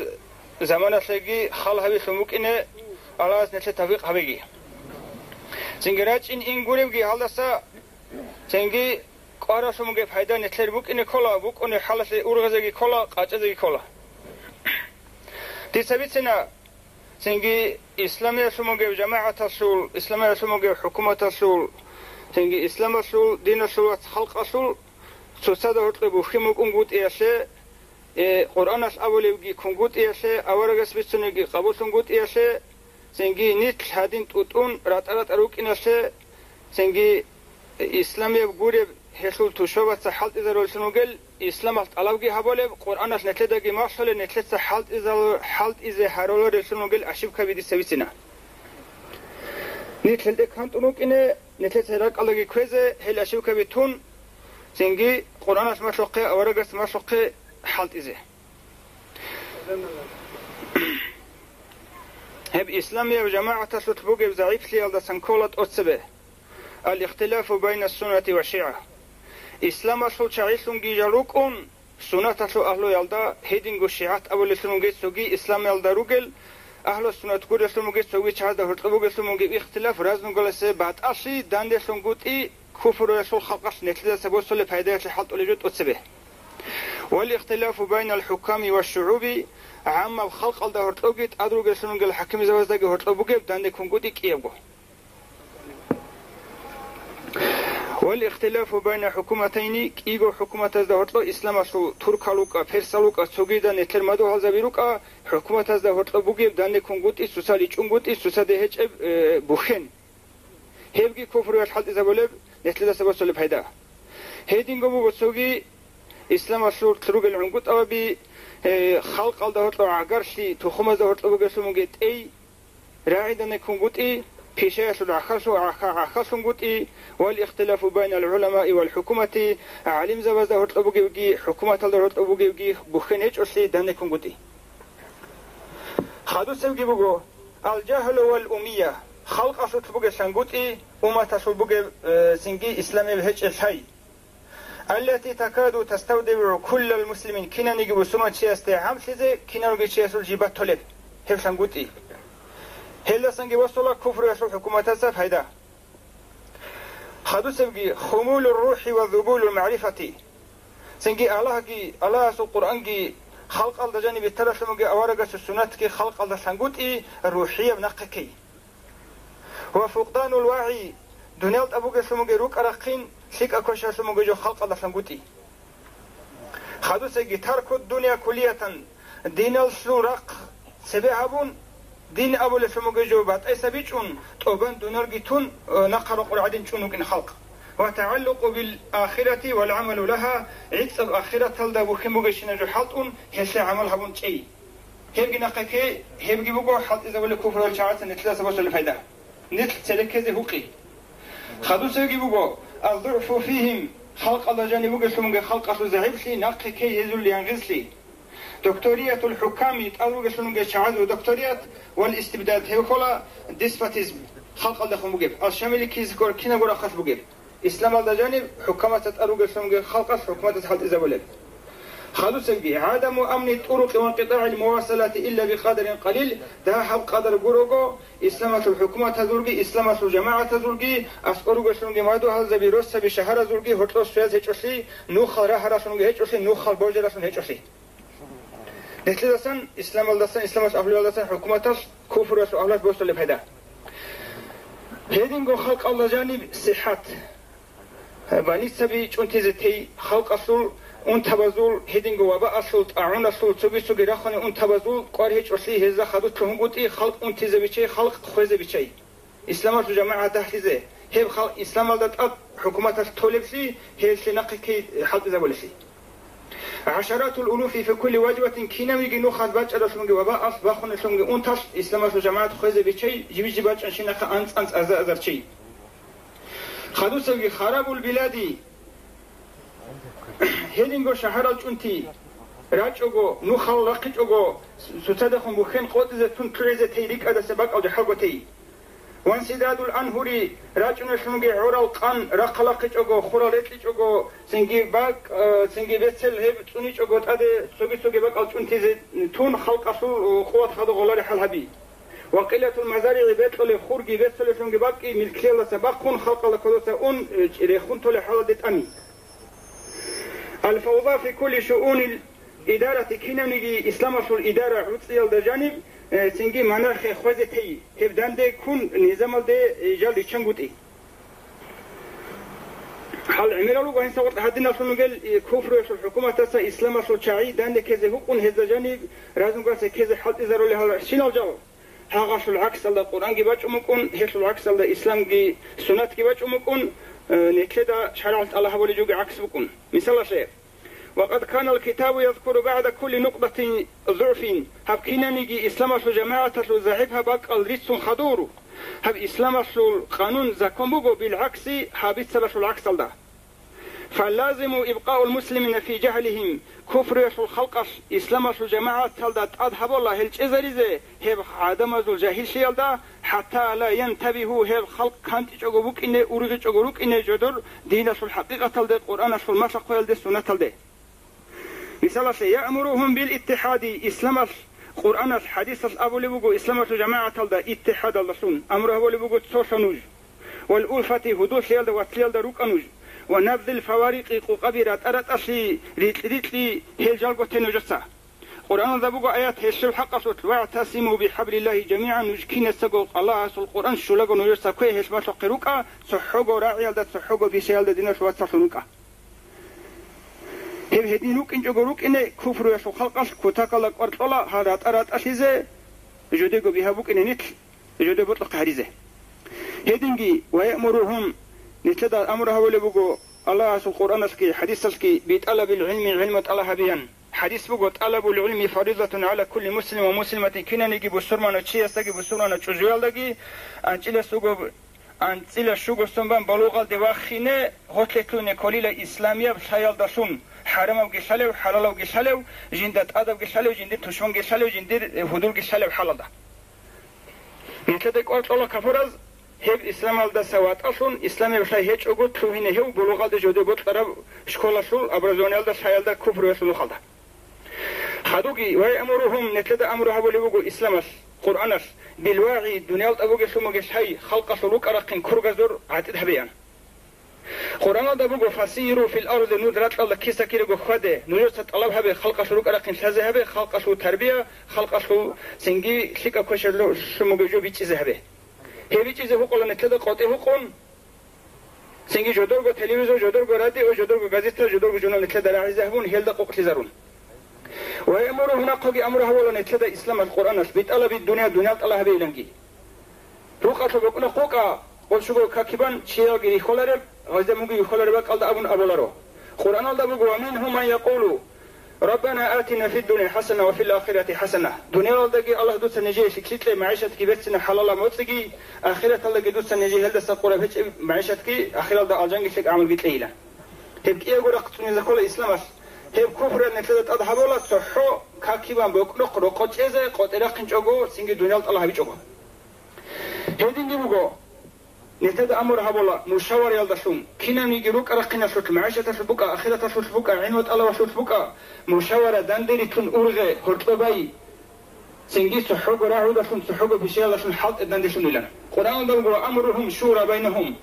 заманалъеги хал гьабилъун букӀине, Аллагьас нилъее тавфикъ гьабеги. Цинги рачӀин ингуревги гьалдаса, цинги кӀваралъунги пайда нилъер букӀине ккола, букӀунеб хӀалалъе ургъизеги ккола, къачӀезеги ккола. Дица бицина, цинги исламиялъул бугеб жамагӀаталъул, исламиялъул бугеб хӀукуматалъул, цинги исламалъул диналъул вац халкъалъул цоцазда гьоркьоб бухьин букӀунгутӀиялъе, э, Къуръаналъ абулебги кунгутӀиялъе, аварагас бицунебги къабуллъунгутӀиялъе, цинги нилъ гьадин тӀутӀун ратӀа-ратӀа рукӀиналъе, цинги исламияб гуреб гьелъул тушбабаца хӀалтӀизарулелъун ругел, исламалъ тӀалабги гьабулеб, Къуръаналъ нилъедаги малъулеб, нилъеца хӀалтӀизал-, хӀалтӀизе гьаруларелъун ругел ошибкаби дица бицина. Нилъ гьелде кантӀун рукӀине, нилъеца ракӀалдаги кквезе гьел ошибкаби тун, цинги Къуръаналъ малъухъе, аварагас малъухъе хӀалтӀизе. Гьеб исламияб жамагӀаталъулъ бугеб загӀиплъиялдасан ккола тӀоцебе: «Ал-ихтилафу байна суннати ва шигӀа». Исламалъул чагӀилъунги жал рукӀун, суннаталъул агьлуялда, гьединго шигӀат абулелъун вугев цоги исламиялда ругел, агьлу суннат гурелъун вугев цоги чагӀазда гьоркьоб бугелъун вугев ихтилаф разногласие батӀалъи данделъунгутӀи, куфруялъул халкъалъ нилъедаса босулеб пайдаялъе хӀалтӀулеб жо тӀоцебе. «Вал ихтилафу байнал хӀуками ва шугӀуби», гӀаммаб халкъалда гьоркьобги тӀад ругелъун ругел хӀакимзабаздаги гьоркьоб бугеб данде кунгутӀи кӀиябго. «Вал ихтилафу байна хӀукуматайни», кӀиго хӀукуматазда гьоркьо исламалъул туркал рукӀа, персал рукӀа, цогидал нилъер мадугьалзаби рукӀа, хӀукуматазда гьоркьо бугеб данде кунгутӀи, цоцал ричӀунгутӀи, цоцаде гьечӀеб, э, бухьен. Гьебги куфруялъ хӀалтӀизабулеб, нилъедаса босулеб пайда. Гьединго буго цоги исламалъулъ ругел гӀунгутӀаби, э, халкъалда гьоркьо гӀагарлъи, тухумазда гьоркьо бугелъун бугеб тӀей, рагӀидане кунгутӀи, пишаялъул гӀахьаллъу-, гӀахьа-, гӀахьаллъунгутӀи, «вал ихтилафу байнал гӀуламаи вал хӀукумати», гӀалимзабазда гьоркьо бугевги, хӀукуматалда гьоркьо бугевги бухьен гьечӀолъи данде кунгутӀи. Хадусебги буго: «Ал-жагьлу вал умия», халкъалъулъ бугеб лъангутӀи, умматалъул бугеб, э, цинги исламияб гьечӀеб лъай. «Аллати такаду таставдигӀу куллал муслимин», кинаниги бусурманчиясде гӀамлъизе киналги чиясул жиб батулеб гьеб лъангутӀи. Гьелдасанги босула куфруялъул хӀукуматаца пайда. Хадусебги: «Хумулур рухӀи ва зубулул магӀрифати». Цинги Аллагьги, Аллагьасул Къуръанги халкъалда жаниб битаралъун бугеб, аварагасул суннатги халкъалда лъангутӀи, рухӀияб нахъе ккей. «Ва фукъданул вагӀи», дуниял тӀад бугелъун бугеб рукӀа-рахъин, лъикӀаб квешалъун бугеб жо халкъалда лъангутӀи. Хадусебги: «Таркуд дуния куллиятан», диналъул рахъ цебе гьабун, дин абулелъун бугеб жо батӀайса бичӀчӀун, тӀубан дуниялги тун, э, нахъа рокъор гӀадин чӀун вукӀин халкъ. «Ва тагӀаллукъу бил ахирати вал гӀамалу лагьа», гӀицӀаб ахираталда бухьин бугебщинаб жо хӀалтӀун, гьелъе гӀамал гьабун чӀей. Гьебги нахъе ккей, гьебги буго хӀалтӀизабулеб куфруялъул чагӀаца нилъедаса босулеб пайда. Нилъ цереккезе гьукъи. Хадусебги буго: «Аз-зугӀфу фигьим», халкъалда жаниб бугелъун бугеб халкъалъул загӀиплъи, нахъе ккей гьезул янгъизлъи. «Докториятул хӀуками», тӀад ругелъун бугеб чагӀазул докторият, «вал истибдад», гьев ккола деспотизм, халкъалдехун бугеб, ал-Шамилица ккола кинабго рахъалъ бугеб. Исламалда жаниб хӀукуматалда тӀад ругелъунги халкъалъ хӀукуматалъ хӀалтӀизабулеб. Хадусебги: «ГӀадаму амни тӀурукъи ва инкъитӀагӀил мувасалати илла бикъадарин къалил», дагьаб къадар гурого, исламалъул хӀукуматазулги, исламалъул жамагӀатазулги, аскӀор ругелъунги мадугьалзаби, росаби, шагьаразулги гьоркьор связь гьечӀолъи, нухал рагьаралъунги гьечӀолъи, нухал божаралъун гьечӀолъи. Нилъедасан, исламалдасан, исламалъул агьлуялдасан хӀукуматалъ куфруялъул агьлуялъ босулеб пайда. Гьединго халкъалда жаниб сихӀат, больницаби чӀунтизе тей, халкъалъул унтабазул, гьединго вабаалъул, тӀагӀуналъул, цоги-цоги рахунел унтабазул кӀвар гьечӀолъи, гьезда хадур лъугьунгутӀи, халкъ унтизе бичей, халкъ хвезе бичей. Исламалъул жамагӀат дагьлъизе, гьеб халкъ исламалда тӀад хӀукуматалъ толеблъи, гьелъе нахъе ккей хӀалтӀизабулелъи. «ГӀашаратул улуфи фи кулли важбатин», кинавиги нухалъ бачӀаралъунги вабаалъ бахунелъунги унталъ исламалъул жамагӀат хвезе бичей, жиб-жиб бачӀанщинахъа анцӀ-анцӀ азар-азар чей. Хадусебги: «Харабул билади», гьединго шагьарал чӀунти рачӀого, нухал рахъичӀого, цоцадехун бухьен къотӀизе тун лъугӀизе тей, рикӀкӀадаса бакӀал жахӀалго тей. «Вансидадул анхури», рачӀуналъунги гӀорал къан рахъалахъичӀого, хурал рекьичӀого, цинги бакӀ-, цинги бецел гьеб цӀуничӀого тӀаде цоги-цоги бакӀал чӀунтизе тун халкъалъул къуват хадуб гъолареб хӀал гьаби. «Ва къиллатул мазаригӀи», бекьулеб хурги бецалелъунги бакӀги милкиялдаса бахъун, халкъалда кодоса ун, э, рехун толеб хӀалалде тӀами. «Ал-фавза фи кулли шуунил Идарати кинавниги исламалъул идара гӀуцӀиялда жаниб, э, цинги монархия хвезе тей, гьеб данде ккун низамалде, э, жал риччангутӀи. Гьал гӀемерал руго гьанса гъоркь гьадиналъун ругел, э, куфруялъул хӀукуматаса исламалъул чагӀи данде ккезе гьукъун гьезда жаниб разногласие ккезе хӀалтӀизарули гьал рахщинал жал. Гьагъалъул гӀаксалда Къуръанги бачӀун букӀун, гьелъул гӀаксалда исламги суннатги бачӀун букӀун, э, нилъеда шаргӀалъ тӀалаб гьабулеб жоги гӀакс букӀун. Мисалалъе, «Ва къад канал китабу язкуру багӀда кулли нукъдатин зугӀфин», гьаб кинаниги исламалъул жамагӀаталъул загӀип гьаб бакӀал рицун хадур. Гьаб исламалъул къанун, закон буго, билгӀакси, гьаб бицалалъул гӀаксалда. «Фаллазиму ибкъаул муслимина фи жагьлихим», куфруялъул халкъалъ исламалъул жамагӀаталда тӀад гьабула гьел чӀезаризе, гьеб гӀадамазул жагьиллъиялда, «хӀатта ла янтабиху», гьеб халкъ кантӀичӀого букӀине, ургъичӀого рукӀине жодор диналъул хӀакъикъаталде, Къуръаналъул малъа-хъвеялде, суннаталде. Мисалалъе, «Яъмуругьум бил иттихади», исламалъ, Къуръаналъ, хӀадисалъ абулеб буго исламалъул жамагӀаталда иттихадалдалъун, амру гьабулеб буго цолъа нуж, «вал улфати», гьудуллъиялда, вацлиялда рукӀа нуж, «ва набзил фаварикъи», къукъаби ратӀа-ратӀалъи, рикь-рикьи, гьел жалго те нужеца. Къуръаналда буго аят гьелъул хӀакъалъулъ: «ВагӀтасиму бихӀаблиллагьи жамигӀан», нуж кинацаго Аллагьасул Къуръан щулаго нужеца ккве, гьелъ малъухъе рукӀа, цохӀого рагӀиялда, цохӀого бишаялда диналъул вацаллъун рукӀа. Гьеб гьедин рукӀинчӀого рукӀине, куфруялъул халкъалъ кутакалда кӀвар кьола гьал ратӀа-ратӀалъизе, жодего бигьа букӀине нилъ, жодое бокьухъе гьаризе. Гьединги, «ва яъмуругьум», нилъеда амру гьабулеб буго Аллагьасул Къуръаналъги хӀадисалъги, «битӀалабил гӀилми», гӀилму тӀалаб гьабеян. ХӀадис буго: «ТӀалабул гӀилми фаризатун гӀала кулли муслим ва муслиматин», кинаниги бусурманав чиясдаги бусурманав чӀужуялдаги анчӀила суго АнцӀила щуго сон бан балугъалде вахине, гъорлъе лъугьине кколила исламияб лъаялдалъун, хӀарамабги лъалев, хӀалалавги лъалев, жинда тӀадабги лъалев, жиндир тушманги лъалев, жиндир, э, гьудулги лъалев хӀалалда. Нилъеда кӀвар кьола капураз, гьеб исламалдаса ватӀалъун, исламияб лъай гьечӀого лъугьине гьев балугъалде жодое бокьараб школалъул образованиялда, лъаялда, куфруялъул нухалда. Хадуги, «ва яъмуругьум», нилъеда амру гьабулеб буго исламалъ, Къуръаналъ, «билвагӀи», дуниял тӀабугелъун бугелъай, халкъалъул рукӀа-рахъин ккургазур гӀатӀид гьабеян. Къуръаналда буго: «Фасиру фил арзи», нуж ракьалда киса-кирего хьваде, нужеца тӀалаб гьабе, халкъалъул рукӀа-рахъин лъазе гьабе, халкъалъул тарбия, халкъалъул цинги лъикӀаб квешалъулъун бугеб жо бичӀчӀизе гьабе. Гьеб бичӀчӀизе гьукъула нилъеда къотӀи гьукъун, цинги жодорго телевизор, жодорго радио, жодорго газета, жодорго журнал нилъеда рагӀизе гьабун, гьелда къокълъизарун. «Ва яъмуру», гьунахъоги амру гьавула нилъеда исламалъ, Къуръаналъ, «битӀалаби дунъя», дуниял тӀалаб гьабеиланги. Рукъалъул бокӀна къукъа, къолъуго какибан чиялги рихьулареб, гъазда мунги рихьулареб бакӀалда абун абуларо. Къуръаналда буго: «Ва мингьум ман якъулу: Раббана атина фид дунья хӀасана ва фил ахирати хӀасана». Дуниялалдаги: «Аллагь, дуца нижее лъикӀлъи кье, магӀишатги берцина хӀалалаб моцӀиги, ахираталдаги дуца нижее гьелдаса къураб гьечӀеб магӀишатги, ахиралда алжанги лъикӀ гӀамалги кьейилан». Гьеб кӀиябго рахъ цӀунизе ккола исламалъ. Гьеб куфруялъ нилъеда тӀад гьабула цохӀо какибан бокӀнухъ рокъо чӀезе къотӀи рахъинчӀого, цинги дуниял тӀалаб гьабичӀого. Гьединги буго, нилъеда амру гьабула мушавараялдалъун, кинавниги рукӀа-рахъиналъулъ, магӀишаталъулъ букӀа, ахираталъулъ букӀа, гӀилму тӀалабалъулъ букӀа, мушавара данде рилълъун ургъе, гьоркьоб бай. Цинги цохӀого рагӀудалъун, цохӀого бишаялдалъун хӀалтӀе данделъунилан. Къуръаналда буго: «Ва амругьум шура байнагьум».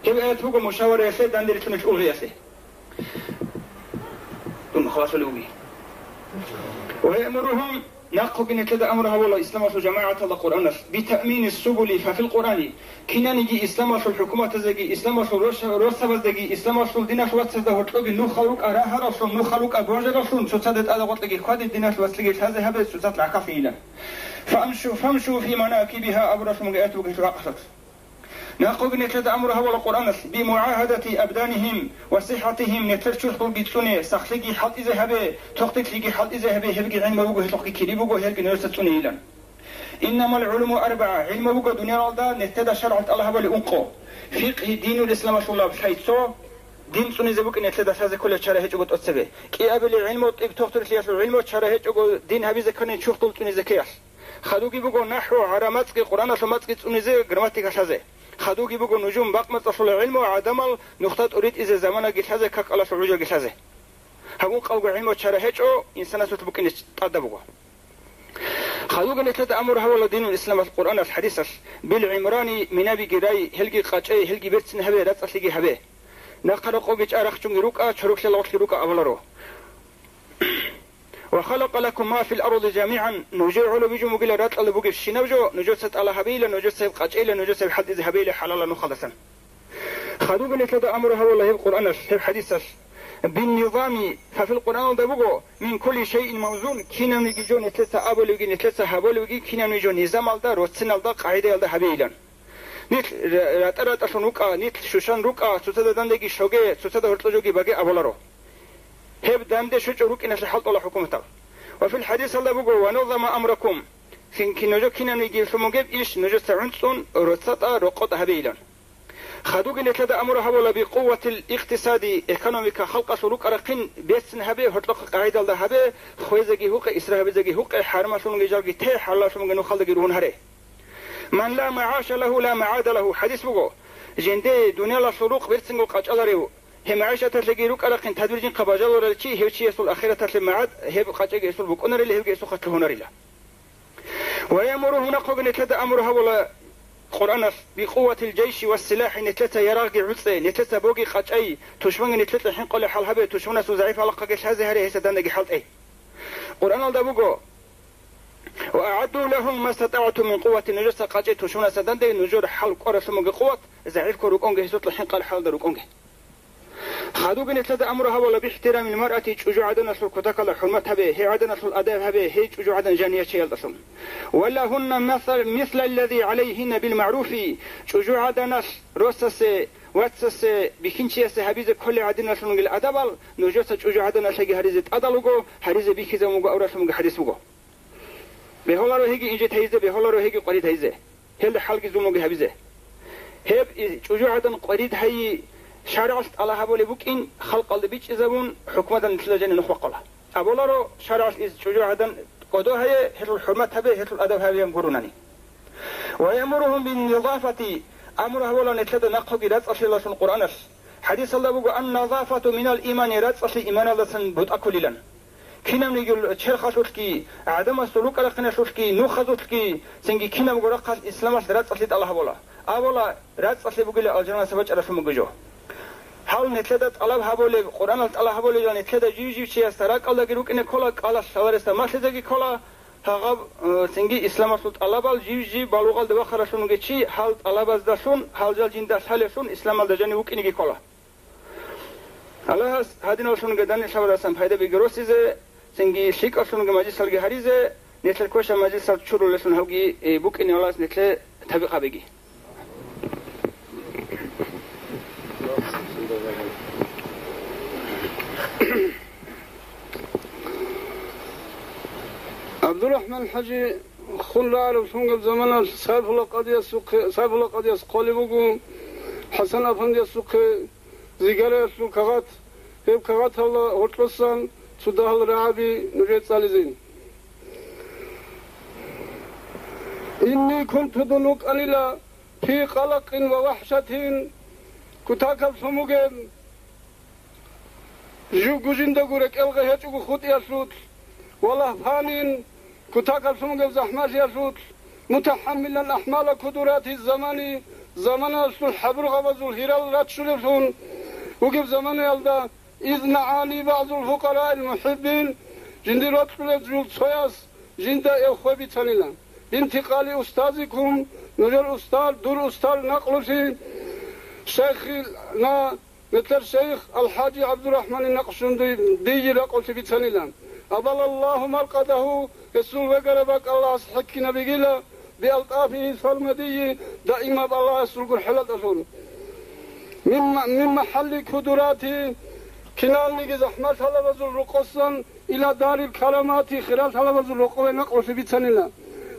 Гьеб аят буго мушавараялъе данделъунел ургъиялъе. Дун халасулев вугин. «Ва яъмуругьум», нахъуги нилъеда амру гьавула исламалъул жамагӀаталда Къуръаналъ, «битаъмини субули фафил Къуръани». Кинаниги исламалъул хӀукуматазеги, исламалъул роша-, росабаздаги, исламалъул диналъул вацазда гьоркьоги нухал рукӀа рагьараллъун, нухал рукӀа божараллъун, цоцазда тӀадагъоркьеги хьваде, диналъул вацлиги лъазе гьабе, цоцалъ гӀахьаллъийилан. «Фамшу, фамшу фи манакибиха», абуралъун буго аят бугелъул гӀакълъулъ. Нахъуги нилъеда амру гьавула Къуръаналъ, «би мугӀагьадати абданихим ва сиххатихим», нилъер чурхдулги цӀуне, сахлъиги хӀалтӀизе гьабе, тохтиклъиги хӀалтӀизе гьабе, гьебги гӀилму буго, гьелъухъги кири буго, гьелги нужеца цӀунейилан. «Иннамал гӀулуму арбагӀа», гӀилму буго дуниялалда нилъеда шаргӀалъ тӀалаб гьабали ункъо. Фикъгьи, динул исламалъулаб лъай цо, дин цӀунизе букӀин нилъеда лъазе кколеб чара гьечӀого тӀоцебе. КӀиабили гӀилму, тӀиб-тохтурлъиялъул гӀилму, чара гьечӀого дин гьабизе ккани чурхдул цӀунизе ккеялъ. Хадуги буго нахӀву, гӀараб мацӀги, Къуръаналъул мацӀги цӀунизе, грамматика лъазе. Хадуги буго нужум, бакъ мацӀалъула гӀилму, гӀадамал нухда тӀуритӀизе, заманаги лъазе, какалалъул гӀужаги лъазе. Гьаб ункъабго гӀилму чара гьечӀо, инсанасулъ букӀине тӀадаб буго. Хадуги нилъеда амру гьавула динул исламалъ, Къуръаналъ, хӀадисалъ, «бил гӀимрани», минабиги рай, гьелги къачӀе, гьелги берцин гьабе, рацӀцӀалъиги гьабе. Нахъа-рокъоги чӀа рахчунги рукӀа, чорокълъи лагълъи рукӀа абуларо. «Ва халакъа лакум ма фил арди жамигӀан», нужер гӀоло бижун бугила ракьалда бугебщинаб жо, нужеца тӀала гьабейила, нужеца гьеб къачӀейила, нужеца гьеб хӀалтӀизе гьабейила хӀалалаб нухалдасан. Хадубги нилъеда амру гьабула гьеб Къуръаналъ, гьеб хӀадисалъ. «Биннизами», фа фил Къуръаналда буго, «мин кулли шайин мавзун», кинабниги жо нилъеца абулебги, нилъеца гьабулебги, кинабниги жо низамалда, роциналда, къагӀидаялда гьабейилан. Нилъ ра-, ратӀа-ратӀалъун рукӀа, нилъ щущан рукӀа, цоцазда дандаги щоге, цоцазда гьоркьожоги баге абуларо. Гьеб данде щвечӀого рукӀиналъе хӀалтӀула хӀукуматал. Ва фил хӀадисалда буго: «Ва назама амракум». Цинги нужер кинабниги лъун бугеб иш нужеца гӀунцӀун, роцатӀа, рокъотӀа гьабейилан. Хадубги нилъеда амру гьабула бикъувватил икътисади, экономика халкъалъул рукӀа-рахъин берцин гьабе, гьоркьохъе къагӀидалда гьабе, хвезеги гьукъе, исраф гьабизеги гьукъе, хӀарамалъунги жалги те, хӀалалалъунги нухалдаги ругьун гьаре. «Ман ла магӀаша лагьу, ла магӀада лагьу», хӀадис буго. Жинде дуниялалъул рукъ берцинго къачӀаларев, гьеб магӀишаталъеги рукӀа-рахъин тадбир жинхъа бажаруларев чи, гьев чиясул ахираталъе магӀад гьеб къачӀаги гьесул букӀунарила, гьевги гьесухъа лъугьунарила. «Ва ямуру», гьунахъоги нилъеда амру гьабула Къуръаналъ, «бикъувватил жайши ва силахӀи», нилъеца ярагъги гӀуцӀе, нилъеца боги къачӀай, тушманги нилъее хӀинкъулеб хӀал гьабе, тушманасул загӀип гьалахъаги лъазе гьаре, гьесда дандаги хӀалтӀе. Къуръаналда буго: «Ва агӀадду лагьум мастатӀагӀтум мин къувватин», нужеца къачӀе тушманасда данде нужер хӀал кӀваралъун бугеб къуват, загӀипго рукӀунге, гьесулъа хӀинкъал хӀалда рукӀунге. Хадубги нилъеда амру гьабула бихӀтирамил маръати, чӀужугӀаданалъул кутакалда хӀурмат гьабе, гьей гӀаданалъул адаб гьабе, гьей чӀужугӀадан жаниячеялдалъун. «Ва лагьунна масал-, мислаллази гӀалайгьинна бил магӀруфи», чӀужугӀаданалъ росасе, вацасе, бихьинчиясе гьабизе кколеб гӀадиналъун ругел адабал нужеца чӀужугӀаданалъеги гьаризе тӀадал руго, гьаризе бихьизабун буго авралъун буго, хӀадис буго. Бегьуларо гьеги инжит гьайизе, бегьуларо гьеги къварид гьайизе. Гьелда хӀалги зулмуги гьабизе. Гьеб и чӀужугӀадан къварид гьайи шаргӀалъ тӀала гьабулеб букӀин, халкъалда бичӀчӀизабун, хӀукуматалда нилъеда жаниб нух бахъула. Абуларо, шаргӀалъ из чӀужугӀадан кӀодо гьае, гьелъул хӀурмат гьабе, гьелъул адаб гьабеян гуро гьаниб. «Ва ямуругьум бинназафати», амру гьабула нилъеда нахъоги рацӀцӀалъиялдалъун Къуръаналъ. ХӀадисалда буго: «Ан-назафату минал имани», рацӀцӀалъи иманалдасан бутӀа кколилан. Кинабниги черхалъулъги, гӀадамасул рукӀа-рахъиналъулъги, нухазулъги, цинги кинабго рахъалъ исламалъ рацӀцӀалъи тӀала гьабула. Абула, рацӀцӀалъи бугила алжаналъа бачӀаралъун буго жо. Гьал нилъеда тӀалаб гьабулеб, Къуръаналъ тӀала гьабулеб жо нилъеда жив-жив чиясда ракӀалдаги рукӀине ккола, кӀалалъ лъаларесда малъизеги ккола, гьагъаб, э, цинги исламалъул тӀалабал жив-жив балугъалде вахаралъун вугев чи гьал тӀалабаздалъун, гьал жал жинда лъалелъун исламалда жанив вукӀинеги ккола. Аллагьас гьадиналъунги данделъабарасан пайда биги росизе, цинги лъикӀалъунги мажлисалги гьаризе, нилъер квешаб мажлисал чурулелъун гьавги, э, букӀине Аллагьас нилъе тавфикъ гьабеги. ГӀабдурахӀман-хӀажи хун рагӀараб лъунгаб заманалъ Сайфула къадиясухъе, Сайфула къадияс хъвалеб буго ХӀасан-афандиясухъе зигараялъул кагъат, гьеб кагъаталда гьоркьосан цо дагьал рагӀаби нужее цӀализе. Инни кунту, дун вукӀанила, фи къалакъин ва вахӀшатин, кутакалъун вугеб, жив гужиндаго рекӀелгъе гьечӀого хутӀиялъулъ, ва лагьфанин, кутакалъун вугеб захӀмалъиялъулъ, мутахӀаммилан ахӀмала кудурати замани, заманалъул хӀабургъабазул гьирал раччулевлъун вугеб заманаялда, из нагӀани багӀзул фукъараил мухӀиббин, жиндир рокьулев жул цояс жинда эвхой бицанила. Бинтикъали устазикум, нужер устар, дур устар накълулъи, шайхина, метлер шайх Ал-ХӀажи ГӀабдурахӀмани накълулъун дие ракъулъи бицанила. Абалаллагьу маркъадагьу, гьесул вегараб бакӀ Аллагьас хӀеккинабигила, биалтӀафигьи сармадийи, даимаб Аллагьасул гурхӀелалдалъун. Мин ма-, мин махӀалли кудурати, киналниги захӀмалъалабазул рокъосан, ила дарил карамати, хиралъалабазул рокъове накълулъи бицанила.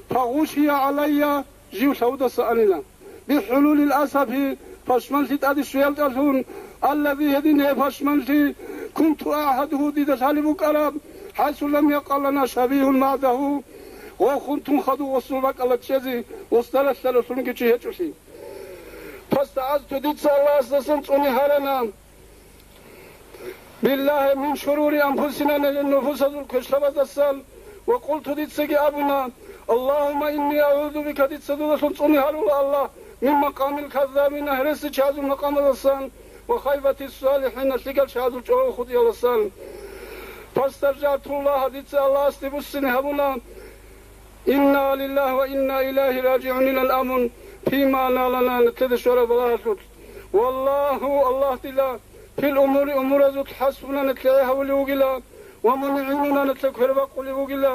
Фагъушия гӀалайя, жив лъавудаса анила. БихӀулулил асафи, пашманлъи тӀаде щвеялдалъун, аллази, гьедин гьеб пашманлъи, кунту агӀгьадугьу, дида лъалеб букӀараб, хӀайсу лам якъа лана шабигьун багӀдагьу, гъов хун тун хадув гъосул бакӀалда чӀезе устаралъаралъунги чи гьечӀолъи. ФастагӀазту, дица Аллагьасдасан цӀуне гьарана, биллагьи мин шурури анфусина, нилъер нуфусазул квешлъабаздасан, ва къулту, дицаги абуна, Аллагьумма инни агӀузу бика, дица дудалъун цӀуне гьарула, Аллагь, мин макъамил каззабина, гьересичагӀазул макъамаздасан, ва хайбати салихӀина, лъикӀал чагӀазул чӀвагӀи хутӀиялдасан. ФастаржагӀтуллагь, дица Аллагьасде буссине гьабуна, инна лиллагьи ва инна илайгьи ражигӀунилан абун, фима налана, нилъеда щвараб балагьалъулъ. Валлагьу, Аллагь дила, фил умури, умуразулъ хӀасбуна, нилъее гьавулев вугила, ва мугӀинуна, нилъее квербакъулев вугила.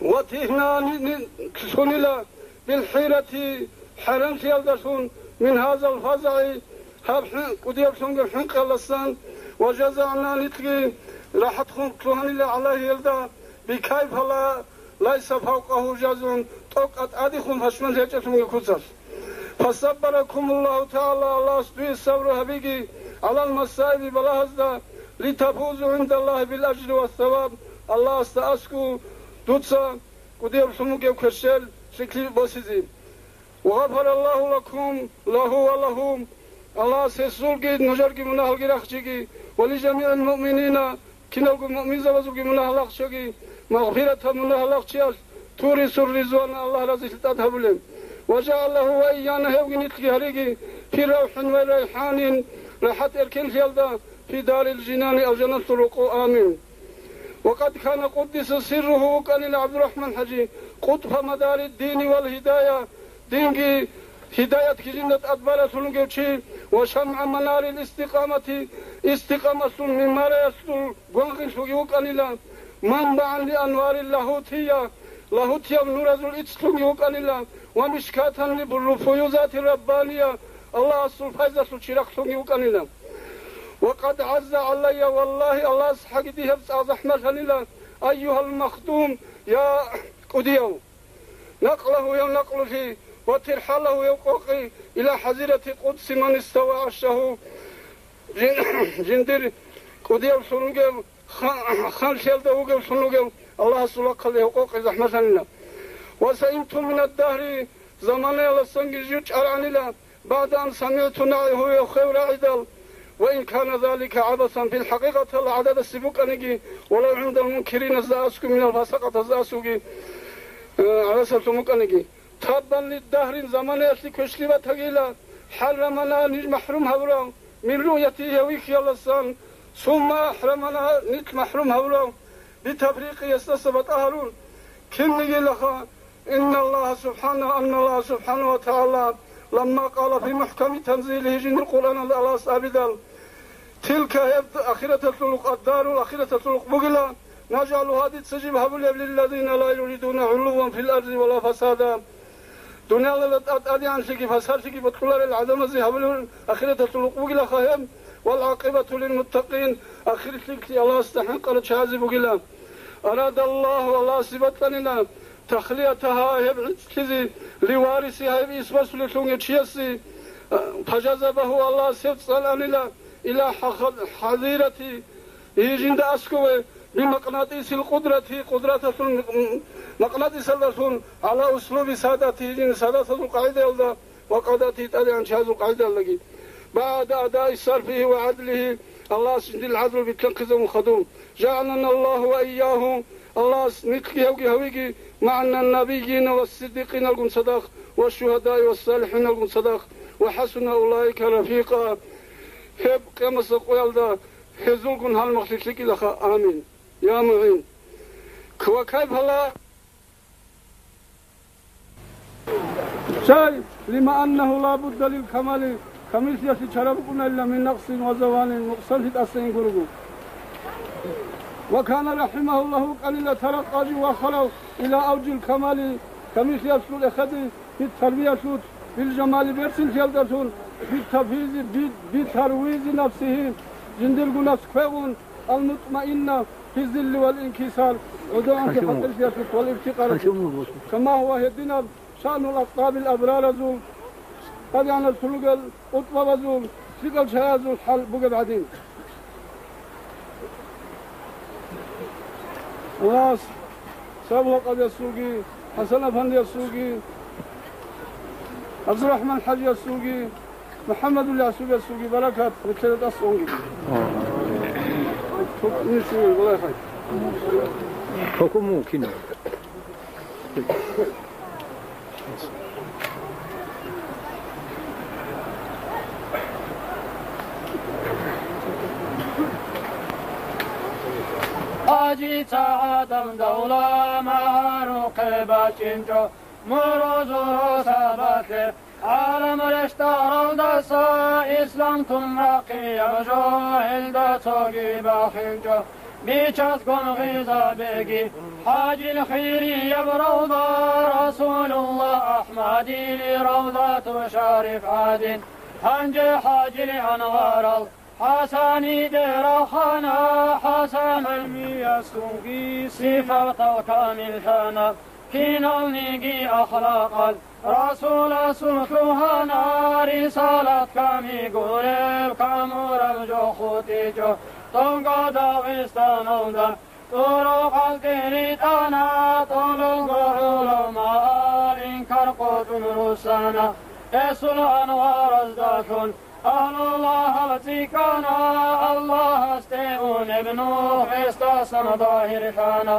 Ва тигьна, ни-, ни-, лъунила, билхӀирати, хӀарамлъиялдалъун, мин гьазал фазагӀи, гьаб хӀин-, кӀудияблъунги хӀинкъиялдасан, ва жазагӀна, нилъги рахӀат хун лъугьанила гӀалайгьи гьелда, бикайфа ла, лайса фавкъагьу жазун, тӀокӀаб тӀадехун пашман гьечӀелъунги куцалъ. Фасаббаракумуллагьу тагӀала, Аллагьас дуе сабру гьабиги, гӀалал масаиби, балагьазда, литафузу гӀиндаллагьи бил ажри ва саваб, Аллагьасда аскӀу дуца кӀудияблъун бугеб кверщел лъикӀлъи босизе. Ва гъафараллагьу лакум, лагьу ва лагьум, Аллагьас гьесулги нужерги мунагьалги рахчиги, ва лижамигӀил муъминина, киналго муъминзабазулги мунагьал ахчаги, магъфиратан, мунагьал ахчиялъ, турисур ризуана, Аллагь разилъи тӀад гьабулеб. Ва жагӀалагьу ва ийяна, гьевги нилъги гьариги, фи равхӀин ва райхӀанин, рахӀат эркенлъиялда, фи дарил жинани, алжаналъул рокъо. Амин. Ва къад кана къуддиса сирругьу, вукӀанила ГӀабдурахӀман ХӀажи, къутба мадари дини вал гьидая, динги гьидаятги жинда тӀадбаралъун вугев чи, ва шамгӀа манарил истикъамати, истикъамалъул минбараялъул гвангъинлъуги вукӀанила, манбагӀан ли анварил лагьутия, лагьутияб нуразул иццлъунги вукӀанила, ва мишкатан ли фуюзати раббания, Аллагьасул файзалъул чирахълъунги вукӀанила. Ва къад гӀазза гӀалайя, валлагьи, Аллагьас хӀаги дие гьеб цӀакъ захӀмалъанила, айюгьал махдум, я кӀудияв. Накълагьу гьев накълулъи ва тирхӀалагьу гьев къокъи, ила хӀазирати къудси ман истава гӀаршагьу, жин-, жиндир кӀудияв лъунгев, ха-, ханлъиялда вугев лъун вугев Аллагьасул вахъалде гьев къокъи захӀмалъанила. Ва саимту минаддагьри, заманаялдасанги жив чӀаргӀанила, баъда ан самигӀту нагӀигьу, гьев хев рагӀидал, ва ин кана залика гӀабасан, фил хӀакъикъаталда гӀададасе букӀаниги, валав гӀиндал мункириназда аскӀу, минал фасакъатазда аскӀуги, э, гӀабасалъун букӀаниги. Таббан лиддагьрин, заманаялъе квешлъи батагила, хӀаррамана, ниж махӀрум гьабурав, мин руъяти, гьев вихьиялдасан, сумма ахӀрамана, нилъ махӀрум гьабурав, битафрикъи, гьесдаса батӀа гьарун, киннигилаха. Инналлагьа субхӀана-, анналлагьа субхӀанагьу ва тагӀала ламма къала фи мухӀками танзилигьи, жиндир Къуръаналда Аллагьас абидал, тилка, гьеб ахираталъул рукъ, аддарул ахираталъул рукъ бугила, нажгӀалугьа, дица жиб гьабулеб, лиллазина ла юридуна гӀулувван фил арзи ва ла фасада, дуниялалда тӀад-, тӀадегӀанлъиги фасадлъиги бокьуларел гӀадамазе гьабулеб ахираталъул рукъ бугилаха гьеб, вал гӀакъибату лил муттакъин, ахирлъиги Аллагьасда хӀинкъарал чагӀазе бугила. Арадаллагьу, Аллагьасе бокьанила, тахлиятагьа, гьеб гӀицӀлъизе, ливарисигьа, гьеб исбасулелъунги чиясе, фажазабагьу, Аллагьас гьев цӀаланила, ила хӀа-, хӀазирати, гьей жинда аскӀове, бимакънатӀисил къудрати, къудраталъул м-, макънатӀисалдалъун, гӀала услуби садати, гьей жинда садатазул къагӀидаялда, ва къадати, тӀадегӀанчиязул къагӀидаялдаги. БагӀда адаи сарфигьи ва гӀадлигьи, Аллагьас жиндир гӀадлу битӀанхъизабун хадуб. ЖагӀаланаллагьу ва ийягьум, Аллагьас нилъги гьевги гьавиги, магӀаннабийина ва сиддикъиналгун цадахъ, ва шугьадаи ва салихӀиналгун цадахъ, ва хӀасуна улаика рафикъа. Гьеб къиямасеб къоялда гьезулгун гьалмагълъи лъикӀилаха. Амин. Я МугӀин. Ва кайфа ла Цай, лима аннагьу ла будда лил камали, камиллъиялъе чара букӀунарила мин накъсин ва завалин, нукъсанлъи тӀасаин гурого. Ва кана рахӀимагьуллагьу, вукӀанила таракъа жив вахарав, ила авжил камали, камиллъиялъул эхеде, бит тарбиялъулъ, бил жамали берцинлъиялдалъун, бит тафизи, бит, бит тарвизи нафсигьи, жиндирго нафс квегъун, ал-мутмаинна, фи зилли вал инкисар, гӀодовегӀанлъи хӀатӀилъиялъулъ вал ифтикъаралъулъ. Кама гьува гьединаб, шаънул акътӀабил абраразул, къадианаб сулугал къутӀбабазул, лъикӀал чагӀазул хӀал бугеб гӀадин. Аллагьас Сабугъа къадиясулги, ХӀасан афандиясулги, ГӀабдурахӀман хӀажиясулги, МухӀаммадулли гӀасубиясулги баракат, нилъеда тӀаса унги. Амин. Гьукуму кинаб? ХӀажица гӀадамал давла магӀарухъе бачӀинчӀо, мурузул росабалъе гӀалам рещтӀаралдаса ислам тун рахъияб жо гьелда цоги бахинчӀо. Бичасгун гъизабеги хӀажил хирияб равда, Расулуллагь АхӀмадил равдату шариф гӀадин, гьанже хӀажил анварал ХӀасаниде рахана. ХӀасан гӀилмиясулги сифатал камиллъана, киналниги ахлакъал Расуласул лъугьана, рисалат камил гуреб камураб жо хутӀичӀо. Тонго Дагъистаналда тӀурукъал тӀеритӀана, тӀололго гӀуламаал инкар къотӀун руссана. Гьесул анвараздалъун Агьлуллагьал цӀикӀкӀана, Аллагьасде унеб нух гьесдасан загьирлъана.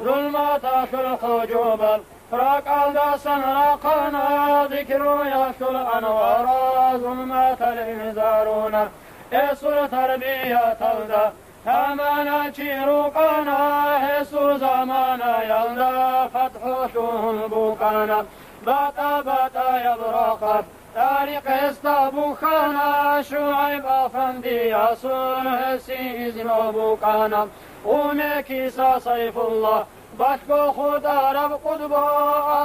Зулматалъул хӀужубал ракӀалдасан рахъана, зикруялъул анвараз умматал инзаруна. Гьесул тарбияталда тамана чи рукӀана, гьесул заманаялда фатхӀу лъугьун букӀана. БатӀа-батӀаяб рахъалъ тӀарикъ гьесда бухьана, ШугӀайб афандиясул гьесие изну букӀана. Гъумекиса Сайфуллагь балъго хутӀараб къутбу,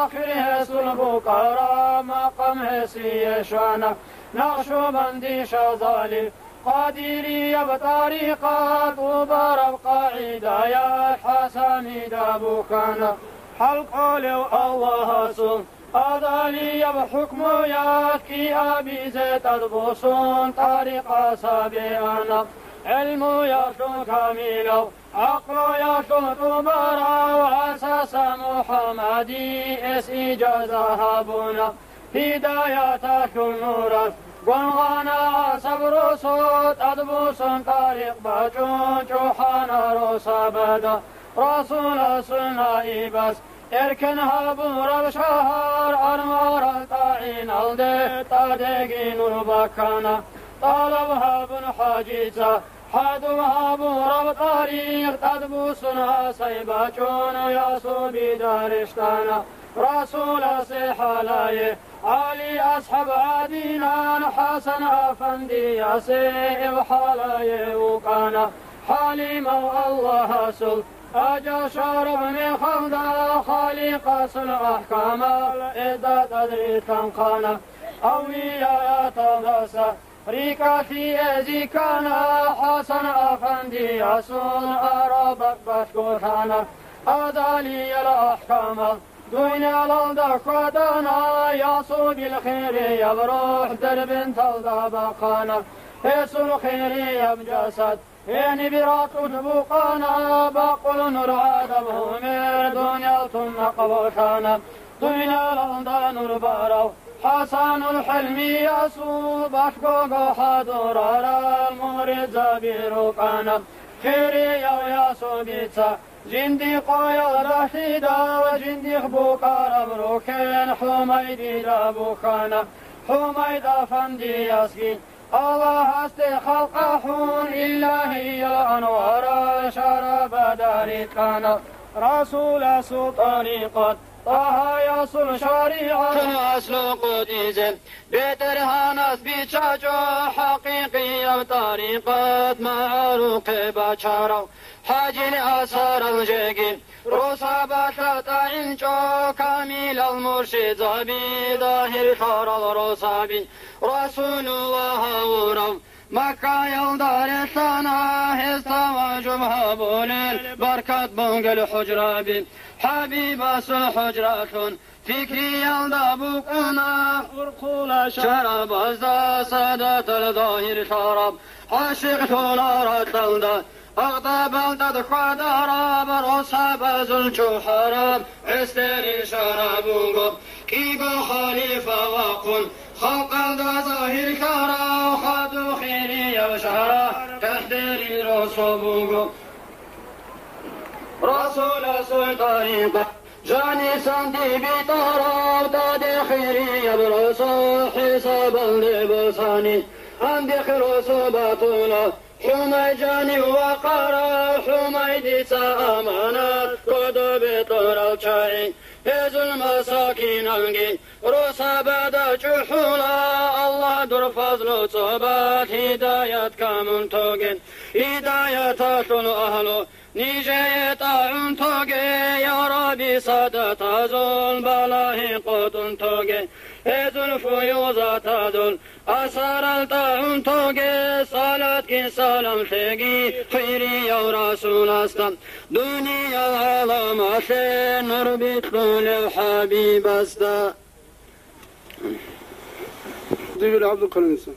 ахир гьесул букӀараб макъам гьесие щвана. Накъшубанди Шазали Къадирияб тӀарикъат убараб къагӀидаялъ ХӀасанида бухьана. ХӀалкӀолев Аллагьасул адалияб хӀукмуялъ кӀиабизе тӀадбуссун тӀарикъат сабеана. ГӀилмуялъул камилав, гӀакълуялъул тӀубарав ГӀасаса МухӀаммади эс ижаза гьабуна. Гьидаяталъул нуралъ гвангъана ГӀасаб росо, тӀадбуссун тӀарикъ бачӀун чӀухӀана росабада. Расуласул наибас эркен гьабураб шагьар Анварал тӀагӀиналде тӀадеги нур баккана. ТӀалаб гьабун хӀажица хӀадуб гьабураб тӀарикъ тӀадбуссун гьасай бачӀун ясубида рещтӀана. Расуласе хӀалае ГӀали асхӀаб гӀадинан ХӀасан афандиясе ил хӀалае вукӀана. ХӀалимав Аллагьасул ажал щвараб мехалда, Халикъасул ахӀкамал эзда тӀад рилъанхъана. Авлияталдаса рикӀкӀалъи эзикана, ХӀасан афандиясул араб бакӀ балъголъана. Адалиял ахӀкамал дуниялалда хьвадана, ясубил хирияб рухӀ Дербенталда бахъана. Гьесул хирияб жасад гьениб ракьулъ букъана, бакъул нур гӀадаб гьумер дуниял тун накъ босана. Дуниялалда нур барав ХӀасанул ХӀилмиясул балъгого хӀадурарал муридзаби рукӀана. Хирияв ясубица жинди къоялда лъидал жиндихъ букӀараб рухӀен ХӀумайдида бухьана. ХӀумайд афандиясги Аллагьасде халкъ ахӀун, илагьиял анварал шарабада рикӀкӀана. Расуласул тӀарикъат, ТӀагьаясул шаригӀат аслу къотӀизе, БетӀергьанас биччачӀо хӀакъикъияб тӀарикъат, магӀарухъе бачарав ХӀажил асарал жеги. Росабалъа тӀагӀинчӀо камилал муршидзаби, дагьирлъарал росаби, Расулуллагь гьавурав Маккаялда релълъана, гьез таважуб гьабулел баркат бугел хӀужраби. ХӀабибасул хӀужралъун фикриялда букӀана, урхъула шарабазда садатал дагьирлъараб, гӀашикълъула ракьалда Агъдабал тӀад хьвадараб, росабазул чӀухӀараб гӀестери шараб буго. КӀиго халифа вахъун, халкъалда загьирлъарав, хадуб хирияб шарагӀ къехӀдерил росо буго. Расуласул тӀарикъат жанисан дибитӀарав, тӀаде хирияб росо хӀисабалде босани, гьандихъ росо батула. ХӀумай жанив ва къарав, хӀумай дица аманат, кодобе кьурал чагӀи, гьезул масакиналги росабада чӀухӀула. Аллагь, дур фазлу цӀобал гьидаят камун тоге, гьидаяталъул агьлу нижее тӀагӀун тоге, я Рабби, садатазул балагьи къотӀун тоге, гьезул фуюзатазул асарал тӀагӀун тоге, салатги салам лъеги хирияв Расуласда, дуниял гӀаламалъе нур бикьулев ХӀабибасда. Дивил ГӀабдулкаримица.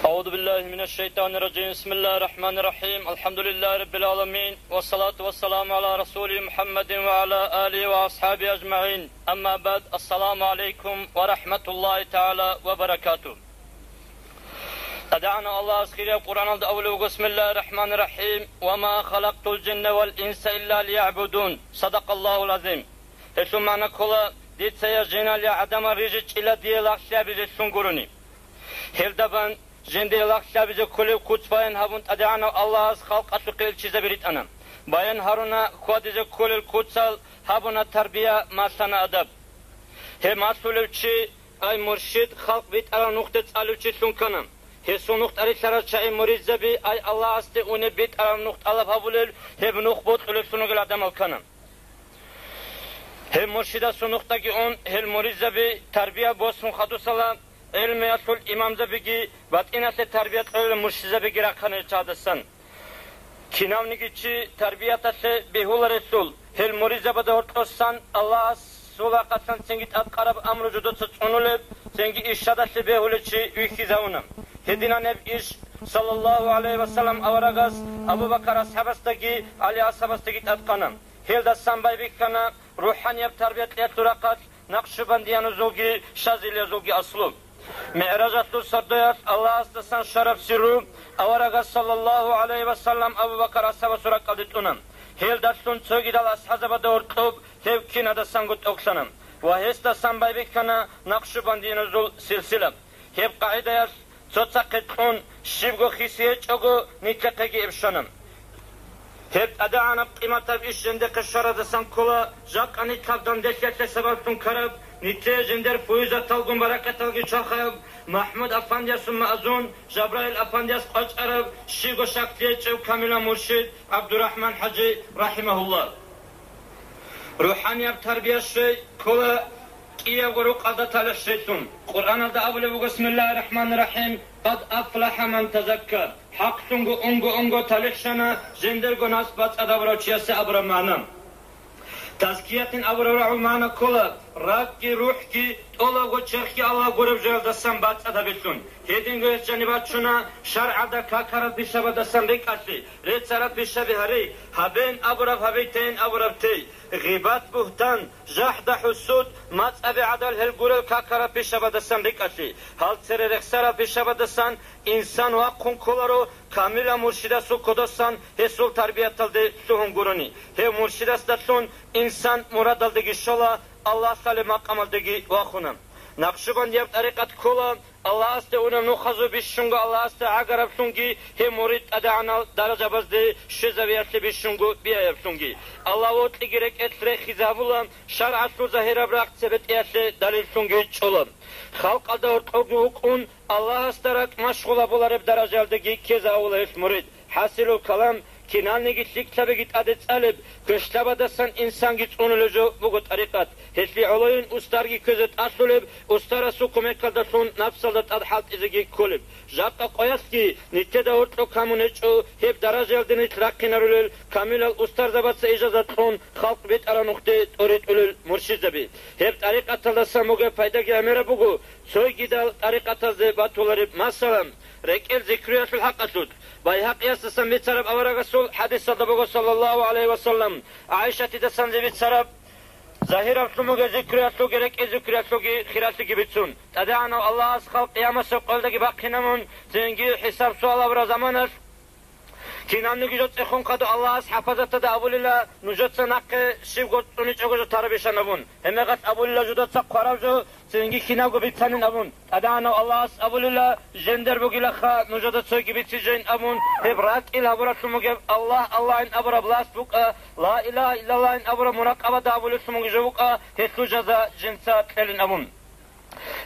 أعوذ بالله من الشيطان الرجيم. بسم الله الرحمن الرحيم. الحمد لله رب العالمين. والصلاة والسلام على رسوله محمد وعلى آله وأصحابه أجمعين. أما بعد. السلام عليكم ورحمة الله تعالى وبركاته. ТӀадегӀанав Аллагьас хирияб Къуръаналда абулеб буго: بسم الله الرحمن الرحيم. وما خلقت الجن والإنس إلا ليعبدون. صدق الله العظيم. Гьелъул магӀна ккола: «Дица я жинал, я гӀадамал рижичӀила дие лагълъи гьабизеллъун гурони». Гьелда бан жиндие лагълъи гьабизе кколеб куц баян гьабун, ТӀадегӀанав Аллагьас халкъалъухъе илчизаби ритӀана. Баян гьаруна хьвадизе кколел куцал, гьабуна тарбия, малъана адаб. Гьеб малъулев чи, ай муршид, халкъ битӀараб нухде цӀалев чилъун ккана. Гьесул нух тӀаделъарал чагӀи муридзаби, ай Аллагьасде унеб битӀараб нух тӀалаб гьабулел, гьеб нух бокьулеллъун ругел гӀадамал ккана. Гьеб муршидасул нухдаги ун, гьел муридзаби тарбия босун хадусала, гӀелмуялъул имамзабиги батӀиналъе тарбия кьолел муршидзабиги рахъана гьел чагӀаздасан. Кинавниги чи тарбияталъе бегьуларелъул, гьел муридзабазда гьоркьосан Аллагьасул рахъалъан цинги тӀадкъараб амру жодоца цӀунулеб, цинги иршадалъе бегьулев чи вихьизавуна. Гьединан гьеб иш, саллаллагьу гӀалайгьи вассалам аварагас Абу Бакар асхӀабасдаги ГӀали асхӀабасдаги тӀадкъана. Гьелдасан байбихьана рухӀанияб тарбия кьеялъул рахъалъ накъшубандияназулги шазилиязулги аслу. МигӀражалъул сордоялъ Аллагьасдасан щвараб сирру аварагас, саллаллагьу гӀалайгьи вассалам, Абу Бакар асхӀабасул ракӀалде тӀуна. Гьелдалъун цогидал асхӀабзабазда гьоркьоб гьев кинадасанго тӀокӀлъана ва гьесдасан байбихьана накъшубандияназул силсила. Гьеб къагӀидаялъ цоцахъе кьун, щибго хиси гьечӀого, нилъехъеги гьеб щвана. Гьеб тӀадегӀанаб къиматаб иш жиндехъе щвараздасан ккола, жакъа нилъ гьаб данделъиялъе сабаблъун ккараб, нилъее жиндер фуюзаталгун баракаталги чвахараб, МахӀмуд-афандиясул маъзун, Жабраил-афандияс къвачӀараб, щибго щаклъи гьечӀев камилав муршид ГӀабдурахӀман-хӀажи, рахӀимагьуллагь. РухӀанияб тарбия щвей ккола кӀиябго рукъалда талихӀ щвейлъун. Къуръаналда абулеб буго: بسم الله الرحمن الرحيم. قد أفلح من تزكى. ХӀакълъунго унго-унго талихӀ щвана жиндирго напс бацӀцӀадабурав чиясе абураб магӀна. Тазкиятин абураб рагӀул магӀна ккола, ракӀги рухӀги, тӀолабго черхги Аллагь гуреб жоялдасан бацӀцӀадабилъун. Гьединго гьес жаниб бачуна шаргӀалда какараб пишабаздасан рикӀкӀалъе, реццараб пишаби гьари, гьабеян абураб гьабей, теян абураб тей, гъибат-бугьтан, жахӀда-хӀусуд, мацӀаби гӀадал гьел гурел какараб пишабаздасан рикӀкӀалъе, гьал цере рехсараб пишабаздасан инсан вахъун кколаро, камилав муршидасул кодосан гьесул тарбияталде лъугьун гурони. Гьев муршидасдалъун инсан мурадалдеги щола, Аллагь лъалеб макъамалдеги вахуна. Накъшубандияб тӀарикъат ккола Аллагьасде унеб нухазул бищунго Аллагьасда гӀагараблъунги, гьеб мурид тӀадегӀанал даражабазде щвезавиялъе бищунго биаялъунги. Аллагь вокьиги рекӀелъ рехизе гьабула, шаргӀалъул загьираб рахъ цебетӀеялъе далиллъунги чӀола. Халкъалда гьоркьовги вукӀун, Аллагьасда ракӀ машгъул гьабулареб даражаялдеги ккезе гьавула гьелъ мурид. ХӀасилул калам, киналниги лъикӀлъабиги тӀаде цӀалеб, квешлъабаздасан инсанги цӀунулеб жо буго тӀарикъат. Гьелъие гӀолойин устарги кквезе тӀалъулеб, устарасул кумекалдалъун напсалда тӀад хӀалтӀизеги кколеб. Жакъа къоялъги нилъеда гьоркьоб камун гьечӀо гьеб даражаялде нилъ рахъинарулел, камилал устарзабаца ижазат кьун халкъ битӀараб нухде тӀоритӀулел муршидзаби. Гьеб тӀарикъаталдасан бугеб пайдаги гӀемераб буго цогидал тӀарикъатазде батулареб, масала, рекӀел зикруялъул хӀакъалъулъ. Байгьакъиясдасан бицараб аварагасул хӀадисалда буго, саллаллагьу гӀалайгьи вассалам, ГӀайшатидасанзе бицараб, загьираблъун бугеб зикруялъулги рекӀел зикруялъулги хиралъиги бицун. ТӀадегӀанав Аллагьас халкъ къиямасеб къоялдаги бахъинабун, цинги хӀисаб-суал гьабураб заманалъ, Кинабниги жо цӀехун хадуб Аллагьас хӀафазатазда абулила, нужеца нахъе щибго цӀуничӀого жо тарабищан абун. Гьеб мехалъ абулила жудаца хъвараб жо цинги кинабго бицанин абун. ТӀадегӀанав Аллагьас абулила, жиндир бугилаха, нужеда цойги бицинчӀин абун, гьеб ракӀил гьабуралъун бугеб Аллагь, Аллагьин абураб ласт букӀа, ла илагьа иллаллагьин абураб муракъабада абулелъун бугеб жо букӀа, гьелъул жаза жинца кьелин абун.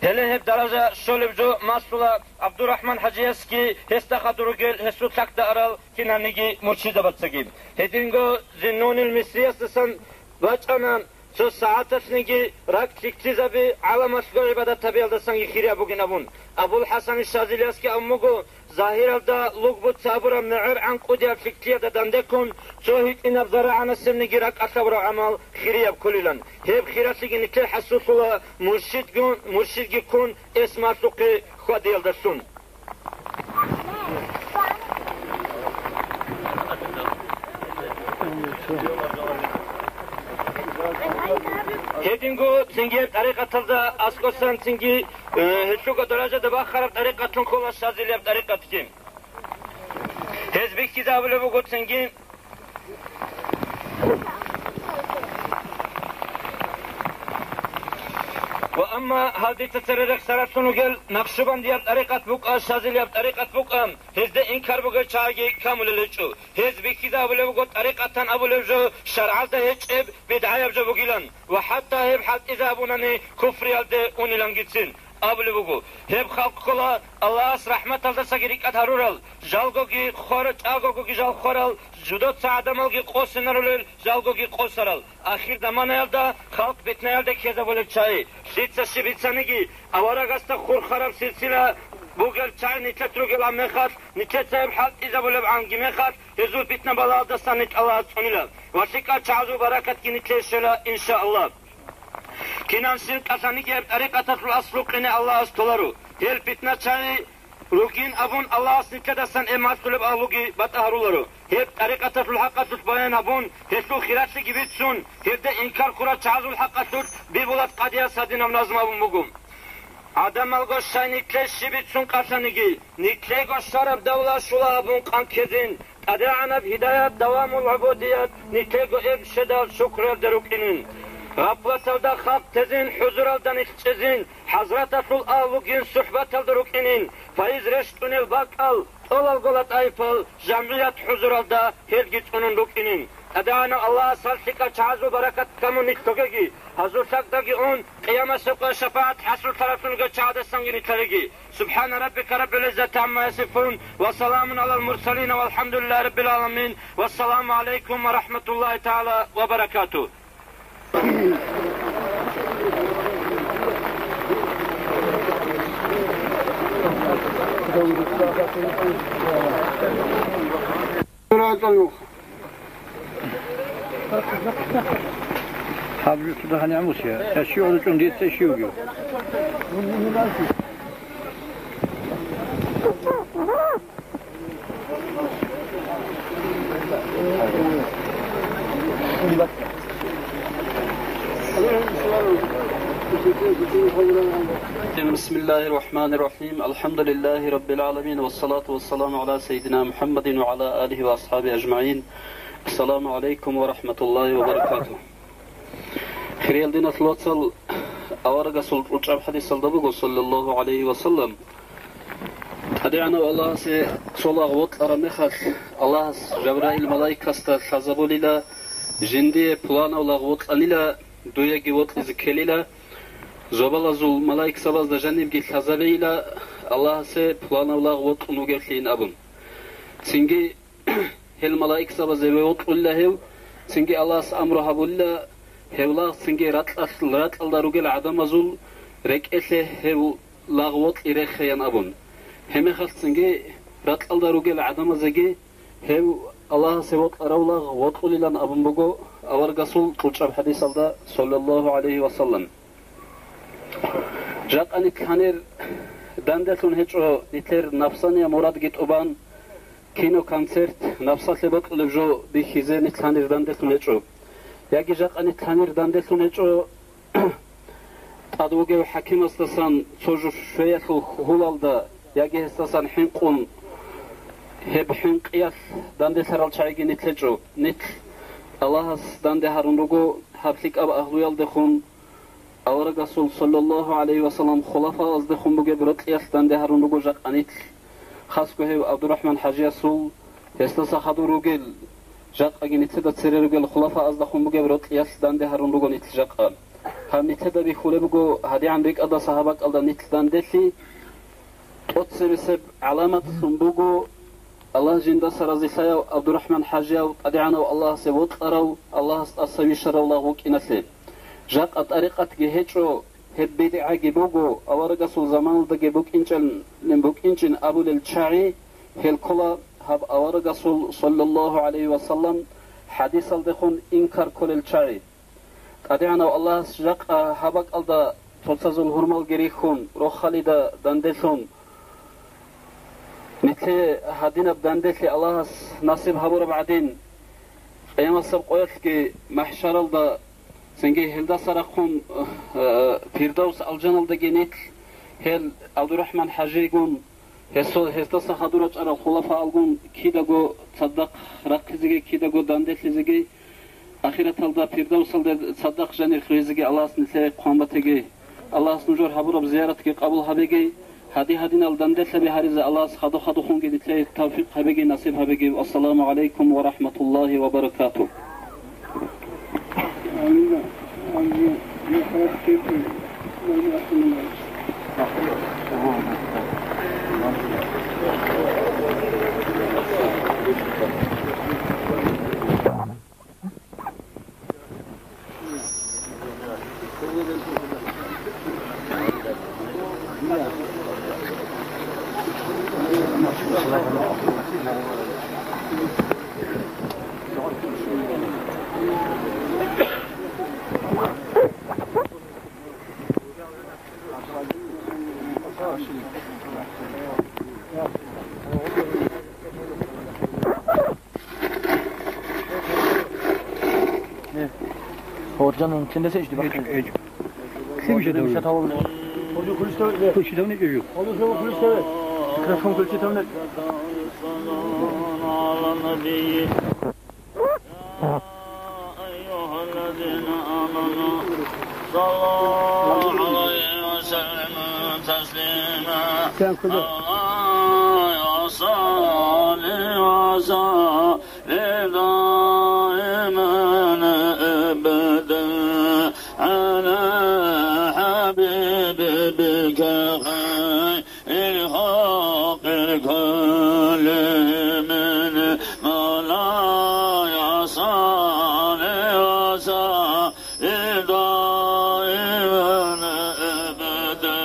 Гьеле гьеб даража щолеб жо малъула ГӀабдурахӀман ХӀажиясги гьесда хадур ругел гьесул лъакда арал кинабниги муршидзабацаги. Гьединго Зиннунил Мисриясдасан бачӀана, цо сагӀаталъниги ракӀ лъикӀлъизаби гӀаламалъго гӀибадат гьабиялдасанги хирияб бугин абун. Абул ХӀасан Шазилиясги абун буго, загьиралда лугбуца абураб мегӀер гӀанкӀудияб лъикӀлъиялда дандеккун, цо гьитӀинаб зарагӀанасебниги ракӀалъ гьабураб гӀамал хирияб кколилан. Гьеб хиралъиги нилъер хӀасулъула муршидгун, муршидги ккун эс малъухъе хьвадиялдалъун. Гьединго цинги гьеб тӀарикъаталда аскӀосан цинги, э, гьелъулго даражада бахараб тӀарикъатлъун ккола Шазилияб тӀарикъатги. Гьез бихьизабулеб буго цинги. Ва амма гьал дица цере рехсаралъун ругел Накъшубандияб тӀарикъат букӀа, Шазилияб тӀарикъат букӀа, гьезда инкар бугел чагӀиги камулел гьечӀо. Гьез бихьизабулеб буго тӀарикъатан абулеб жо шаргӀалда гьечӀеб бидгӀаяб жо бугилан ва хӀатта гьеб хӀалтӀизабунани куфриялде унилангицин. Абулеб буго, гьеб халкъ ккола Аллагьас рахӀматалдасаги рикӀкӀад гьарурал, жалгоги хвара-, чӀагогоги жал хварал, жудаца гӀадамалги къосинарулел, жалгоги къосарал. Ахир заманаялда халкъ питнаялде ккезабулел чагӀи, лъица щиб бицаниги, аварагасда хурхараб силсила бугел чагӀи нилъелъ ругелан мехалъ, нилъеца гьеб хӀалтӀизабулебгӀанги мехалъ, гьезул питна-балаялдасан нилъ Аллагьас цӀунила ва лъикӀал чагӀазул баракатги нилъее щвела, иншааллагь. Кинаб щиб кӀалъаниги гьеб тӀарикъаталъул аслу къине Аллагьас толаро. Гьел питначагӀи ругин абун Аллагьас нилъедасан гьеб малъулеб агьлуги батӀа гьаруларо. Гьеб тӀарикъаталъул хӀакъалъулъ баян гьабун, гьелъул хиралъиги бицун, гьелда инкар ккурал чагӀазул хӀакъалъулъ Бибулат Къадияс гьадинаб назму абун буго. ГӀадамалго щай нилъее щиб бицун кӀалъаниги, нилъего щвараб давла щула абун къан ккезин, ТӀадегӀанаб гьидаят, давамул гӀубудият, нилъего эбщедал шукруялде рукӀинин. Гъафлаталда халкъ тезин, хӀузуралда нилъ чӀезин, хӀазраталъул агьлугин сухӀбаталда рукӀинин, файз рещтӀунел бакӀал, тӀолалгола тӀайпал, жамгӀият хӀузуралда гьелги цӀунун рукӀинин. ТӀадегӀанав Аллагьас гьал лъикӀал чагӀазул баракат камун нилъ тогеги, гьазул лъакӀдаги ун, Къиямасеб къоялъ шапагӀат хӀасуллъаралъунго чагӀадасанги нилъареги. سبحان ربك رب العزة عما يصفون، وسلام على المرسلين، والحمد لله رب العالمين، والسلام عليكم ورحمة الله تعالى وبركاته. Гьаб жуцуда гьанигӀан бусия. Я щив гӀодочӀун дица щивги. بسم الله الرحمن الرحيم. الحمد لله رب العالمين، والصلاة والسلام على سيدنا محمد وعلى آله وأصحابه أجمعين. السلام عليكم ورحمة الله وبركاته. Хириял диналъул вацал, аварагасул кьучӀаб хӀадисалда буго, саллаллагьу гӀалайгьи ва саллам, ТӀадегӀанав Аллагьасе цо лагъ вокьараб мехалъ, Аллагьас Жабраил малаикасда лъазабулила, жиндие пуланав лагъ вокьанила, дуеги вокьизе ккелила, зобалазул малаикзабазда жанибги лъазабейила, Аллагьасе пуланав лагъ вокьун вугевлъийин абун. Цинги гьел малаикзабазе вокьулила гьев, цинги Аллагьас амру гьабулила, гьев лагъ цинги ракьалъ-, ракьалда ругел гӀадамазул рекӀелъе гьев лагъ вокьи рехеян абун. Гьеб мехалъ цинги ракьалда ругел гӀадамазеги гьев Аллагьасе вокьарав лагъ вокьулилан абун буго аварагасул кьучӀаб хӀадисалда, саллаллагьу гӀалайгьи ва саллам. Жакъа нилъ гьанир данделъун гьечӀо, нилъер напсания мурадги тӀубан, кино-концерт, напсалъе бокьулеб жо бихьизе нилъ гьанир данделъун гьечӀо. Яги жакъа нилъ гьанир данделъун гьечӀо, тӀад вугев хӀакимасдасан цо жо швеялъул хьулалда яги гьесдасан хӀинкъун Гьеб хӀинкъиялъ данделъарал чагӀиги нилъ гьечӀо. Нилъ Аллагьас данде гьарун руго гьаб лъикӀаб агьлуялдехун, аварагасул, саллаллагьу гӀалайгьи вассалам, хулафаздехун бугеб рокьиялъ данде гьарун руго жакъа нилъ. Хасго гьев ГӀабдурахӀман ХӀажиясул, гьесдаса хадур ругел, жакъаги нилъеда цере ругел хулафаздехун бугеб рокьиялъ данде гьарун руго нилъ жакъа. Гьаб нилъеда бихьулеб буго, гьадигӀан рекӀадаса гьаб бакӀалда нилъ данделъи, тӀоцебесеб гӀаламатлъун буго Аллагь жиндаса разилъаяв ГӀабдурахӀман ХӀажияв, ТӀадегӀанав Аллагьасе вокьарав, Аллагьас тӀаса вищарав лагъ вукӀиналъе. Жакъа тӀарикъатги гьечӀо, гьеб бидгӀаги буго, аварагасул заманалдаги букӀинчӀин, букӀинчӀин абулел чагӀи, гьел ккола гьаб аварагасул, саллаллагьу гӀалайгьи вассалам, хӀадисалдехун инкар кколел чагӀи. ТӀадегӀанав Аллагьас жакъа гьаб бакӀалда цоцазул гьурмалги рихьун, рохалида данделъун, нилъее гьадинаб данделъи Аллагьас насиб гьабураб гӀадин, къиямасеб къоялъги, махӀшаралда, цинги гьелдаса рахъун, э, Пирдавс алжаналдаги нилъ гьел ГӀабдурахӀман ХӀажийгун, гьесул, гьесдаса хадур рачӀарал хулафаалгун кидаго цадахъ рахъизеги, кидаго данделъизеги, ахираталда Пирдавсалде цадахъ жанир хвезеги Аллагьас нилъее хъван батеги. Аллагьас нужер гьабураб зияратги къабул гьабеги, гьади-гьадинал данделъаби гьаризе Аллагьас хадур-хадурхунги нилъее тавфикъ гьабеги, насиб гьабеги. Ассаламу гӀалайкум ва рахӀматуллагьи ва баракатугь. Гьоржанан киндаса ишди бахъин. ГьечӀо, гьечӀо. Кин жо даве? Гьоржа, хулиш даве. Хулиш даве, гьечӀо. Микрофон включи тавне. أيها الذين آمنوا صلوا عليه وسلموا تسليما. مولاي صل وسلم دائما أبدا على حبيبك خير الخلق كلهم. مولاي صل وسلم دائما أبدا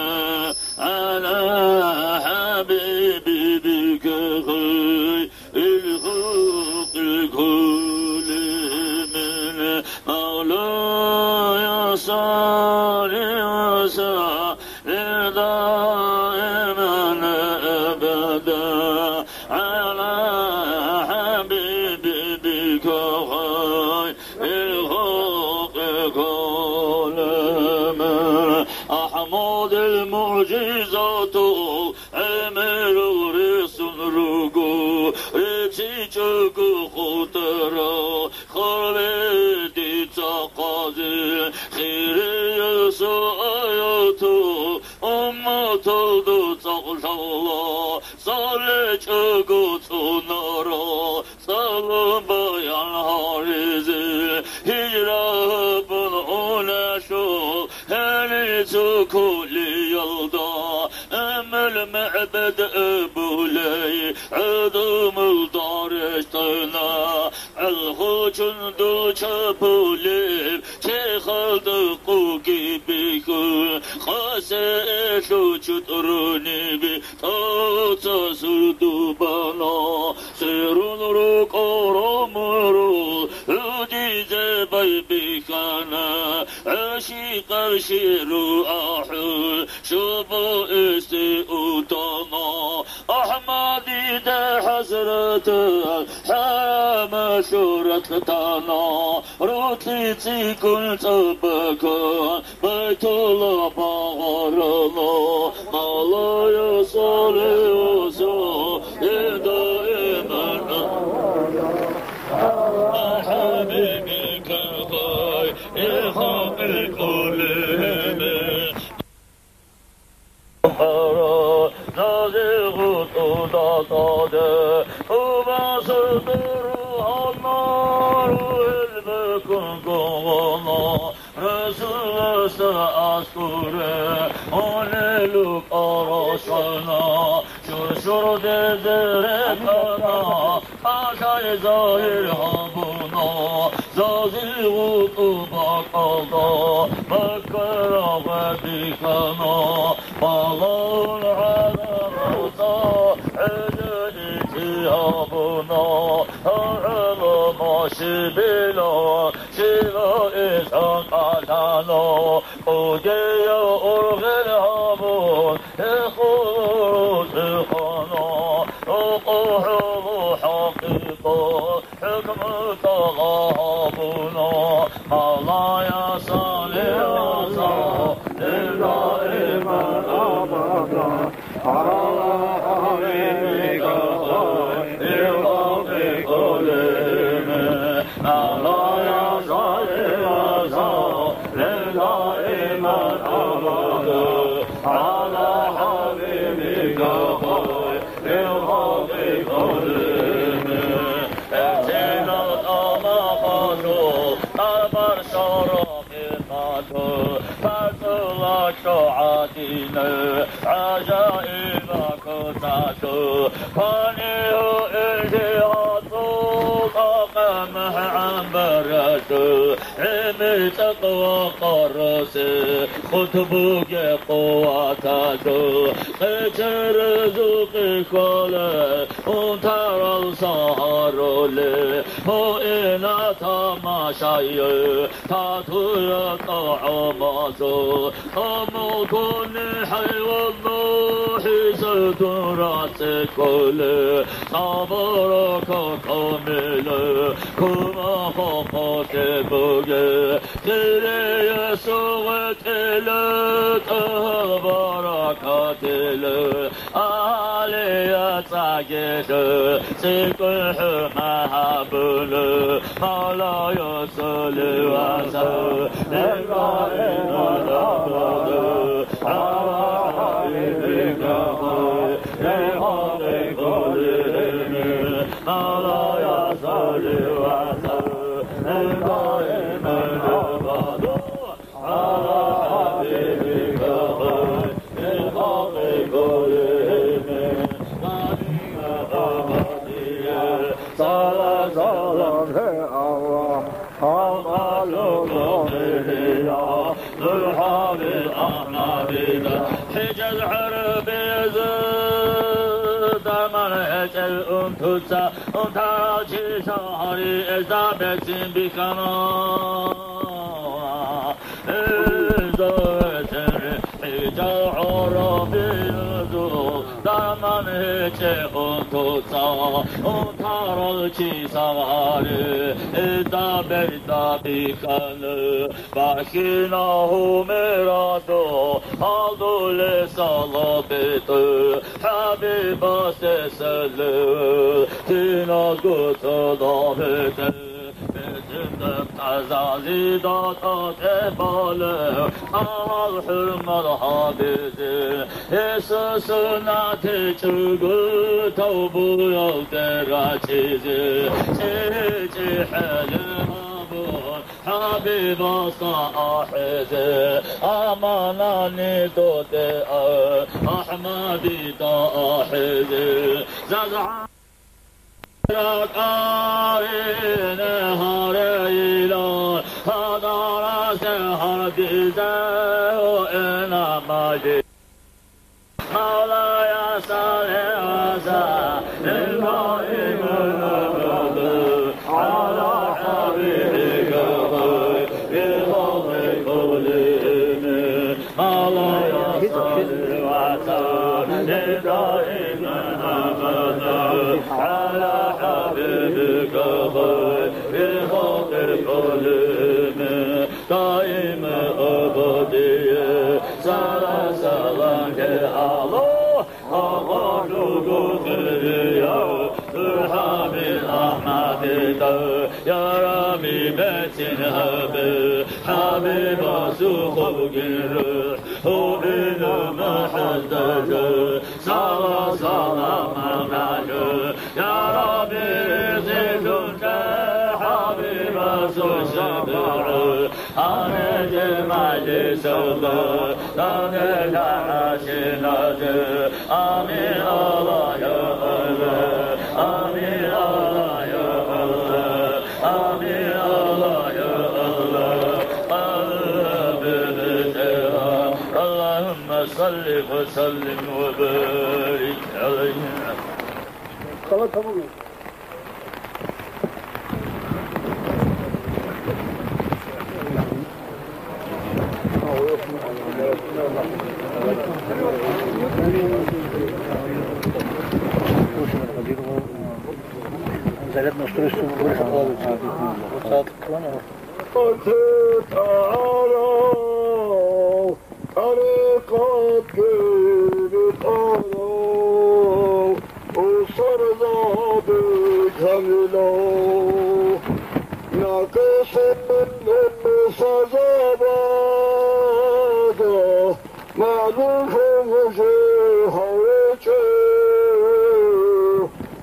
على حبيبك خير الخلق كلهم. مولاي صل وسلم دائما أبدا على حبيبك خير الخلق كلهم. أحمد المعجزات عمر رسول رجوع رتيجك خطر خالد تقاضي خير يسوع آيات أمة الدوسة الله صلى جوجو نورا صلى بيان هاريزي هجرة بن أناشو هني سكولي يلدا أم المعبد أبولي عدم الدارش طنا الخوشن دول شابولي تخلد قوقي بيكو قاسي إلو شطروني بي توتا سردوبانا سيرون روك أورمرو عودي زي بيبي كان عشي قرشي رو أحول شبو استي أوتانا أحمدي ده حسرة حرام شورت لتانا روتي تيكون تبكون بيت الله بغرنا مولاي صل وسلم دائما Ихалкъи кӀолебе. Зази гъутӀуда тӀаде, убасурду ругьанна, ругьел бекун гугъуна, Расуласда аскӀуре, гьунелу къарасана, чурчурдезе рекъана, кӀалъай загьир гьабуна, зази гъутӀу бакӀалда, Маккара гъведихьана, балагьун гӀадамазда гӀеле ити гьабуна, гьагӀала машибила, шила исгӀан кӀалъана, кӀудияв ургъел гьабун, Эхула цӀехана, рокъо хӀула хӀакъикъат, хӀукму тӀагъа гьабуна, Аллагьас салават, даиман абадан, гӀала хӀабибика хайрил халкъи куллигьим. Аллагьас салават, даиман абадан, гӀала хӀабибика хайрил халкъи куллигьим. Эцелал тӀамахалъул тӀарбар шарахъе хъалъул, пацӀула чӀугӀадина гӀажаиба куцалъул, панигьу илъи гьатӀул, тӀакъа махӀ гӀамбаралъул, ГӀемер цӀакъ ва къарасе, хутбуге къуваталъул, къече ризкъи хьвале, унтарал сагьаруле, гьуина тамашае, татуя тӀагӀамазул, амалгуни хӀайваннухӀи сардун рацӀцӀекӀуле, цабарака камиле, кума хахъалъе буге, Хириясул гъветӀила тӀагьал баракатила, агьлияцагила цӀикӀкӀун хӀурма гьабула, Мавлая салли ва саллим даиман абада гӀала хӀабибика хайрил халкъи куллигьим. Мавлая салли ва саллим даиман абада على حبيبك خير الخلق كلهم. صلاة سلام يا الله، أفضل المؤمنين، ذو الحبيب أحمد. ХӀижаз гӀурбизе дарман гьечӀел унтуца, унтарал чиясда гьари гьезда берцин бихьана. ХӀижал гӀурбиязул дарман гьечӀеб унтуца, унтарал чиясда гьари гьезда берцин бихьана. Бахьина гьумерадул гьалдулел салам битӀу, ХӀабибасде салам, киназго цо дагьбетӀе. Бетинда тазазида тӀатӀе балев, агьал хӀурмал гьабизе, гьесул суннат гьечӀого тавбуялде рачӀизе, чӀехӀе-чӀехӀелеб гьабун, ХӀабибасда ахӀизе, аманани додеа, АхӀмадида ахӀизе. Зазгьа ракӀарин гьарейилан, гьадарасде гьардизе гьуинаб мажи. مولاي صل وسلم دائما أبدا على حبيبك خير الخلق كلهم. مولاي صل وسلم دائما أبدا على حبيبك خير الخلق كلهم. دائم أبدية سلام سلام يا الله. أقول خيرية ترحم أحمد يا ربي بيت هبل. Бибасухъ бугин рухӀ, гьобина махӀалдалъ, сала-салам гьабралъ. Я Рабби, ризкьун чӀе хӀабибасул шабигӀ, гьанже мажлисалда данделъа хӀасиназе. Амин, Аллагь, я Аллагь. Амин, Аллагь, я Аллагь. Амин, Аллагь, я Аллагь. Аллагь, бетӀергьан. اللهم صل وسلم وبارك عليه. Зарядное устройство больше кладывается. Вот так, понял? ТӀарикъатги битӀарав, усарзаби камилав, накъисин сазабазда, магӀлум жо гьавичӀев,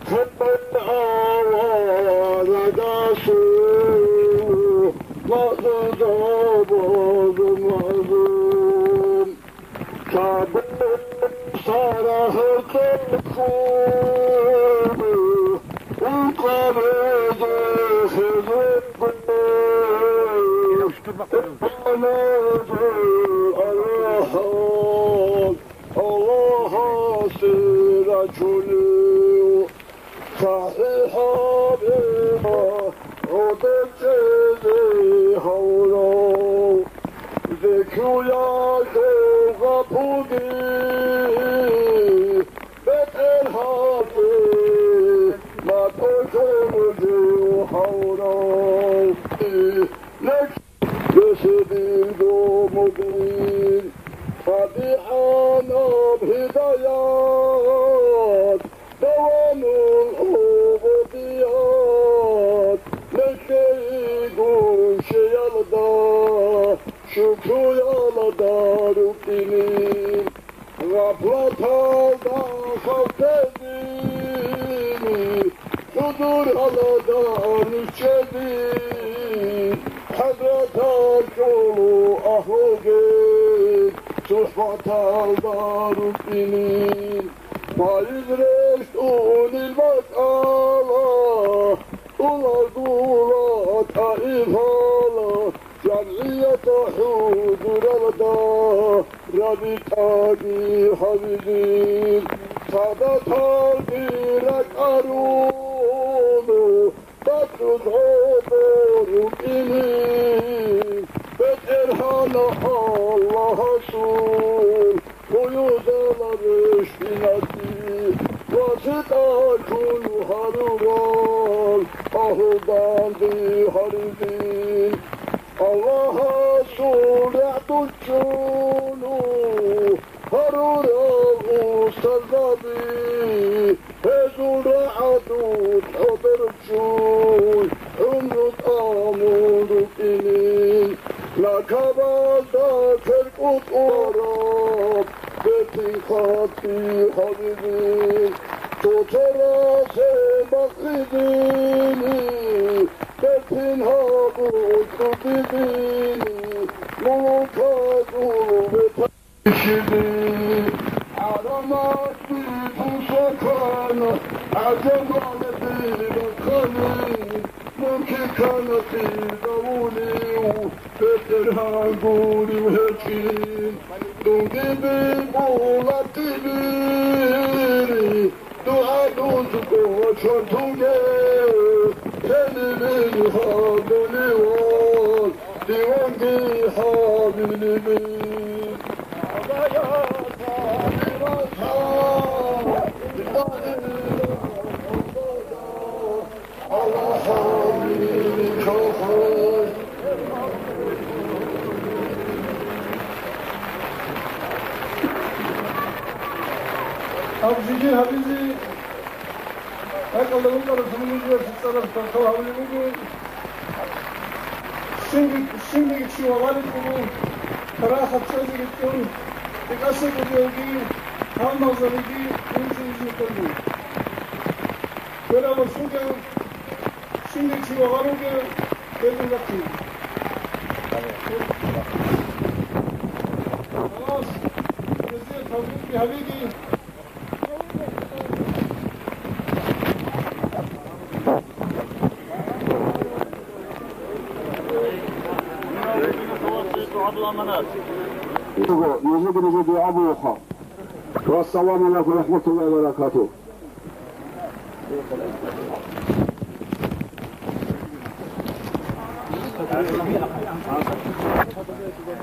хӀебал аварагасул, магӀзузабаз магӀзум. Кабул сарахъ цӀехун, ункъабизе хезулгун. Аллагьас, Аллагьасе рачунев. СахӀихӀаб гӀодор чӀезе гьавурав, зекуялъул гъапуги, бетӀергьанги матӀулъун жив гьавурав. Нек Бесидилго мудрин, ТӀадегӀанаб гьидаят, давамул гӀубудият, нилъее гущеялда, шукруялда рукӀинин. Гъафлаталда хал тезини, хӀузуралда ниж чедин, хӀазратал чӀоло агьлуги, сухӀбаталда рукӀинин. Пайиз рещтӀунил бакӀала, тӀулагула тӀаифала, ЖамгӀиятда хӀузуралда рабитӀаги гьавилин, садаталги ракӀарун, батӀрул гӀодор рукӀинин, БетӀергьан Аллагьасул гьуюзала рещтӀинабги, васитӀа ккун гьарурал агьлу данде гьарилин. Аллагьасул рагӀдул чӀун гьарурал устарзаби, гьезул рагӀадул кьодор чӀун гӀумру тӀамун рукӀинин. Накабазда кверкӀутӀараб бетин хатӀи гьавилин, цо-цо расе бакълъизини, бетин гьабун кьудизини, мулказул ветан. Ишиди гӀараматги тусакана, гӀажамалги бахъани, мункиканатги давулев, бетӀергьан гурев гьечӀин, дунги би булатӀи бири, дугӀа дузго чвантунге, гьенибин гьабуниван, диванги гьабилибин. Абу жиги гьабизе, бакӀалда рукӀарасул мужуялъе цӀаралъ паркал гьавулеб буго. Щибниги чи вагъаричӀого, парахат чӀезеги чӀун, тӀекӀаса кӀудиявги, гьалмагъзабиги инзе-инзе кколин. Квералас ругел, щибниги чи вагъаругел, гьедин рахъин. Халас, гьезие тавфикъги гьабиги. Нижеги-нижеги дугӀа бугоха. Вассаламу алейкум ва рахматуллахи ва баракатух.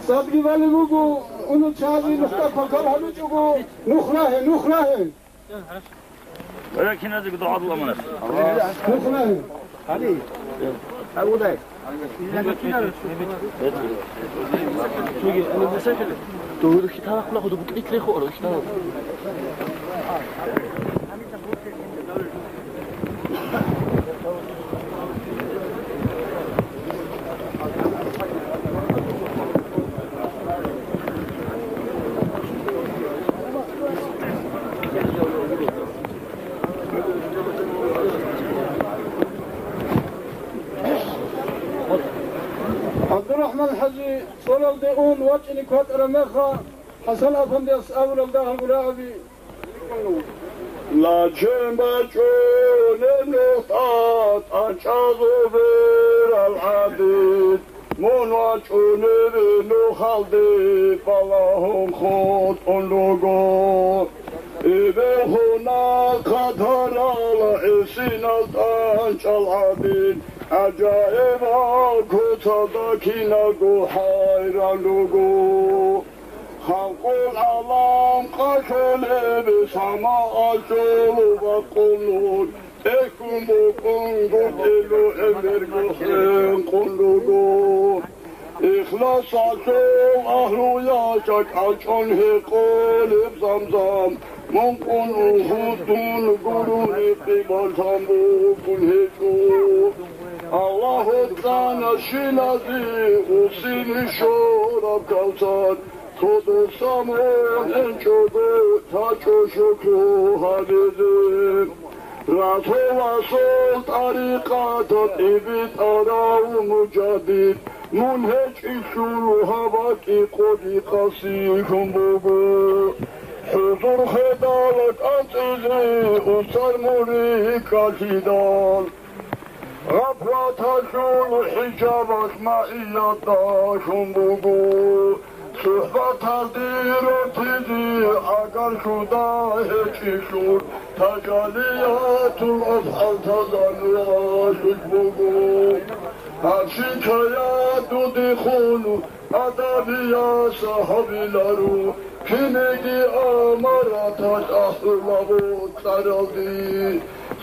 Садги вали буго, уну чази нухда пакал гьабичӀого, нух рагье, нух рагье. Ва киназего дугӀа бугоха. Нух рагье. ГӀабдурахӀман-хӀажи цӀолалде ун вачӀине кватӀараб мехалъ, ХӀасан-афандияс абурал дагьаб рагӀаби. Лачен бачӀунеб нухда тӀанчӀазул берал гӀадин, мун вачӀунеб нухалде балагьун хутӀун руго. Эбелгьуна хъатарал гӀисинал тӀанчӀал гӀадин, гӀажаибал куцалда киналго хӀайран руго. Халкъул гӀалам къачунеб самаъалъул бакъулун, тӀехьун букӀун гутӀилу гӀемерго хӀинкъун руго. Ихласалъул агьлу яшав кӀалчӀун гьекъолеб замзам, мункъун Угьудун гурони къибаллъан букӀун гьечӀо. Аллагьас кьана щиназе усине щораб Кавсар, цо дос мун гьечӀого тачӀо шукру гьабизе. Расуласул тӀарикъаталъ тӀибитӀарав мужадид, мун гьечӀелъул гьаб бакӀи къоди къаси хьун буго. ХӀузур хведал кӀанцӀизе усар мурид кӀалъидал. Гъафлаталъул хӀижабалъ магӀиятда хьун буго. СухӀбаталде рортизе гӀагарлъуда гьечӀелъул, тажалиятул афгӀалтазда нугӀлъулъ буго. Гьаб шикаят дудехун адабияс гьабиларо, кинеги амараталъ ахӀуларо цӀаралде.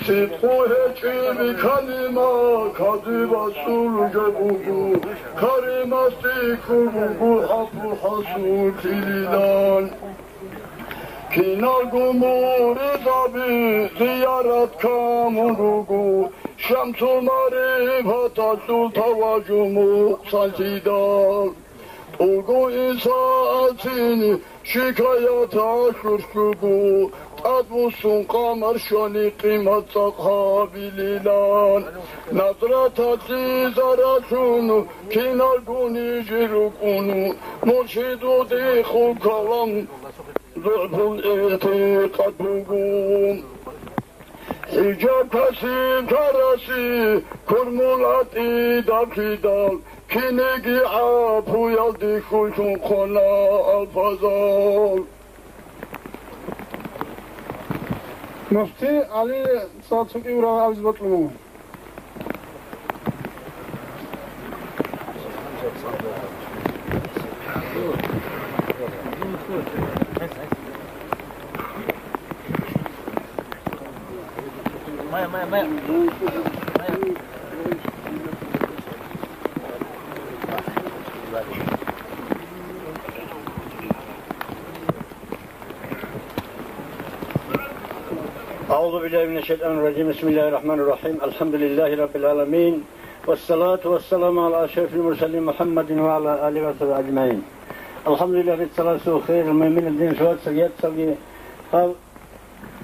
Сидкъу гьечӀеб калима кадибасул жо буго, каримасде ккун буго гьаб хӀасуллъилилан. Киналго муридзаби зиярат камун руго, Шамсул марифаталъул таважу мукъсанлъидал. ТӀулго Иса асини шикаят гьалъулъ руго, тӀадвуссун къамар щвани къимат цӀакъ гьабилилан. Назраталъе заралъун киналго нижер рукӀун, муршидудехун калам зугӀбул игӀтикъад буго. ХӀижаб касиб караси курмул гӀатӀидаб кидал, кинеги гӀапуялде хьулъун хъвана алфазал. Муфти ГӀали цо цӀикӀкӀи урагъ абизе бокьун. أعوذ بالله من الشيطان الرجيم. بسم الله الرحمن الرحيم. الحمد لله رب العالمين. والصلاة والسلام على أشرف المرسلين محمد وعلى آله وصحبه أجمعين. الحمد لله، рецц Аллагьасул, хириял муъминал дин вацал яцалги. Гьаб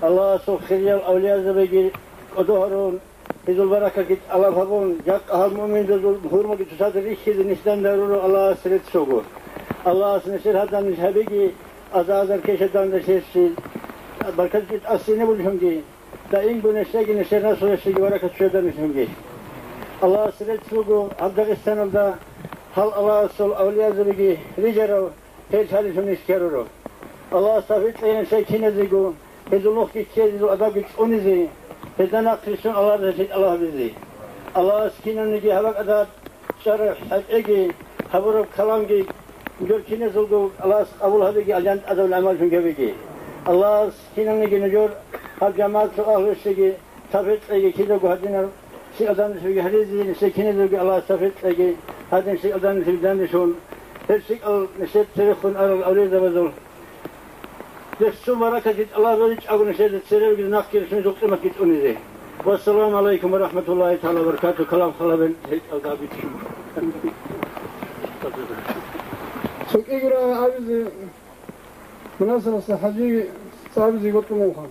Аллагьасул хириял авлиязабиги кӀодо гьарун, гьезул баракатги тӀалаб гьабун, жакъа гьал муъминзабазул гьурмаги цоцазда рихьизе нилъ данде гьаруро Аллагьасе рецц буго. Аллагьас нилъер гьадан нилъ гьабиги, аза-азар квешаб данде нилъеца баркатги тӀасине бужунги. Даимго нилъеги нилъер наслуялъеги баракат щведа нилъунги. Аллагьас рецц буго гьаб Дагъистаналда гьал Аллагьасул авлиязабиги рижарал, гьел лъалелъун нилъ ккаруро. Аллагьас тавфикъ кьеги нилъее киназего, гьезул нухги ккезе, гьезул адабги цӀунизе, гьезда нахърилълъун Аллагьасде тӀалаб гьабизе. Аллагьас кинабниги гьаб бакӀалда чӀараб хӀетӀеги, гьабураб каламги, жо киназулго Аллагьас къабул гьабиги, алжан тӀадаб гӀамаллъун гьабиги. Аллагьас кинабниги нужер гьаб жамагӀаталъул агьлуялъеги тавфикъ кьеги, кидаго гьадинал щиб адамлъиги гьаризе, нилъее киназулги Аллагьас тавфикъ кьеги, гьадин щиб адамлъиги данделъун, гьеб щибал нилъер церехун арал авлиязабазул Дехцо баракат тӀалаб гьабичӀого нилъеда церевги нахъги рилълъун жо къиматги тӀунизе. Вассаламу гӀалайкум ва рахӀматуллагьи тагӀала ва баракатугьу. Калам халабен гьечӀалда абичӀо. ЦӀикӀкӀиго рагӀи абизе мунасабаталъ хӀажи цӀабизе гьечӀо мунха.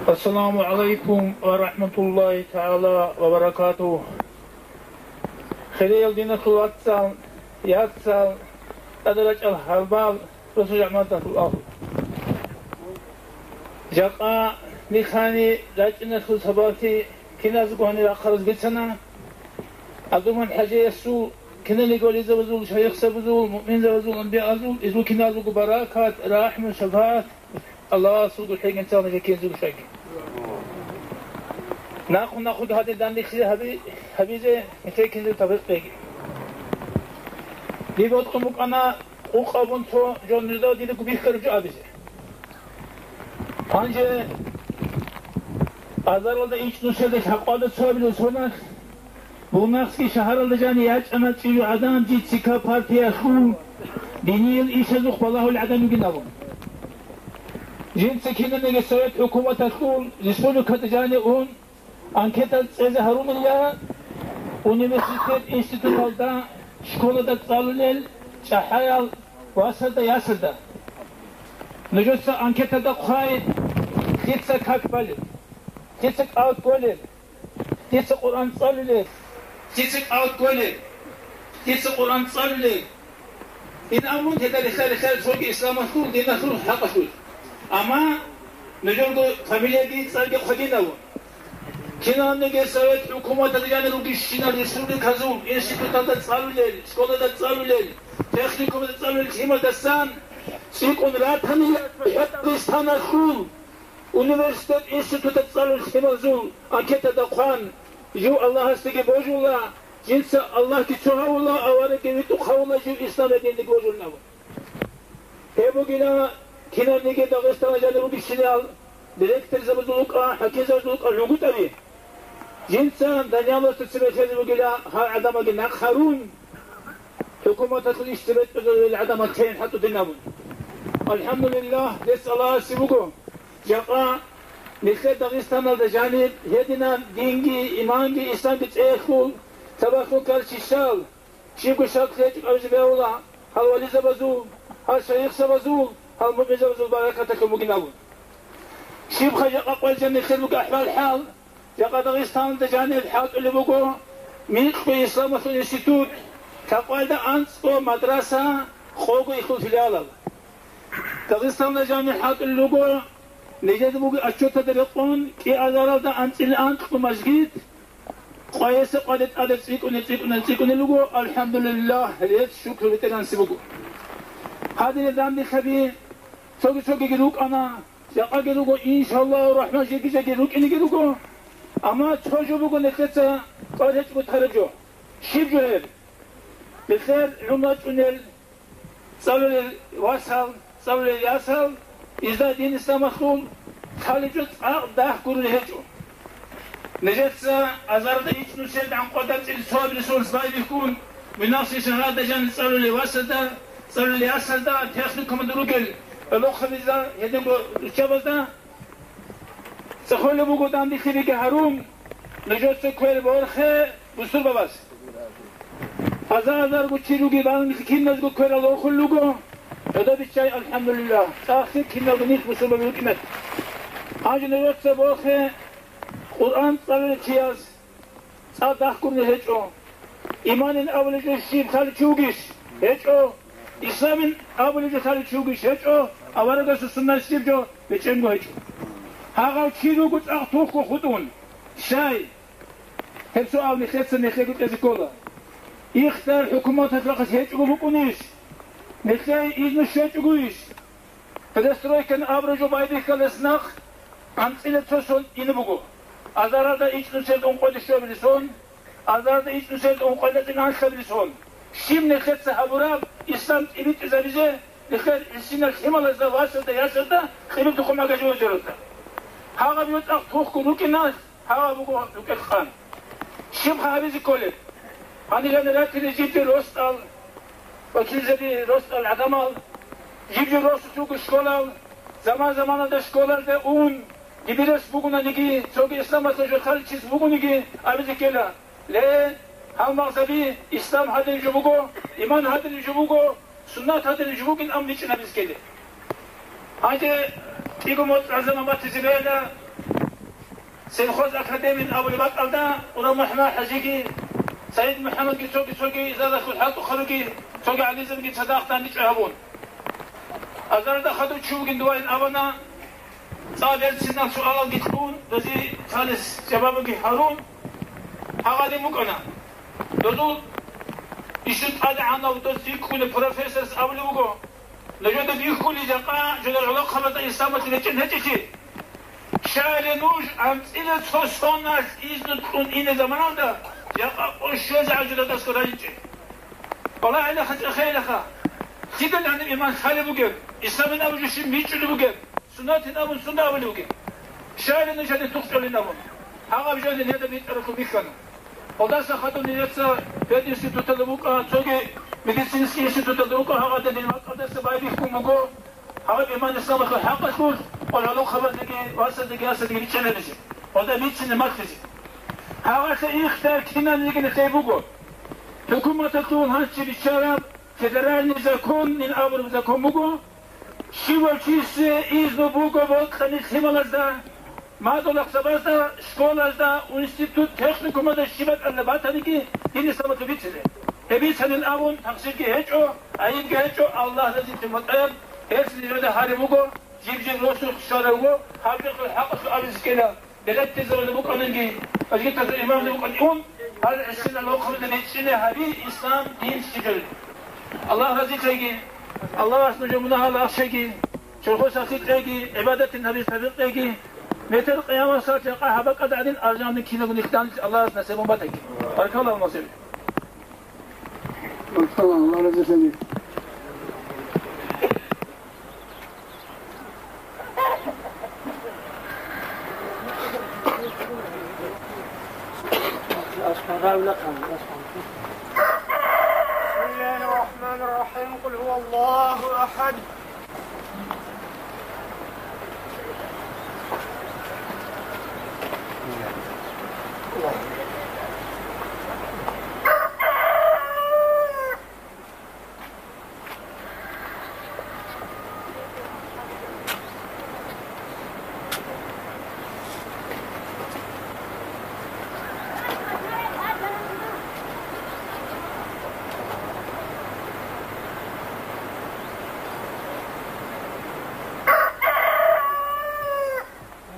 Ассаламу гӀалайкум ва рахӀматуллагьи тагӀала ва баракатугьу. Хириял диналъул вацал, яцал, тӀаде рачӀал гьалмагъ, росу-жамагӀаталъул агьлу. Жакъа нилъ гьаниб рачӀиналъул сабаблъи киназго гьаниб рахъараз бицана. ГӀабдурахӀман хӀажиясул, киналго вализабазул, шайихзабазул, муъминзабазул, анбиязул, гьезул киназулго баракат, рахӀму, шапагӀат Аллагьасул гурхӀел гьенцалда киназулго щайги. Нахъ-нахъеги гьадин данделъи гьаби-, гьабизе нилъее киназулго тавфикъ кьеги. Дие бокьун букӀана къокъ абун цо жо нужеда дидего бихьараб жо абизе. Гьанже азаралда ичӀнусиялда лъабкъоялда цо абилеб соналъ, Бугънакъсги шагьаралда жанив ячӀана чӀужугӀадан, Г Ц К партиялъул диниял ишазухъ балагьулел гӀадан вугин абун. Жинца кинабниги Совет хӀукуматалъул республикалда жанив ун, анкета цӀезе гьарунила университет, институталда, школада цӀалулел чӀахӀиял васазда, ясазда. Нужеца анкетада хъвай, дица как балеб, дица кӀал кколеб, дица Къуръан цӀалулел, дица кӀал кколел, дица Къуръан цӀалулел. Ин абун гьеда рехе-рехе цоги исламалъул диналъул хӀакъалъулъ. Амма нужерго фамилияги цӀарги хъвагин абун. Кинабниги Совет хӀукуматалда жанир ругищинал республиказул институталда цӀалулел, школада цӀалулел, техникумалда цӀалулел лъималдасан цӀикӀкӀун ратани, Дагъистаналъул университет, институталда цӀалулел лъималазул анкетада хъван, жив Аллагьасдаги божула, жинца Аллагьги цо гьавула, аварагги витӀухъ гьавула, жив исламияб диндеги божулин абун. Гьеб бугила кинабниги Дагъистан жанир ругищинал директорзабазул рукӀа, хӀакимзабазул рукӀа лъугьутӀаби. Жинца Данияловасда цебе лъезе бугила гьал гӀадамалги нахъ гьарун, хӀукуматалъул иш цебетӀезарулел гӀадамал тейин хӀатӀудин абун. АлхӀамдулиллагь, рецц Аллагьасе буго, жакъа нилъер Дагъистаналда жаниб гьединан динги, иманги, исламги цӀеялъул, цабалъун ккарал чиясул, щибго щалкь гьечӀеб абизе бегьула гьал вализабазул, гьал шайихзабазул, гьал муъминзабазул баракаталъун бугин абун. Щибха жакъа къваригӀел нилъер буго ахӀвал-хӀал, жакъа Дагъистаналда жаниб хӀалтӀулеб буго микьго исламалъул институт, лъабкъоялда анцӀго мадраса, къого ихъул филиалал. Дагъистаналда жаниб хӀалтӀулел руго, нижеда буго отчеталда рекъон, кӀиазаралда анцӀила анкьго мажгит, къояса къваде тӀаде цӀикӀкӀуне, цӀикӀкӀуне, цӀикӀкӀунел руго, алхӀамдулиллагь, рецц, шукру БетӀергьанасде буго. Гьадинаб данделъаби цоги-цогиги рукӀана, жакъаги руго, иншаллагьу рахӀман, жеги-жеги рукӀинеги руго. Амма цо жо буго нилъеца кӀвар гьечӀого тараб жо. Щиб жо гьеб? Нилъер гӀумру чӀунел цӀалулел васал, цӀалулел ясал, изда дин исламалъул лъалеб жо цӀакъ дагь гурони гьечӀо. Нижеца азарда ичӀнусел дагӀан къватӀир цӀилицоабилесун байбихьун, мунагьси шагьарда жанир цӀалулел васазда, цӀалулел ясазда, техникумалда ругел гӀолохъабазда, гьединго руччабазда цӀехолеб буго данделъи биги гьарун, нужеца квер борхе бусурбабаз. Аза-азарго чи руги балнихъ киназго кверал рохулел руго, гьодо биччай, алхӀамдулиллагь, цӀакъ киналго нилъ бусурбаби рукӀинат. Гьанже нужеца борхе Къуръан цӀалулев чияс цӀакъ дагь гурони гьечӀо. Иманин абулеб жо щиб лъалев чи вугищ? ГьечӀо. Исламин абулеб жо лъалев чи вугищ? ГьечӀо. Аварагасул суннат щиб жо? БечӀенго гьечӀо. Гьагъав чи руго цӀакъ тухго хутӀун. Щай? Гьеб суал нилъеца нилъего кьезе ккола. Ихтияр хӀукуматалъухъ гьечӀого букӀунищ? Нилъее изну щвечӀогойищ? Перестройкан абураб жо байбихьалес нахъ анцӀила цо сон ине буго. Азаралда ичӀнусел ункъоялде щвабилеб сон, азаралда ичӀнусел ункъоялда цӀикӀкӀун анлъабилеб сон. Щиб нилъеца гьабураб ислам тӀибитӀизабизе, нилъер гӀисинал лъималазда, васазда, ясазда, кьибил тухум гӀагажи вазиралда. Гьагъаб цӀакъ тухго рукӀиналъ, гьагъаб буго рукӀел къан. Щибха гьабизе кколеб? Гьаниб жанир ратизе жиб-жиб росдал, вакилзаби, росдал гӀадамал, жиб-жиб росулъ руго школал, заман-заманалда школалде ун, дибирас бугонаниги, цоги исламалъул жо лъалев чияс бугониги, абизе ккела: «Ле, гьалмагъзаби, ислам гьадин жо буго, иман гьадин жо буго, суннат гьадин жо бугин», – ам бичӀчӀинабизе ккела. Гьанже кӀиго моцӀ гӀазамал батизе бегьила, Сельхоз академиялъ абулеб бакӀалда Къурам МухӀаммад ХӀажиги, СагӀид МухӀаммадги, цоги-цоги изараялъул хӀалтӀухъаруги, цоги гӀалимзабиги цадахъ данде чӀвай гьабун. Азарда хадув чи вугин дувайин абуна, цӀа берцинал суалалги кьун, дозе цалес жавабги гьарун, гьагъадин букӀана. Дозул ишин тӀадегӀанав доз рикӀкӀунев профессорас абулеб буго, нужеда бихьулел жакъа жодор гӀолохъабазда исламалъул речӀчӀин гьечӀищ? Щайила нуж анцӀила цо соналъ изну кьун ине заманалда, жакъа къо щвезе гӀажуладасго райчӀе. Валлагьилаха, цӀехейилаха, кида гьаниб иман лъалеб бугеб, исламин абу жо щиб мичӀчӀулеб бугеб, суннатин абун сунда абулеб бугеб. Щайила нуж гьаниб тухкъолин абун, гьагъаб жо нилъеда битӀаралъур бихьана. Гьалдаса хадуб нилъеца пединституталда букӀа, цоги медицинский институталда рукӀа, гьагъадин дир бакӀалдаса байбихьун буго. Гьаб иман исламалъул хӀакъалъулъ къваралухъабаздаги, васаздаги, ясаздаги ричӀчӀанилизе, гьелда бицине малъизе. Гьабалъе ихтияр кинабниги нилъее буго. ХӀукуматалъул гьанже биччараб федеральный законин абураб закон буго, щивав чиясе изну буго бокьани лъималазда, мадулагъзабазда, школазда, институт, техникумазда щиб батани, батаниги дин исламалъул бицине. Гьеб бицанин абун, такъсирги гьечӀо, гӀайибги гьечӀо, Аллагь разилъи мутӀигӀ, гьелъ нижеда гьариб буго, жиб-жиб росулъ щварав вуго, гьаб жо хӀакъалъулъ абизе ккела, белетдизабазда букӀананги, мажгиталъул имамзаби букӀанги ун, гьал гӀисинал рохъабазда речӀчӀине гьаби ислам дин щиб жо. Аллагь разилъеги, Аллагьас нужер мунагьал ахщеги, чорхол сахлъи кьеги, гӀибадатин гьабизе тавфикъ кьеги, метер къиямасалъ жакъа гьаб бакӀалда гӀадин алжанни кинабго нилъ данде Аллагьас насибун батаги. Баркаллагьу, Аллагь насиб. Баркалла, Аллагь разилъеги. بسم الله الرحمن الرحيم. قل هو الله أحد.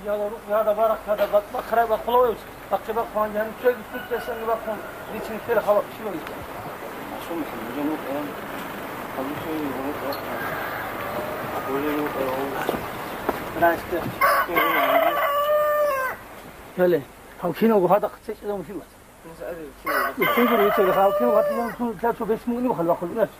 Яла рукъ яда барах яда бат-, бахъ рай бахъула вевс. Бахъи бахъун, яни чеги сут ясанги бахъун, рицин хер хава шивай. Асум хин, мужа ну къаян. Абу чеги, ну къаян. Абу чеги, ну къаян. Райсте. Яле, гьав киналго гьадахъ цечӀезабун лъимас. Исунгур вичел гьав киналго гьадинан сун лъачо бес муъни бахъал бахъул унач.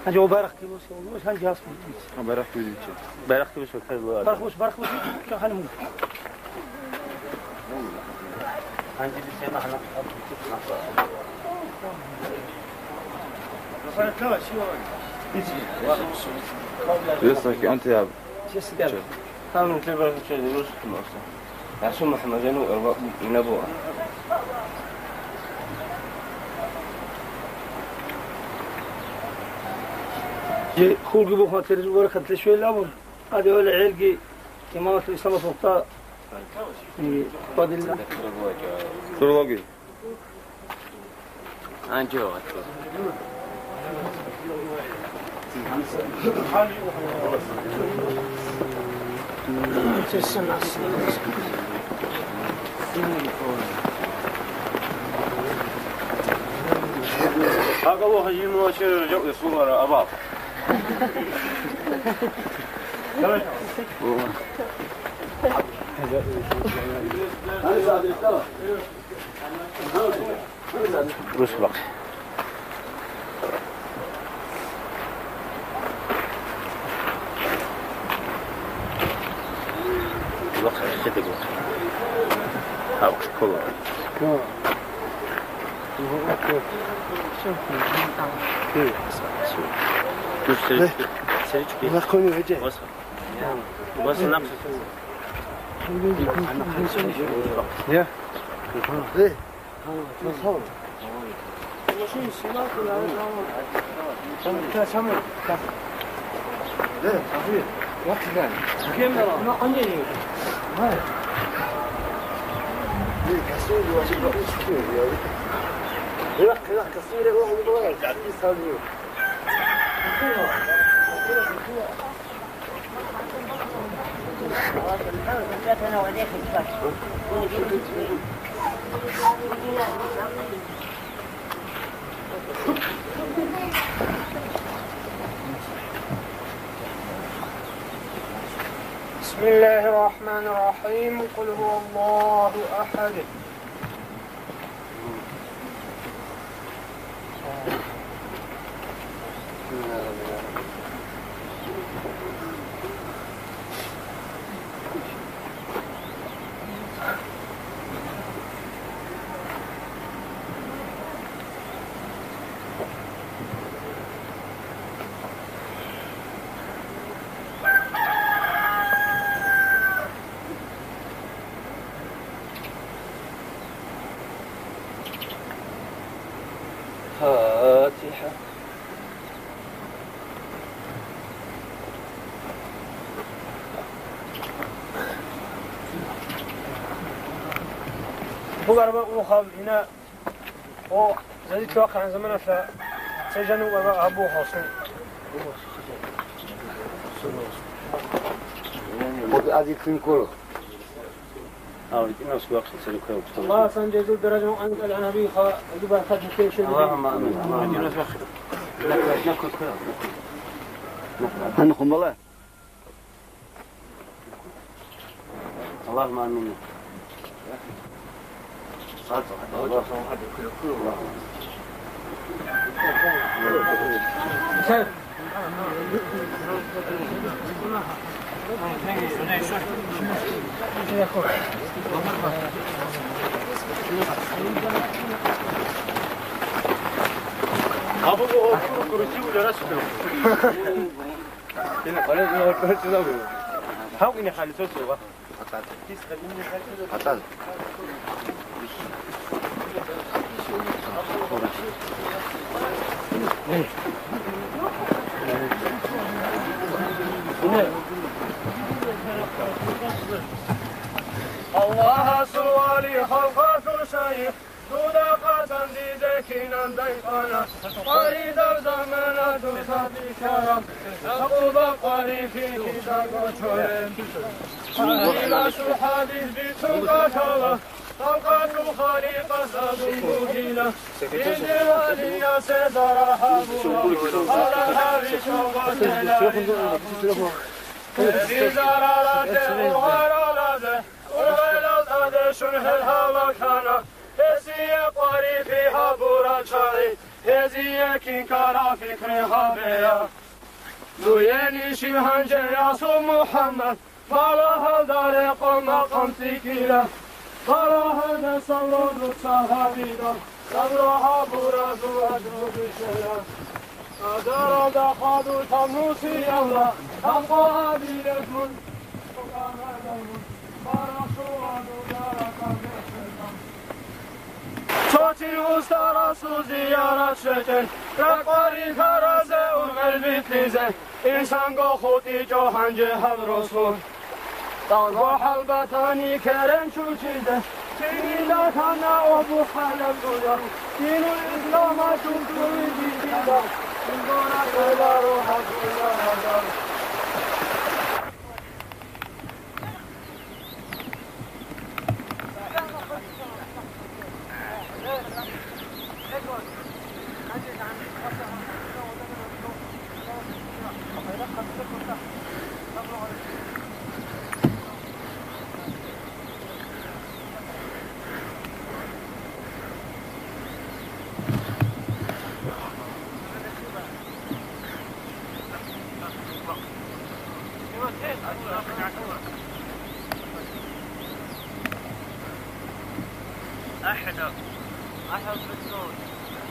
Гьанже ва байрахъги босиялъ, гьанже гьас бутӀица. А, байрахъги бединчи. Байрахъги босиялъ, байрахъги босиялъ, байрахъги босиялъ, байрахъги босиялъ. Вестаки, он тебя. Гьанун тӀибан чӀезе рус хъумаса. Расул МухӀаммадил инабуа. Хулги бухъун терезул баракат лъе щвел абун, гьадин гьел гӀелги имамалъул исламалъухъа, м, бадилла. Турологи. Гьагъав гьажимула чер жавлъи сулара абаб. Рус бахъ. Бахъ, хӀехьеде бахъ. Гьав, школа. Рус серички. Серички. Васфа. Васфа нахъ. Я. بسم الله الرحمن الرحيم. قل هو الله أحد. فاتحة. Бугарба ухаб ина. О, задитӀ вахъан заманалъа цо жанив ва абу хосун. Хъуд азиклъин ккола. Гьав, ритӀинав сугахъе церуккав. Аллагьас гьанже гьезул даражаги анкьа гьабиха, гьезул баракат нилъее щвезе. Аллагьумма амин. Аллагьумма амин. Гьанна хъумала. Аллагьумма амин. Гьав ине хали цо-цо ва. ГьатӀал. Аллагьасул вали халкъалъул шайих, дуда къасан диде Кинан дайкъана, къваридаб замана дуца бихьараб, Якъуба къварилъи кидаго чореб. Гьаниб хадис бицун ккола, Халкъалъул Халикъас абун бугила, жиндир валиясе зарал гьабула, гьалал гьабичӀого тела. Гьезие зарал гьабе, ургъарал гьабе, ургъелал тӀаде щун гьел гьаваклъана. Гьезие къварилъи гьабурал чагӀи, гьезие кин ккараб пикри гьабеян. Дуе нижер гьанже, Расул МухӀаммад, балагьалда рекъон макъам цӀикӀкӀила. Балагьалдасан рору цо гьабидал, сабру гьабуразул ажру бижеян. Азаралда хадур тамнусиялда, тамхъо гьабилеб мун. Цоцин уста расул зиярат щвечӀел, ракъварилъаразе ургъел битӀизе, инсанго хутӀичӀо гьанже гьаб росул. Дагъго хӀал батани керен чучизе, кинила хана Абу ХӀалаб дуя, динул исламалъул дуе битӀизе, инго ракъаларо гьаб дуя гьаб.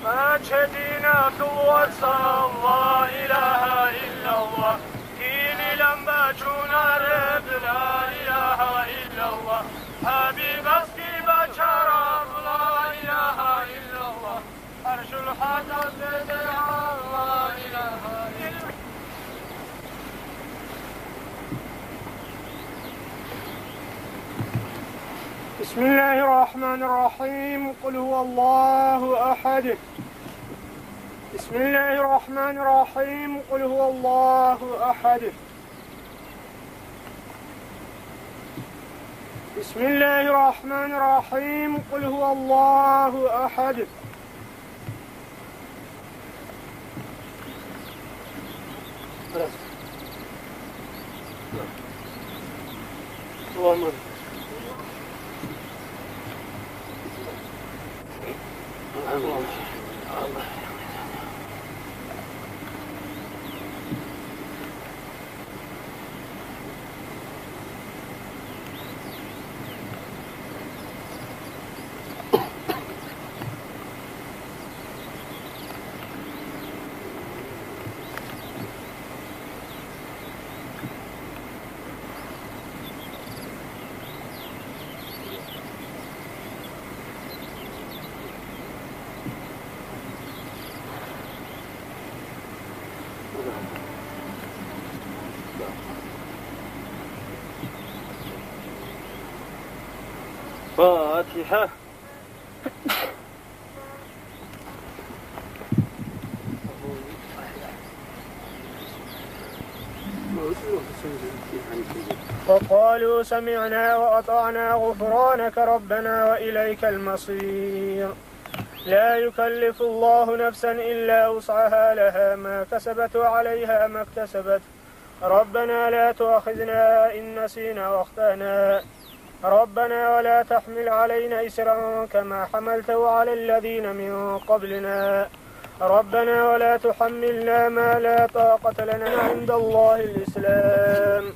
Бачедина дугьа ла илагьа иллаллагь. Кинилан бачунареб ла илагьа иллаллагь, ХӀабибасги бачараб ла илагьа иллаллагь, гӀаршул хӀатӀалъ бедегӀан ла илагьа иллаллагь. بسم الله الرحمن الرحيم. قل هو الله أحد. بسم الله الرحمن الرحيم. قل هو الله أحد. بسم الله الرحمن الرحيم. قل هو الله أحد. اللهم فاتحة. وقالوا سمعنا وأطعنا غفرانك ربنا وإليك المصير. لا يكلف الله نفسا إلا وسعها، لها ما كسبت وعليها ما اكتسبت. ربنا لا تؤاخذنا إن نسينا وأخطأنا. ربنا ولا تحمل علينا إسرا كما حملته على الذين من قبلنا. ربنا ولا تحملنا ما لا طاقة لنا عند الله الإسلام.